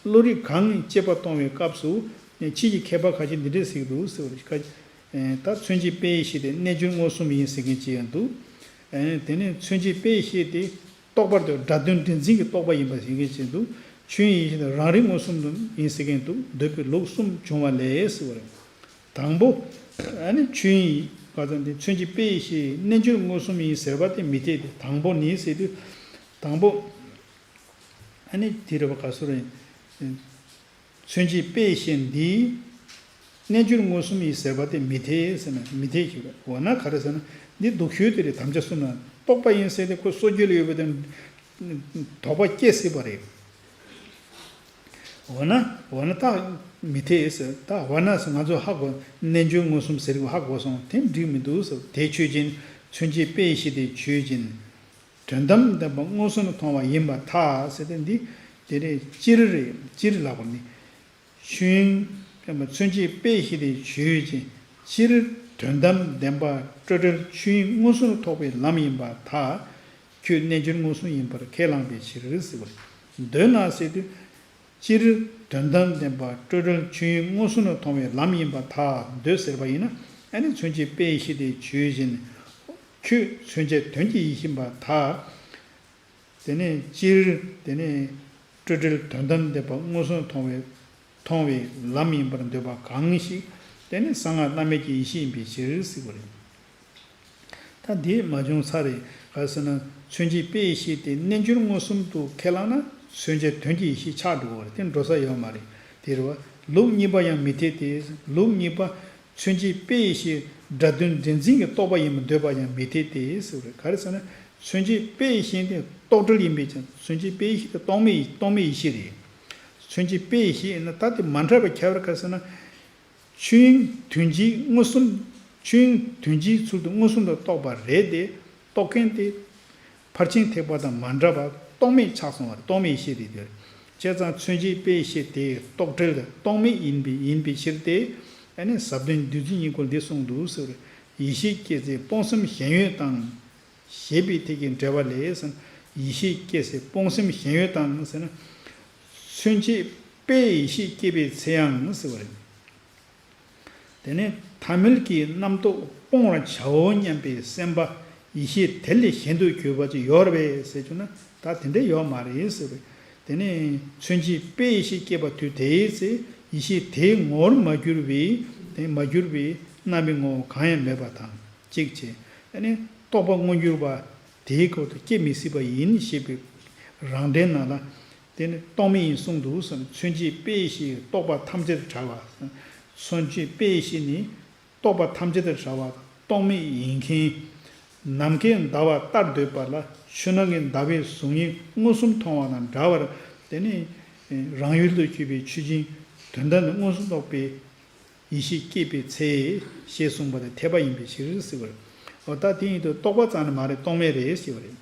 བློ་རིག་གང་ཡིན་དཔྱད་པ་གཏོང་བའི་སྐབས་སུ་ཕྱིས་ཀྱི་མཁས་པ་ཁ་ཅིག་འདི་འདྲས་ཟེར་གྱི་འདུག་ཟེར་བ་རེད། ད་མཚོན་བྱེད་དཔེ་ཡི་ཤེས་དེ་རྣལ་འབྱོར་མངོན་སུམ་ཡིན་ཟེར་མཁན་ཅིག་ཡང་འདུག་དེ་ནས་མཚོན་བྱེད་དཔེ་ཡི་ཤེས་དེ་རྟོག་པར་འདོད། སྒྲ་དོན་འདྲེས་འཛིན་གྱི་རྟོག་པ་ཡིན་པ་ཟེར་མཁན་ཅིག་འདུག་ཆོས་དབྱིངས་ཡེ་ཤེས་དེ་རང་རིག་མངོན་སུམ་དུ་ཡིན་ཟེར་མཁན་འདུག་འདོད་པའི་ལུགས་གསུམ་བྱུང་བ་ལས་ཟེར་བ་རེད། དང་པོ། ཨ་ནི་ཆོས་དབྱིངས་ག་ཙམ་དེ་མཚོན་བྱེད་དཔེ་ཡི་ཤེས་རྣལ་འབྱོར་མངོན་སུམ་ཡིན་ཟེར་བ་དེ་མི་འཐད་དེ། དང་པོ་ནི་ཟེར་དུས། དང་པོ། ཨ་ནི་དེ་རེད་པ། ག་སུ་རེད། མཚོན་བྱེད་དཔེ་ཡི་ཤེས་འདི་རྣལ་འབྱོར་མངོན་སུམ་ཡིན་ཟེར་བ་དེ་མི་འཐད་ཟེར་ན་མི་འཐད་ཞུ་རེད། འོ་ན་ག་རེ་ཟེར་ན་འདི་སྡུག་ཤོས་དེ་རེད། དམ་བཅའ་གསུམ་ན་རྟོག་པ་ཡིན་ཟེར་དེ་ཁོ་སོ་སྐྱེ་ལ་ཡོད་པ་དེ་དོགས་པ་སྐྱེ་སྲིད་པ་རེད། འོ་ན་འོ་ན་ད་མི་འཐད་ཟེར། ད་འོ་ན་ཟེར་ང་ཚོ་ཧ་གོ། རྣལ་འབྱོར་མངོན་སུམ་ཟེར་གི་ཧ་གོ་སོང་། དེ་འགྲིག་མི་འདུག་ཟེར། དེ་ཆོས་ཅན། མཚོན་བྱེད་དཔེ་ཡི་ཤེས་དེ་ཆོས་ཅན། དོན་དམ་བདེན་པ་མངོན་སུམ་དུ་མཐོང་བ་ཡིན་པར་ཐལ་ཟེར་ཏེ་འདི་དེ་རེད། སྤྱིར་རེད། སྤྱིར་ལབ་པ་ནི། ཆོས་དབྱིངས་དཔེ་མཚོན་བྱེད་དཔེ་ཡི་ཤེས་དེ་ཆོས་ཅན། སྤྱིར་དོན་དམ་བདེན་པ་སྤྲོས་བྲལ་ཆོས་དབྱིངས་མངོན་སུམ་དུ་རྟོགས་པའི་ལམ་ཡིན་པར་ཐལ། ཁྱོད་རྣལ་འབྱོར་མངོན་སུམ་ཡིན་པར་ཁས་བླངས་པའི་ཕྱིར་ཟེར་བ་རེད། འདོད་ན་ཟེར་དུས། སྤྱིར་དོན་དམ་བདེན་པ་སྤྲོས་བྲལ་ཆོས་དབྱིངས་མངོན་སུམ་དུ་མཐོང་བའི་ལམ་ཡིན་པར་ཐལ། འདོད་ཟེར་བ་ཡིན་ན། ཨ་ནི་མཚོན་བྱེད་དཔེ་ཡི་ཤེས་དེ་ཆོས་ཅན། ཁྱོད་མཚོན་བྱེད་དོན་གྱི་ཡེ་ཤེས་ཡིན་པར་ཐལ། དེ་ནས་སྤྱིར་དེ་ནས་སྤྲོས་བྲལ་དོན་དམ་བདེན་པ་མངོན་སུམ་མཐོང་བའི་མཐོང་བའི་ལམ་ཡིན་པར་འདོད་པ་གང་ཞིག་དེ་ནི་གསང་སྔགས་བླ་མེད་ཀྱི་ཡེ་ཤེས་ཡིན་པའི་ཕྱིར་ཟེར་བ་རེད། ད་འདི་མ་བྱུང་ས་རེད། ག་ཟེར་ན་མཚོན་བྱེད་དཔེ་ཡི་ཤེས་དེ་རྣལ་འབྱོར་མངོན་སུམ་དུ་ཁས་བླངས་ན་མཚོན་བྱེད་དོན་གྱི་ཡེ་ཤེས་ཆགས་འགྲོ་བ་རེད། དེ་འགྲོ་ས་ཡོད་མ་རེད། དེ་རེད་བ། ལུགས་གཉིས་པ་ཡང་མི་འཐད་དེ། ལུགས་གཉིས་པ། མཚོན་བྱེད་དཔེ་ཡི་ཤེས་སྒྲ་དོན་འདྲེས་འཛིན་གྱི་རྟོག་པ་ཡིན་པར་འདོད་པ་ཡང་མི་འཐད་དེ་ཟེར་བ་རེད། ག་རེ་ཟེར་ན་མཚོན་བྱེད་དཔེ་ཡི་ཤེས་དེ་རྟོག་བྲལ་ཡིན་པའི་ཕྱིར། མཚོན་བྱེད་དཔེ་ཡི་ཤེས་དེ་རྟོག་མེད་རྟོག་མེད་ཡེ་ཤེས་རེད། མཚོན་བྱེད་དཔེ་ཡི་ཤེས་ཡིན་ན་ད་དེ་མ་འདྲ་བ་ཁྱད་པར་ག་རེ་ཟེར་ན། ཆོས་དབྱིངས་དོན་སྤྱིའི་མངོན་སུམ། ཆོས་དབྱིངས་དོན་སྤྱིའི་ཚུལ་དུ་མངོན་སུམ་དུ་རྟོགས་པ་རེད་དེ། རྟོགས་མཁན་དེ་ཕར་ཕྱིན་ཐེག་པ་དང་མ་འདྲ་བར་རྟོག་མེད་ཆགས་སོང་བ་རེད། རྟོག་མེད་ཡེ་ཤེས་རེད་དེ། བྱས་ཙང་མཚོན་བྱེད་དཔེ་ཡི་ཤེས་དེ་རྟོག་བྲལ་དང་རྟོག་མེད་ཡིན་པའི་ཡིན་པའི་ཕྱིར་ཏེ། ཨ་ནི་ཟབ་དོན་བདུད་རྩི་སྙིང་པོར་འདི་གསུངས་འདུག་ཟེར། ཡེ་ཤེས་སྐྱེས་ཚེ་སྤོང་སེམས་ཞེན་ཡོད་དང་། ཞེས་པའི་ཐད་ཀྱི་འགྲེལ་པ་ལས་ཟེར་ན། ཡེ་ཤེས་སྐྱེས་ཚེ་སྤོང་སེམས་ཞེན་ཡོད་དང་ཟེར་ན། མཚོན་བྱེད་དཔེ་ཡི་ཤེས་སྐྱེས་པའི་ཚེ་ཡང་ཟེར་བ་རེད། དེ་ནས་ཐ་མལ་གྱི་རྣམ་རྟོག་སྤོང་བར་བྱའོ་སྙམ་པའི་སེམས་པ་ཡེ་ཤེས་དེ་ལས་གཞན་དུ་གྱུར་པ་ཅིག་ཡོད་རེད་པས་ཟེར་བྱུང་ན། ད་དེ་འདྲ་ཡོད་མ་རེད་ཟེར་བས། དེ་ནས་མཚོན་བྱེད་དཔེ་ཡི་ཤེས་སྐྱེས་པ་དུས་དེའི་ཚེ་ཡེ་ཤེས་དེའི་ངོ་བོར་མ་གྱུར་པའི། དེ་མ་གྱུར་པའི་རྣམ་པའི་ངོ་བོ་གང་ཡང་མེད་པ་དང་གཅིག་བྱས། ཨ་ནི་རྟོག་པ་མངོན་གྱུར་པ་དེའི་སྐབས་སུ་སྐྱེ་མི་སྲིད་པ་ཡིན་ཞེས་པའི་རང་འགྲེལ་ནང་ལ། དེ་ནི་རྟོག་མེད་ཡིན་གསུངས་འདུག་ཟེར། མཚོན་བྱེད་དཔེ་ཡི་ཤེས་རྟོག་པ་ཐམས་ཅད་བྲལ་བ། མཚོན་བྱེད་དཔེ་ཡི་ཤེས་ནི་རྟོག་པ་ཐམས་ཅད་བྲལ་བ་རྟོག་མེད་ཡིན་མཁན། ནམ་མཁའི་ཟླ་བ་ལྟར་འདོད་པ་ལ་ཆུ་ནང་གི་ཟླ་བའི་གཟུགས་བརྙན་མངོན་སུམ་མཐོང་བ་དང་འདྲ་བར། དེ་ནི་རང་ཡུལ་དུ་གྱུར་པའི་ཆོས་ཅན་དོན་དམ་དུ་མངོན་སུམ་རྟོགས་པའི་ཡེ་ཤེས་སྐྱེས་པའི་ཚེ། ཞེས་གསུངས་པ་དེ་འཐད་པ་ཡིན་པའི་ཕྱིར་ཟེར་བ་རེད། འོ་ད་དེ་ཡིན་དུས་རྟོག་པ་རྩ་ནས་མ་རེད། རྟོག་མེད་རེད་ཟེར་བ་རེད།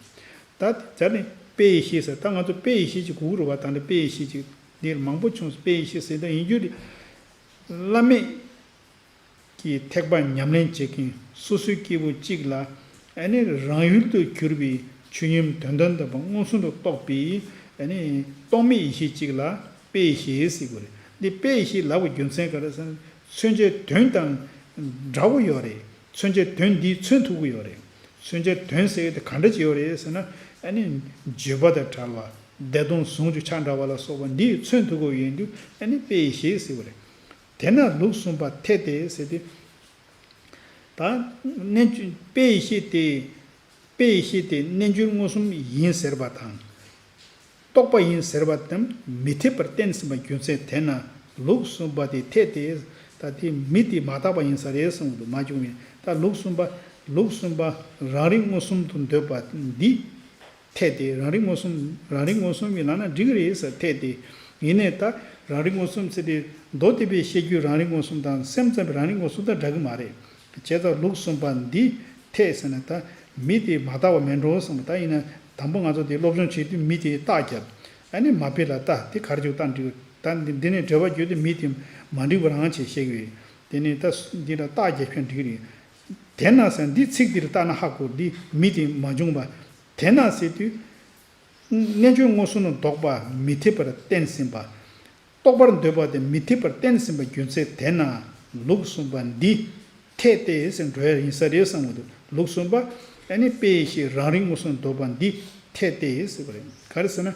ད་དེ་ནི་དཔེ་ཡི་ཤེས་ཟེར། ད་ང་ཚོ་དཔེ་ཡི་ཤེས་ཅིག་དགོས་ཀྱི་རེད་བ། ད་འདི་དཔེ་ཡི་ཤེས་ཅིག་འདིར་མང་པོ་བྱུང་། དཔེ་ཡི་ཤེས་ཟེར་ད་ཡིན་རྒྱུ་དེ། བླ་མེད་ཀྱི་ཐེག་པ་ཉམས་ལེན་བྱེད་མཁན་སོ་སོའི་སྐྱེ་བོ་གཅིག་ལ། ཨ་ནི་རང་ཡུལ་དུ་གྱུར་པའི་ཆོས་ཉིད་དོན་དམ་དམ་པ་མངོན་སུམ་དུ་རྟོགས་པའི། ཨ་ནི་རྟོག་མེད་ཡེ་ཤེས་གཅིག་ལ་དཔེ་ཡི་ཤེས་ཟེར་དགོས་རེད། འདི་དཔེ་ཡི་ཤེས་ལབ་པའི་རྒྱུ་མཚན་ག་རེ་ཟེར་ན། མཚོན་བྱའི་དོན་དང་འདྲ་བོ་ཡོད་རེད། མཚོན་བྱའི་དོན་འདིས་མཚོན་ཐུབ་ཀྱི་ཡོད་རེད། མཚོན་བྱའི་དོན་ཟེར་དེ་ག་འདྲ་ཅིག་ཡོད་རེད་ཟེར་ན། ཨ་ནི་བརྗོད་པ་དང་བྲལ་བ། བདེ་སྟོང་ཟུང་དུ་ཆགས་འདྲ་བ་ལ་སོགས་པ་འདིས་མཚོན་ཐུབ་ཀྱི་ཡོད་དུས། ཨ་ནི་དཔེ་ཡི་ཤེས་ཟེར་བ་རེད། དེས་ན་ལུགས་གསུམ་པ་འཐད་དེ་ཟེར་དུས། ད་རྣལ་འབྱོར་དཔེ་ཡི་ཤེས་དེ། དཔེ་ཡི་ཤེས་དེ་རྣལ་འབྱོར་མངོན་སུམ་ཡིན་ཟེར་བ་དང་། རྟོག་པ་ཡིན་ཟེར་བ་དེ་མི་འཐད་པར་བསྟན་ཟིན་པའི་རྒྱུ་མཚན་དེས་ན་ལུགས་གསུམ་པ་དེ་འཐད་དེ། ད་དེ་མི་དེ་མ་དག་པ་ཡིན་ས་རེད་གསུངས་འདུག་མ་བྱུང་བས། ད་ལུགས་གསུམ་པ་ ལུགས་གསུམ་པ་རང་རིག་མངོན་སུམ་དུ་འདོད་པ་འདི་འཐད་དེ། རང་རིག་མངོན་སུམ་རང་རིག་མངོན་སུམ་ཡིན་ལབ་ན་འགྲིག་གི་རེད་ཟེར་འཐད་དེ། ཡིན་ནའི་ད་རང་རིག་མངོན་སུམ་ཟེར་དེ་མདོ་སྡེ་པའི་བཤད་རྒྱུད་རང་རིག་མངོན་སུམ་དང་སེམས་ཙམ་པའི་རང་རིག་མངོན་སུམ་དང་འདྲ་གི་མ་རེད། བྱས་ཙང་ལུགས་གསུམ་པ་འདི་འཐད་ཟེར་ན་ད་མི་དེ་མ་དག་པ་མེད་འགྲོ་གསུངས་པ། ད་ཡིན་ན་དང་པོ་ང་ཚོ་དེ་སློབ་སྦྱོང་བྱེད་དུས་མི་དེ་རྟགས་རྒྱབ། ཨ་ནི་མ་དཔེ་ལ་ལྟ་དེ་ག་རེ་བྱུང་ད་འགྲིག་ད་འདི་འདི་ནས་འགྲེལ་པ་བརྗོད་དུས་མི་དེ་མ་འགྲིག་པ་རང་བྱས་བཤད་ཀྱི་ཡོད། དེ་ནས་ད་འདི་ལ་རྟགས་རྒྱབ་ཁྱོད་འགྲིག་གི་རེད། དེས་ན་ཟེར་འདི་ཚིག་འདིར་བལྟས་ན་ཧ་གོ། འདི་མི་དེ་མ་བྱུང་བ། དེས་ན་ཟེར་དུས། རྣལ་འབྱོར་མངོན་སུམ་དུ་འདོགས་པ་མི་འཐད་པར་བསྟན་ཟིན་པ། རྟོགས་པར་འདོད་པ་དེ་མི་འཐད་པར་བསྟན་ཟིན་པ་རྒྱུ་མཚན་དེས་ན་ལུགས་གསུམ་པ་འདི་འཐད་དེ་ཟེར་འགྲོ་ཡ་ཡིན་ས་རེད་བསམ་གྱི་འདུག་ལུགས་གསུམ་པ་ཨ་ནི་དཔེ་ཡེ་ཤེས་རང་རིག་མངོན་སུམ་འདོད་པ་འདི་འཐད་དེ་ཟེར་བ་རེད། ག་རེ་ཟེར་ན།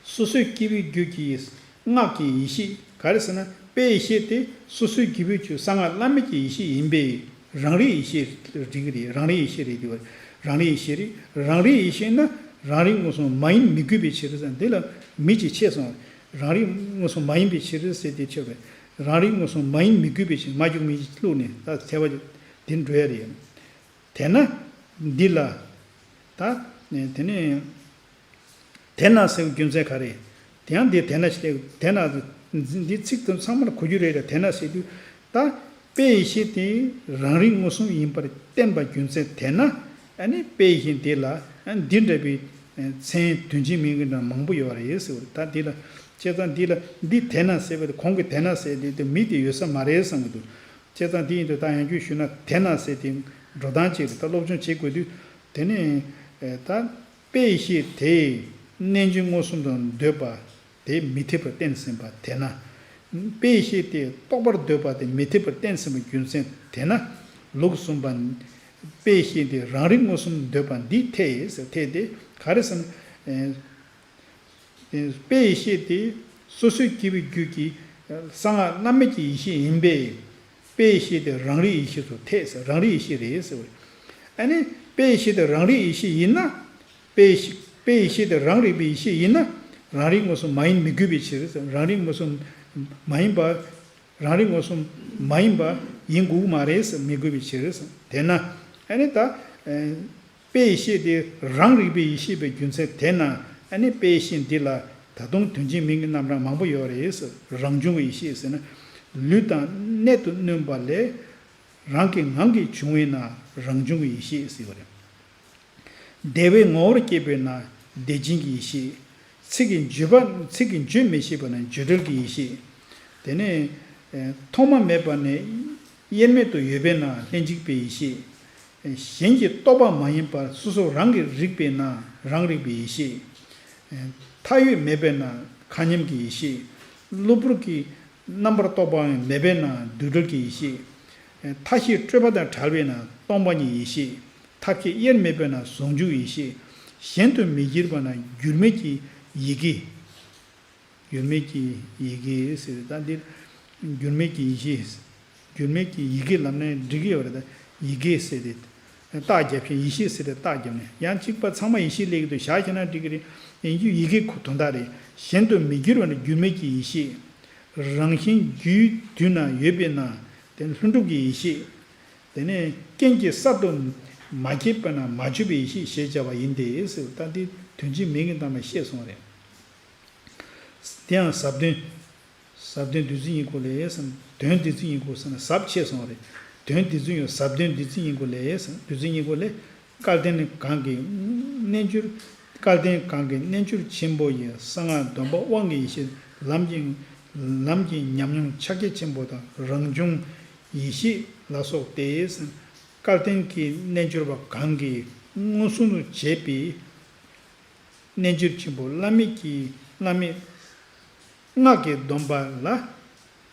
སོ་སོའི་སྐྱེ་བོའི་རྒྱུད་ཀྱི་སྔགས་ཀྱི་ཡེ་ཤེས། ག་རེ་ཟེར་ན་དཔེ་ཡེ་ཤེས་དེ་སོ་སོའི་སྐྱེ་བོའི་རྒྱུད་གསང་སྔགས་བླ་མེད་ཀྱི་ཡེ་ཤེས་ཡིན་པས་རང་རིག་ཡེ་ཤེས་རེད་ཀྱི་རེད། རང་རིག་ཡེ་ཤེས་རེད་དེ་བ། རང་རིག་ཡེ་ཤེས་རེད། རང་རིག་ཡེ་ཤེས་ན་རང་རིག་མངོན་སུམ་མ་ཡིན་མི་དགོས་པའི་ཕྱིར་ཟེར། འདི་ལ་མི་གཅིག་ཆད་སོང་། རང་རིག་མངོན་སུམ་མ་ཡིན་པའི་ཕྱིར་ཟེར་དེ་ཆད་པས། རང་རིག་མངོན་སུམ་མ་ཡིན་མི་དགོས་པའི་ཕྱིར། མ་རྒྱུག་མི་བླུགས་ནས་ད་ཐལ་བ་དེ་འགྲོ་ཡ་རེད། དེས་ན་འདི་ལ་ད་དེ་ནས། དེས་ན་ཟེར་བའི་རྒྱུ་མཚན་ག་རེ། དེ་ཡང་འདི་དེས་ན་ཞེས་དེས་ན་འདི་ཚིག་དེ་ཚང་མར་གོ་རྒྱུ་རེད་རེད། དེས་ན་ཟེར་དུས་ད་དཔེ་ཡེ་ཤེས་དེ་རང་རིག་མངོན་སུམ་ཡིན་པར་བསྟན་པ་རྒྱུ་མཚན་དེས་ན་ཨ་ནི་དཔེ་ཡེ་ཤེས་འདི་ལ་ཨ་འདི་འདྲ་བའི་མཚན་དོན་གཅིག་མིང་གི་འདྲ་མང་པོ་ཡོད་རེད་ཟེར་བ་རེད། ད་འདི་ལ་བྱས་ཙང་འདི་ལ་འདི་དེས་ན་ཟེར་བ་དེ་གོང་གི་དེས་ན་ཟེར་དེ་དེ་མི་དེ་ཡོད་ས་མ་རེད་བསམ་གི་འདུག་བྱས་ཙང་འདི་ཡིན་དུས་ད་ཡང་བསྐྱར་ཞུས་ན་དེས་ན་ཟེར་དེ་འགྲོ་སྟངས་གཅིག་རེད། ད་སློབ་སྦྱོང་བྱེད་དགོས་དུས་དེ་ནི་ད། དཔེ་ཡེ་ཤེས་དེས་རྣལ་འབྱོར་མངོན་སུམ་དུ་འདོད་པ་དེ་མི་འཐད་པར་བསྟན་ཟིན་པ་དེས་ན། དཔེ་ཡེ་ཤེས་དེས་རྟོགས་པར་འདོད་པ་དེ་མི་འཐད་པར་བསྟན་ཟིན་པའི་རྒྱུ་མཚན་དེས་ན། ལུགས་གསུམ་པ། དཔེ་ཡེ་ཤེས་དེས་རང་རིག་མངོན་སུམ་འདོད་པ་འདི་འཐད་ཟེར། འཐད་དེ་ག་རེ་ཟེར་ན། དཔེ་ཡེ་ཤེས་དེ་སོ་སོའི་སྐྱེ་བོའི་རྒྱུད་ཀྱི་གསང་སྔགས་བླ་མེད་ཀྱི་ཡེ་ཤེས་ཡིན་པས། དཔེ་ཡེ་ཤེས་དེ་རང་རིག་ཡེ་ཤེས་སུ་འཐད་ཟེར། རང་རིག་ཡེ་ཤེས་རེད་ཟེར་བ། ཨ་ནི་དཔེ་ཡེ་ཤེས་དེ་རང་རིག་ཡེ་ཤེས་ཡིན་ན། དཔེ་ཡེ་ཤེས་དཔེ་ཡེ་ཤེས་དེ་རང་རིག་པའི་ཡེ་ཤེས་ཡིན་ན། རང་རིག་མངོན་སུམ་མ་ཡིན་མི་དགོས་པའི་ཕྱིར་ཟེར། རང་རིག་མངོན་སུམ་མ་ཡིན་པ། རང་རིག་མངོན་སུམ་མ་ཡིན་པ་ཡིན་དགོས་ཀྱི་མ་རེད་ཟེར། མི་དགོས་པའི་ཕྱིར་ཟེར། དེས་ན་ཨ་ནི་ད། དཔེ་ཡེ་ཤེས་དེ་རང་རིག་པའི་ཡེ་ཤེས་པའི་རྒྱུ་མཚན་དེས་ན་ཨ་ནི་དཔེ་ཡེ་ཤེས་འདི་ལ་ད་དུང་དོན་གཅིག་མིང་གི་རྣམ་གྲངས་མང་པོ་ཡོད་རེད་ཟེར། རང་བྱུང་གི་ཡེ་ཤེས་ཟེར་ན། ལུས་དང་གནད་དུ་བསྣུན་པ་ལས་རང་གི་ངང་གིས་བྱུང་བས་ན་རང་བྱུང་གི་ཡེ་ཤེས་ཟེར་བ་རེད། བདེ་བའི་ངོ་བོར་སྐྱེས་པས་ན་བདེ་ཆེན་གྱི་ཡེ་ཤེས། ཚིག་གིས་བརྗོད་པ་ཚིག་གིས་བརྗོད་མི་ཤེས་པ་ན་བརྗོད་བྲལ་གྱི་ཡེ་ཤེས། དེ་ནས་ཐོག་མ་མེད་པ་ནས་དབྱེར་མེད་དུ་ཡོད་པས་ན་ལྷན་ཅིག་པའི་ཡེ་ཤེས། གཞན་གྱི་རྟོག་པ་མ་ཡིན་པར་སོ་སོ་རང་གིས་རིག་པས་ན་རང་རིག་པའི་ཡེ་ཤེས། མཐའ་ཡོད་མེད་པས་ན་མཁའ་མཉམ་གྱི་ཡེ་ཤེས། གློ་བུར་གྱི་རྣམ་པར་རྟོག་པའང་མེད་པས་ན་འདུ་འབྲལ་གྱི་ཡེ་ཤེས། མཐའ་བཞི་སྤྲོས་པ་དང་བྲལ་བས་ན་སྟོང་པ་ཉིད་ཡེ་ཤེས། ཐབས་ཤེས་དབྱེར་མེད་པས་ན་ཟུང་འཇུག་ཡེ་ཤེས། གཞན་དུ་མི་འགྱུར་བ་ན་འགྱུར་མེད་ཀྱི་ཡི་གེ། འགྱུར་མེད་ཀྱི་ཡི་གེ་ཟེར་ད་འདིར། འགྱུར་མེད་ཀྱི་ཡེ་ཤེས། འགྱུར་མེད་ཀྱི་ཡི་གེ་ལབ་ན་འགྲིག་གི་ཡོད་རེད། ད་ཡི་གེ་ཟེར་ཏེ། རྟགས་རྒྱབ་ཤིང་ཡེ་ཤེས་ཟེར་ཏེ་རྟགས་རྒྱབ་ནས་ཡང་གཅིག་པ་ཚང་མ་ཡེ་ཤེས་སླེབས་ཀྱི་འདུག་བཞག་ཤེས་ན་འགྲིག་གི་རེད། ཡིན་རྒྱུ་ཡི་གེ་ཁོ་དོན་དག་རེད། གཞན་དུ་མི་འགྱུར་བ་ནི་འགྱུར་མེད་ཀྱི་ཡེ་ཤེས། རང་བཞིན་རྒྱུའི་དུས་ན་ཡོད་པས་ན་དེ་ལྷུན་གྲུབ་ཀྱི་ཡེ་ཤེས། དེ་ནས་རྐྱེན་གྱིས་གསར་དུ་མ་སྐྱེས་པས་ན་མ་བཅོས་པའི་ཡེ་ཤེས་ཞེས་བྱ་བ་ཡིན་ཏེ་ཟེར། ད་འདི་དོན་གཅིག་མིང་གི་ནང་ནས་བཤད་སོང་བ་རེད། དེ་ཡང་ཟབ་དོན། ཟབ་དོན་བདུད་རྩི་སྙིང་པོ་ལས་ཟེར། དོན་བདུད་རྩི་སྙིང་པོ་ཟེར་ན་ཟབ་ཆེ་སོང་བ་རེད། དོན་བདུད་རྩི་ཡང་ཟབ་དོན་བདུད་རྩི་སྙིང་པོ་ལས་ཟེར། བདུད་རྩི་སྙིང་པོ་ལས། སྐལ་ལྡན་གང་གི་རྣལ་འབྱོར། སྐལ་ལྡན་གང་གི་རྣལ་འབྱོར་ཆེན་པོ་ཡི། གསང་སྔགས་སྡོམ་པ་དབང་གི་ཡེ་ཤེས། ལམ་གྱི། ལམ་གྱི་ཉམས་མྱོང་ཕྱག་རྒྱ་ཆེན་པོ་དང་རང་བྱུང་ཡེ་ཤེས་ལ་སོགས་ཏེ། སྐལ་ལྡན་གྱི་རྣལ་འབྱོར་པ་གང་གིས་མངོན་སུམ་དུ་བྱས་པའི་རྣལ་འབྱོར་ཆེན་པོ་བླ་མེད་ཀྱི་བླ་མེད་སྔགས་ཀྱི་སྡོམ་པ་ལ་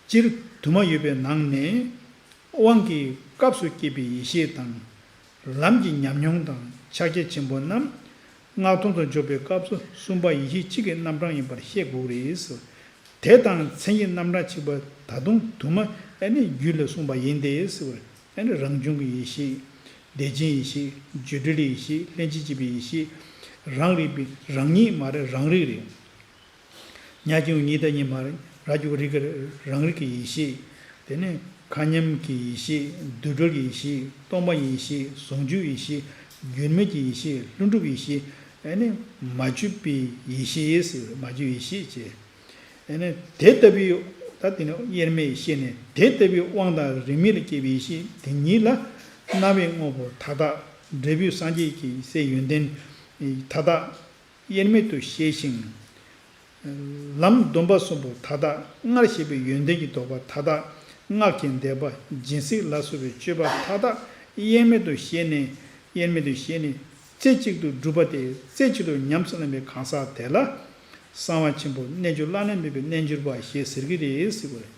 སྤྱིར་དུ་མ་ཡོད་པའི་ནང་ནས་དབང་གི་སྐབས་སུ་སྐྱེས་པའི་ཡེ་ཤེས་དང་། ལམ་གྱི་ཉམས་མྱོང་དང་ཕྱག་རྒྱ་ཆེན་པོ་རྣམས་སྔགས་མཐོང་དུ་འཇོག་པའི་སྐབས་སུ་གསུམ་པ་ཡེ་ཤེས་གཅིག་གི་རྣམ་གྲངས་ཡིན་པར་ཤེས་དགོས་རེད། དེ་དང་མཚན་ཉིད་རྣམ་གྲངས་གཅིག་པ་ད་དུང་དུ་མ་ཨ་ནི་རྒྱུད་ལ་གསུངས་པ་ཡིན་ཏེ་ཟེར་བ་རེད། ཨ་ནི་རང་བྱུང་གི་ཡེ་ཤེས། བདེ་ཆེན་ཡེ་ཤེས། བརྗོད་བྲལ་ཡེ་ཤེས། ལྷན་ཅིག་སྐྱེས་པའི་ཡེ་ཤེས། རང་རིག་པའི་རང་ཉིད་མ་རེད། རང་རིག་རེད། ཉ་གི་གུ་ཉི་ད་ཉི་མ་རེད། ར་གི་གུ་རི་ག་རེད། རང་རིག་གི་ཡེ་ཤེས། དེ་ནས་ མཁའ་མཉམ་གྱི་ཡེ་ཤེས། འདུ་འགྲོའི་ཡེ་ཤེས། སྟོང་པ་ཡེ་ཤེས། ཟུང་འཇུག་ཡེ་ཤེས། འགྱུར་མེད་ཀྱི་ཡེ་ཤེས། ལྷུན་གྲུབ་ཡེ་ཤེས། ཨ་ནི་མ་བཅོས་པའི་ཡེ་ཤེས་ཟེར། མ་བཅོས་ཡེ་ཤེས་བྱས། ཨ་ནི་དེ་ལྟ་བུའི། ད་དེ་ནི་དབྱེར་མེད་ཤེས་ནས། དེ་ལྟ་བུའི་དབང་དང་རིས་མེད་ལ་སྐྱེས་པའི་ཡེ་ཤེས་དེ་ཉིད་ལ། སྣང་བའི་དངོས་པོ་མཐའ་དག། འབྲས་བུའི་སངས་རྒྱས་ཀྱི་སའི་ཡོན་ཏན་མཐའ་དག་དབྱེར་མེད་དུ་ཤེས་ཤིང་། ལམ་སྡོམ་པ་གསུམ་པོ་མཐའ་དག། སྔར་བཤད་པའི་ཡོན་ཏན་གྱི་ལྡོག་པ་མཐའ་དག། སྔགས་ཀྱི་བཟླས་པ། སྦྱིན་སྲེག་ལ་སོགས་པའི་སྤྱོད་པ་མཐའ་དག་དབྱེར་མེད་དུ་ཤེས་ནས། དབྱེར་མེད་དུ་ཤེས་ནས། རྩེ་གཅིག་ཏུ་སྒྲུབ་པ་སྟེ། རྩེ་གཅིག་ཏུ་ཉམས་སུ་བླངས་པའི་གང་ཟག་དེ་ལ། གསང་བ་ཆེན་པོ་རྣལ་འབྱོར་བླ་ན་མེད་པའི་རྣལ་འབྱོར་པ་ཞེས་ཟེར་གྱི་རེད་ཟེར་བ་རེད།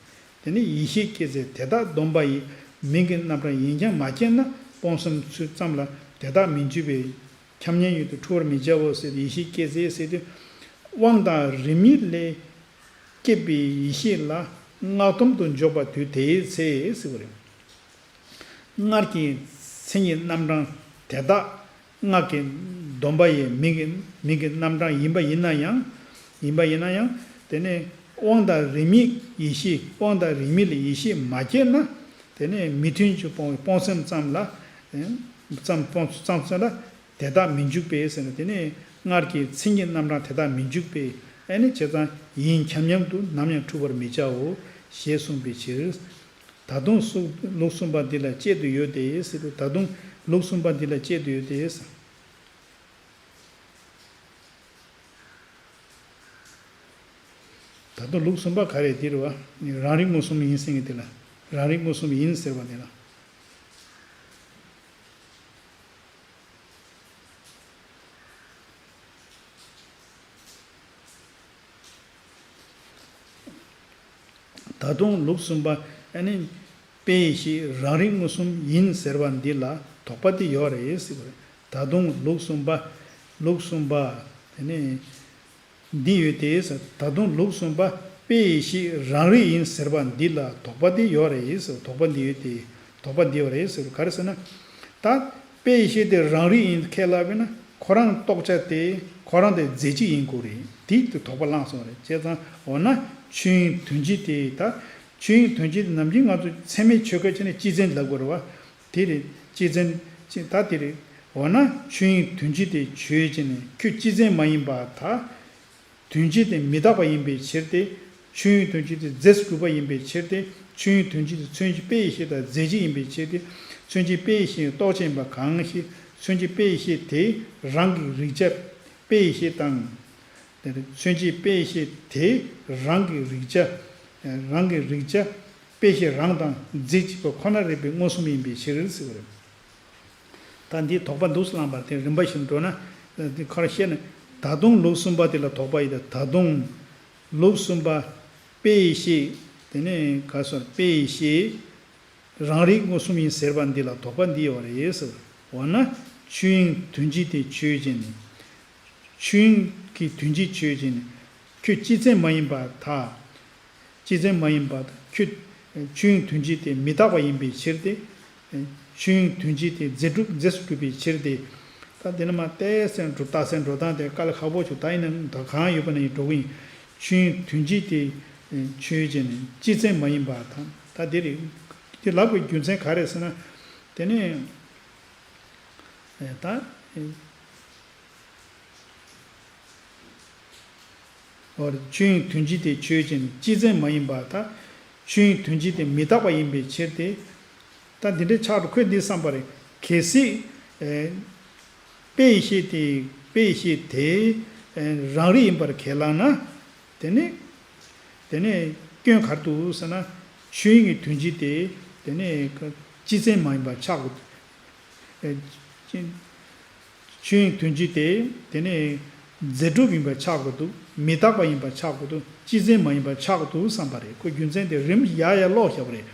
དེ་ནི་ཡེ་ཤེས་སྐྱེས་ཚེ་དེ་དག་སྡོམ་པ་ཡི་མིང་གི་རྣམ་གྲངས་ཡིན་ཀྱང་མ་སྐྱེས་ན། སྤོང་གསུམ་ཚུལ་ཙམ་ལ་དེ་དག་མི་འཇུག་པས། ཁྱབ་མཉམ་ཡུལ་དུ་འཁྲུལ་བར་མི་བྱའོ་ཟེར་ཏེ། ཡེ་ཤེས་སྐྱེས་ཚེ་ཟེར་དུས། དབང་དང་རིས་མེད་ལས་སྐྱེས་པའི་ཡེ་ཤེས་ལ་སྔགས་སྡོམ་དུ་འཇོག་པ་དུས་དེའི་ཚེ་ཟེར་བ་རེད། སྔར་གྱི་མཚན་ཉིད་རྣམ་གྲངས་དེ་དག་སྔགས་ཀྱི་སྡོམ་པ་ཡི་མིང་གི་མིང་གི་རྣམ་གྲངས་ཡིན་པ་ཡིན་ན་ཡང་། ཡིན་པ་ཡིན་ན་ཡང་། དེ་ནས་དབང་དང་རིས་མེད་ཡེ་ཤེས། དབང་དང་རིས་མེད་ལས་ཡེ་ཤེས་མ་སྐྱེས་ན། དེ་ནས་མི་མཐུན་ཕྱོགས་སྤོང་བའི་སྤོང་སེམས་ཙམ་ལ། ཙམ་སྤོང་ཙམ་ཚོད་ལ་དེ་དག་མི་འཇུག་པས་ཟེར་ན། དེ་ནས་སྔར་གྱི་མཚན་ཉིད་རྣམ་གྲངས་དེ་དག་མི་འཇུག་པས། ཨ་ནི་བྱས་ཙང་ཡིན་ཁྱབ་མཉམ་དུ་ནམ་ཡང་འཁྲུལ་བར་མི་བྱའོ་ཞེས་གསུངས་པའི་ཕྱིར། ད་དུང་སུ་ལུགས་གསུམ་པ་འདི་ལ་དཔྱད་དུ་ཡོད་དེ་ཟེར་ཏེ། ད་དུང་ལུགས་གསུམ་པ་འདི་ལ་དཔྱད་དུ་ཡོད་དེ་ཟེར། ད་དུང་ལུགས་གསུམ་པ་ག་རེ་འདི་རེད་བ། རང་རིག་མངོན་སུམ་ཡིན་ཟེར་མཁན་དེ་ལ། རང་རིག་མངོན་སུམ་ཡིན་ཟེར་བ་དེ་ལ། ད་དུང་ལུགས་གསུམ་པ། ཨ་ནི། དཔེ་ཡེ་ཤེས་རང་རིག་མངོན་སུམ་ཡིན་ཟེར་བ་འདི་ལ་དོགས་པ་དེ་ཡོད་རེད་ཟེར་བ་རེད། ད་དུང་ལུགས་གསུམ་པ། ལུགས་གསུམ་པ། དེ་ནས་འདི་ཡོད་དེ་ཟེར། ད་དུང་ལུགས་གསུམ་པ། དཔེ་ཡེ་ཤེས་རང་རིག་ཡིན་ཟེར་བ་འདི་ལ་དོགས་པ་དེ་ཡོད་རེད་ཟེར། དོགས་པ་འདི་ཡོད་དེ། དོགས་པ་འདི་ཡོད་རེད་ཟེར། ག་རེ་ཟེར་ན། ད་དཔེ་ཡེ་ཤེས་དེ་རང་རིག་ཡིན་ཁས་ལབ་པས་ན། ཁོ་རང་རྟོགས་བྱ་དེ་ཁོ་རང་དེ་རྫས་གཅིག་ཡིན་དགོས་རེད། དེ་དེ་དོགས་པ་བསླངས་སོང་རེད། བྱས་ཙང་འོ་ན་ཆོས་དབྱིངས་དོན་སྤྱི་དེ། ད་ཆོས་དབྱིངས་དོན་སྤྱི་དེ་ནམ་རྒྱུན་ང་ཚོ་ཚད་མའི་ཆོས་སྐད་ཆ་ནས་སྤྱི་མཚན་ལབ་དགོས་རེད་བ། དེ་རེད། སྤྱི་མཚན་ཅི། ད་དེ་རེད། འོ་ན་ཆོས་དབྱིངས་དོན་སྤྱི་དེ་ཆོས་ཅན་ནས་ཁྱོད་སྤྱི་མཚན་མ་ཡིན་པར་ཐལ། དོན་སྤྱི་དེ་མི་རྟག་པ་ཡིན་པའི་ཕྱིར་ཏེ། ཆོས་དབྱིངས་དོན་སྤྱི་དེ་རྫས་སུ་གྲུབ་པ་ཡིན་པའི་ཕྱིར་ཏེ། ཆོས་དབྱིངས་དོན་སྤྱི་དེ་མཚོན་བྱེད་དཔེ་ཡི་ཤེས་དང་རྫས་གཅིག་ཡིན་པའི་ཕྱིར་ཏེ། མཚོན་བྱེད་དཔེ་ཡི་ཤེས་རྟོགས་བྱེད་ཡིན་པ་གང་ཞིག་མཚོན་བྱེད་དཔེ་ཡི་ཤེས་དེ་རང་གི་རིག་བྱ་དཔེ་ཡི་ཤེས་དང་། དེ་ནི་མཚོན་བྱེད་དཔེ་ཡི་ཤེས་དེ་རང་གི་རིག་བྱ། རང་གི་རིག་བྱ་དཔེ་ཡི་ཤེས་རང་དང་རྫས་གཅིག་པ་ཁོ་ན་རིག་པའི་མངོན་སུམ་ཡིན་པའི་ཕྱིར་ཟེར་བ་རེད། ད་འདིའི་དོགས་པ་འདུག་སེ་བླངས་པ་དེ་རིམ་པ་བཞིན་འགྲོ་ན། འདི་ཁར་བཤད་ན། ད་དུང་ལུགས་གསུམ་པ་དེ་ལ་དོགས་པ་ཡིན་ད། ད་དུང་ལུགས་གསུམ་པ། དཔེ་ཡི་ཤེས། དེ་ནས་ག་སོ་དཔེ་ཡི་ཤེས་རང་རིག་མངོན་སུམ་ཡིན་ཟེར་བ་འདི་ལ་དོགས་པ་འདི་ཡོད་རེད་ཟེར། འོ་ན་ཆོས་དབྱིངས་དོན་སྤྱི་དེ་ཆོས་ཅན་ནི། ཆོས་དབྱིངས་ཀྱི་དོན་སྤྱི་ཆོས་ཅན་ནི། ཁྱོད་སྤྱི་མཚན་མ་ཡིན་པར་ཐལ། སྤྱི་མཚན་མ་ཡིན་པར་ཐལ། ཁྱོད་ཆོས་དབྱིངས་དོན་སྤྱི་དེ་མི་རྟག་པ་ཡིན་པའི་ཕྱིར་ཏེ། ཆོས་དབྱིངས་དོན་སྤྱི་དེ་རྫས་གྲུབ་རྫས་སུ་གྲུབ་པའི་ཕྱིར་ཏེ། ད་དེ་ནི་མ་བལྟས་ཟེར་འགྲོ་ལྟ་ཟེར་འགྲོ་སྟངས་དེ་དཀའ་ལས་ཁག་པོ་བྱུང་། ད་ཡིན་ན་ད་གང་ཡོད་པ་ན་ཡིན་འགྲོ་གི་ཡིན། ཆོས་དབྱིངས་དོན་སྤྱི་དེ་ཆོས་ཅན་ནི་སྤྱི་མཚན་མ་ཡིན་པར་ཐལ། ད་དེ་རེད། དེ་ལབ་པའི་རྒྱུ་མཚན་ག་རེ་ཟེར་ན། དེ་ནི་ད། ཆོས་དབྱིངས་དོན་སྤྱི་དེ་ཆོས་ཅན། སྤྱི་མཚན་མ་ཡིན་པར་ཐལ། ཆོས་དབྱིངས་དོན་སྤྱི་དེ་མི་རྟག་པ་ཡིན་པའི་ཕྱིར་ཏེ། ད་འདི་འདྲའི་ཆགས་འགྲོ། ཁོས་འདི་བསམ་པ་རེད། གལ་སྲིད། ཨེ། དཔེ་ཡི་ཤེས་དེ། དཔེ་ཡི་ཤེས་དེ། ཨེ། རང་རིག་ཡིན་པར་ཁས་བླངས་ན། དེ་ནི། དེ་ནི་སྐྱོན་ག་རེ་འདུག་ཟེར་ན། ཆོས་དབྱིངས་ཀྱི་དོན་སྤྱི་དེ། དེ་ནི་སྤྱི་མཚན་མ་ཡིན་པར་ཆགས་དགོས། ཨེ། ཆོས་དབྱིངས་དོན་སྤྱི་དེ། དེ་ནི་རྫས་གྲུབ་ཡིན་པར་ཆགས་དགོས་འདུག་མི་རྟག་པ་ཡིན་པར་ཆགས་དགོས་འདུག་སྤྱི་མཚན་མ་ཡིན་པར་ཆགས་དགོས་འདུག་བསམ་པ་རེད། ཁོ་རྒྱུ་མཚན་དེ་རིམ་ཡག་ཡག་ཀློག་བཞག་པ་རེད།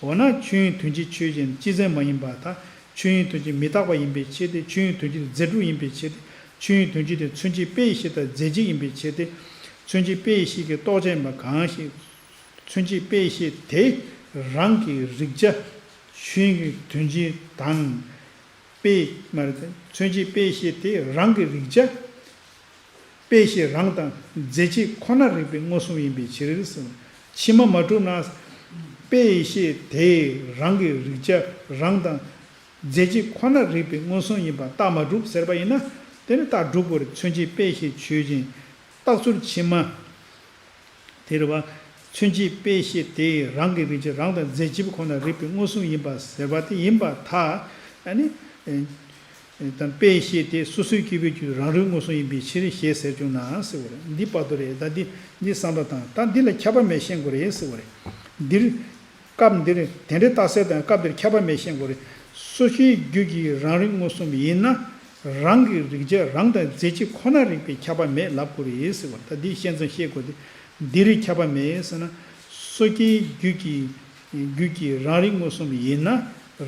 འོ་ན་ཆོས་དབྱིངས་དོན་སྤྱི་ཆོས་ཅན། སྤྱི་མཚན་མ་ཡིན་པར་ཐལ། ཆོས་དབྱིངས་དོན་སྤྱི་མི་རྟག་པ་ཡིན་པའི་ཕྱིར་ཏེ། ཆོས་དབྱིངས་དོན་སྤྱི་རྫས་གྲུབ་ཡིན་པའི་ཕྱིར་ཏེ། ཆོས་དབྱིངས་དོན་སྤྱི་དེ་མཚོན་བྱེད་དཔེ་ཡི་ཤེས་དང་རྫས་གཅིག་ཡིན་པའི་ཕྱིར་ཏེ། མཚོན་བྱེད་དཔེ་ཡི་ཤེས་ཀྱི་རྟོགས་བྱ་ཡིན་པ་གང་ཞིག་མཚོན་བྱེད་དཔེ་ཡི་ཤེས་དེ་རང་གི་རིག་བྱ་ཆོས་དབྱིངས་ཀྱི་དོན་སྤྱི་དང་། དཔེ་མ་རེད། མཚོན་བྱེད་དཔེ་ཡི་ཤེས་དེ་རང་གི་རིག་བྱ། དཔེ་ཡི་ཤེས་རང་དང་རྫས་གཅིག་ཁོ་ན་རིག་པའི་མངོན་སུམ་ཡིན་པའི་ཕྱིར་ཟེར། ཕྱི་མ་མ་གྲུབ་ན། དཔེ་ཡེ་ཤེས་དེས་རང་གི་རིག་བྱ་རང་དང་རྫས་གཅིག་ཁོ་ན་རིག་པའི་མངོན་སུམ་ཡིན་པ་རྟགས་མ་གྲུབ་ཟེར་བ་ཡིན་ན། དེ་ནི་རྟགས་སྒྲུབ་དགོས་རེད། མཚོན་བྱེད་དཔེ་ཞེས་ཆོས་ཅན། རྟགས་ཚུལ་ཕྱི་མ། དེ་རེད་བ། མཚོན་བྱེད་དཔེ་ཤེས་དེ་རང་གི་རིག་བྱ་རང་དང་རྫས་གཅིག་པུ་ཁོ་ན་རིག་པའི་མངོན་སུམ་ཡིན་པ་ཟེར་བ་དེ་ཡིན་པར་ཐལ། ཨ་ནི། ཨེ། དང་དཔེ་ཤེས་དེ་སོ་སོའི་སྐྱེས་བུའི་རྒྱུད་རང་རིག་མངོན་སུམ་ཡིན་པའི་ཕྱིར་ཞེས་ཟེར་བྱུང་ན་ཟེར་བ་རེད། འདི་བར་དུ་རེད། ད་འདི་འདི་བསམ་བློ་བཏང་། ད་འདི་ལ་ཁྱབ་པ་མེད་ཤེས་དགོས་རེད་ཟེར་བ་རེད། འདིར། སྐབས་འདིར་དེ་འདྲའི་རྟགས་གསལ་དང་སྐབས་འདིར་ཁྱབ་པ་མེད་ཤེས་དགོས་རེད། སོ་སྐྱེའི་རྒྱུད་ཀྱི་རང་རིག་མངོན་སུམ་ཡིན་ན། རང་གི་རིག་བྱ་རང་དང་རྫས་གཅིག་ཁོ་ན་རིག་པའི་ཁྱབ་པ་མེད་ལབ་དགོས་རེད་ཟེར་བ། ད་འདི་བཤད་མཚམས་བཤད་དགོས་ཏེ། འདིར་ཁྱབ་པ་མེད་ཟེར་ན། སོ་སྐྱེའི་རྒྱུད་ཀྱི་རྒྱུད་ཀྱི་རང་རིག་མངོན་སུམ་ཡིན་ན།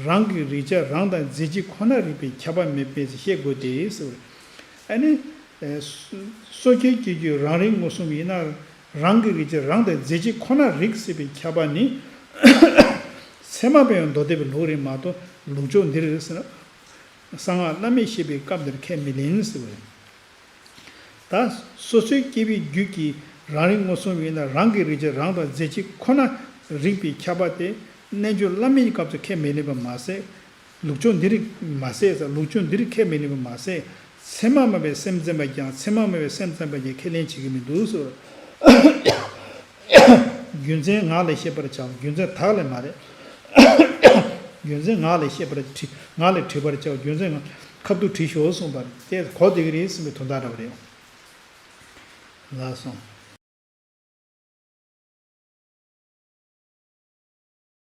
རང་གི་རིག་བྱ་རང་དང་རྫས་གཅིག་ཁོ་ན་རིག་པའི་ཁྱབ་པ་མེད་པས་བཤད་དགོས་ཏེ་ཟེར་བ། ཨ་ནི། སོ་སོ་སྐྱེའི་རྒྱུད་ཀྱི་རང་རིག་མངོན་སུམ་ཡིན་ན། རང་གི་རིག་བྱ་རང་དང་རྫས་གཅིག་ཁོ་ན་རིག་ཟེར་བའི་ཁྱབ་པ་ནི། ཚད་མ་པའི་མདོ་སྡེ་པའི་ལུགས་རེད་མ་གཏོགས་ལུགས་ཕྱོགས་འདིར་ཟེར་ན། གསང་སྔགས་བླ་མེད་བཤད་པའི་སྐབས་འདིར་ཁས་མི་ལེན་ཟེར་བ་རེད། ད་སོ་སོའི་སྐྱེ་བོའི་རྒྱུད་ཀྱི་རང་རིག་མངོན་སུམ་ཡིན་ན་རང་གི་རིག་བྱ་རང་དང་རྫས་གཅིག་ཁོ་ན་རིག་པའི་ཁྱབ་པ་དེ་རྣལ་འབྱོར་བླ་མེད་ཀྱི་སྐབས་སུ་ཁས་མི་ལེན་པ་མ་ཟད། ལུགས་ཕྱོགས་འདིར་མ་ཟད། ལུགས་ཕྱོགས་འདིར་ཁས་མི་ལེན་པ་མ་ཟད། ཚད་མ་སྨྲ་བའི་སེམས་ཙམ་པ་ཀྱང་ཚད་མ་སྨྲ་བའི་སེམས་ཙམ་པ་ཀྱང་ཁས་ལེན་བྱེད་ཀྱི་མི་འདུག་ཟེར། རྒྱུ་མཚན་ངག་ལས་ཤེས་པར་བྱའོ། རྒྱུ་མཚན་དག་ལས་མ་རེད། རྒྱུ་མཚན་ངག་ལས་ཤེས་པར་དྲི། ངག་ལས་དྲི་བར་བྱའོ། རྒྱུ་མཚན་ངག་ཁ་ཐུག་དྲིས་ཤོག་གསུངས་པ་རེད། དེ་གོ་བདེ་གི་རེད་ཟེར་བའི་དོན་དག་འདྲ་བ་རེད། ལགས་སོ།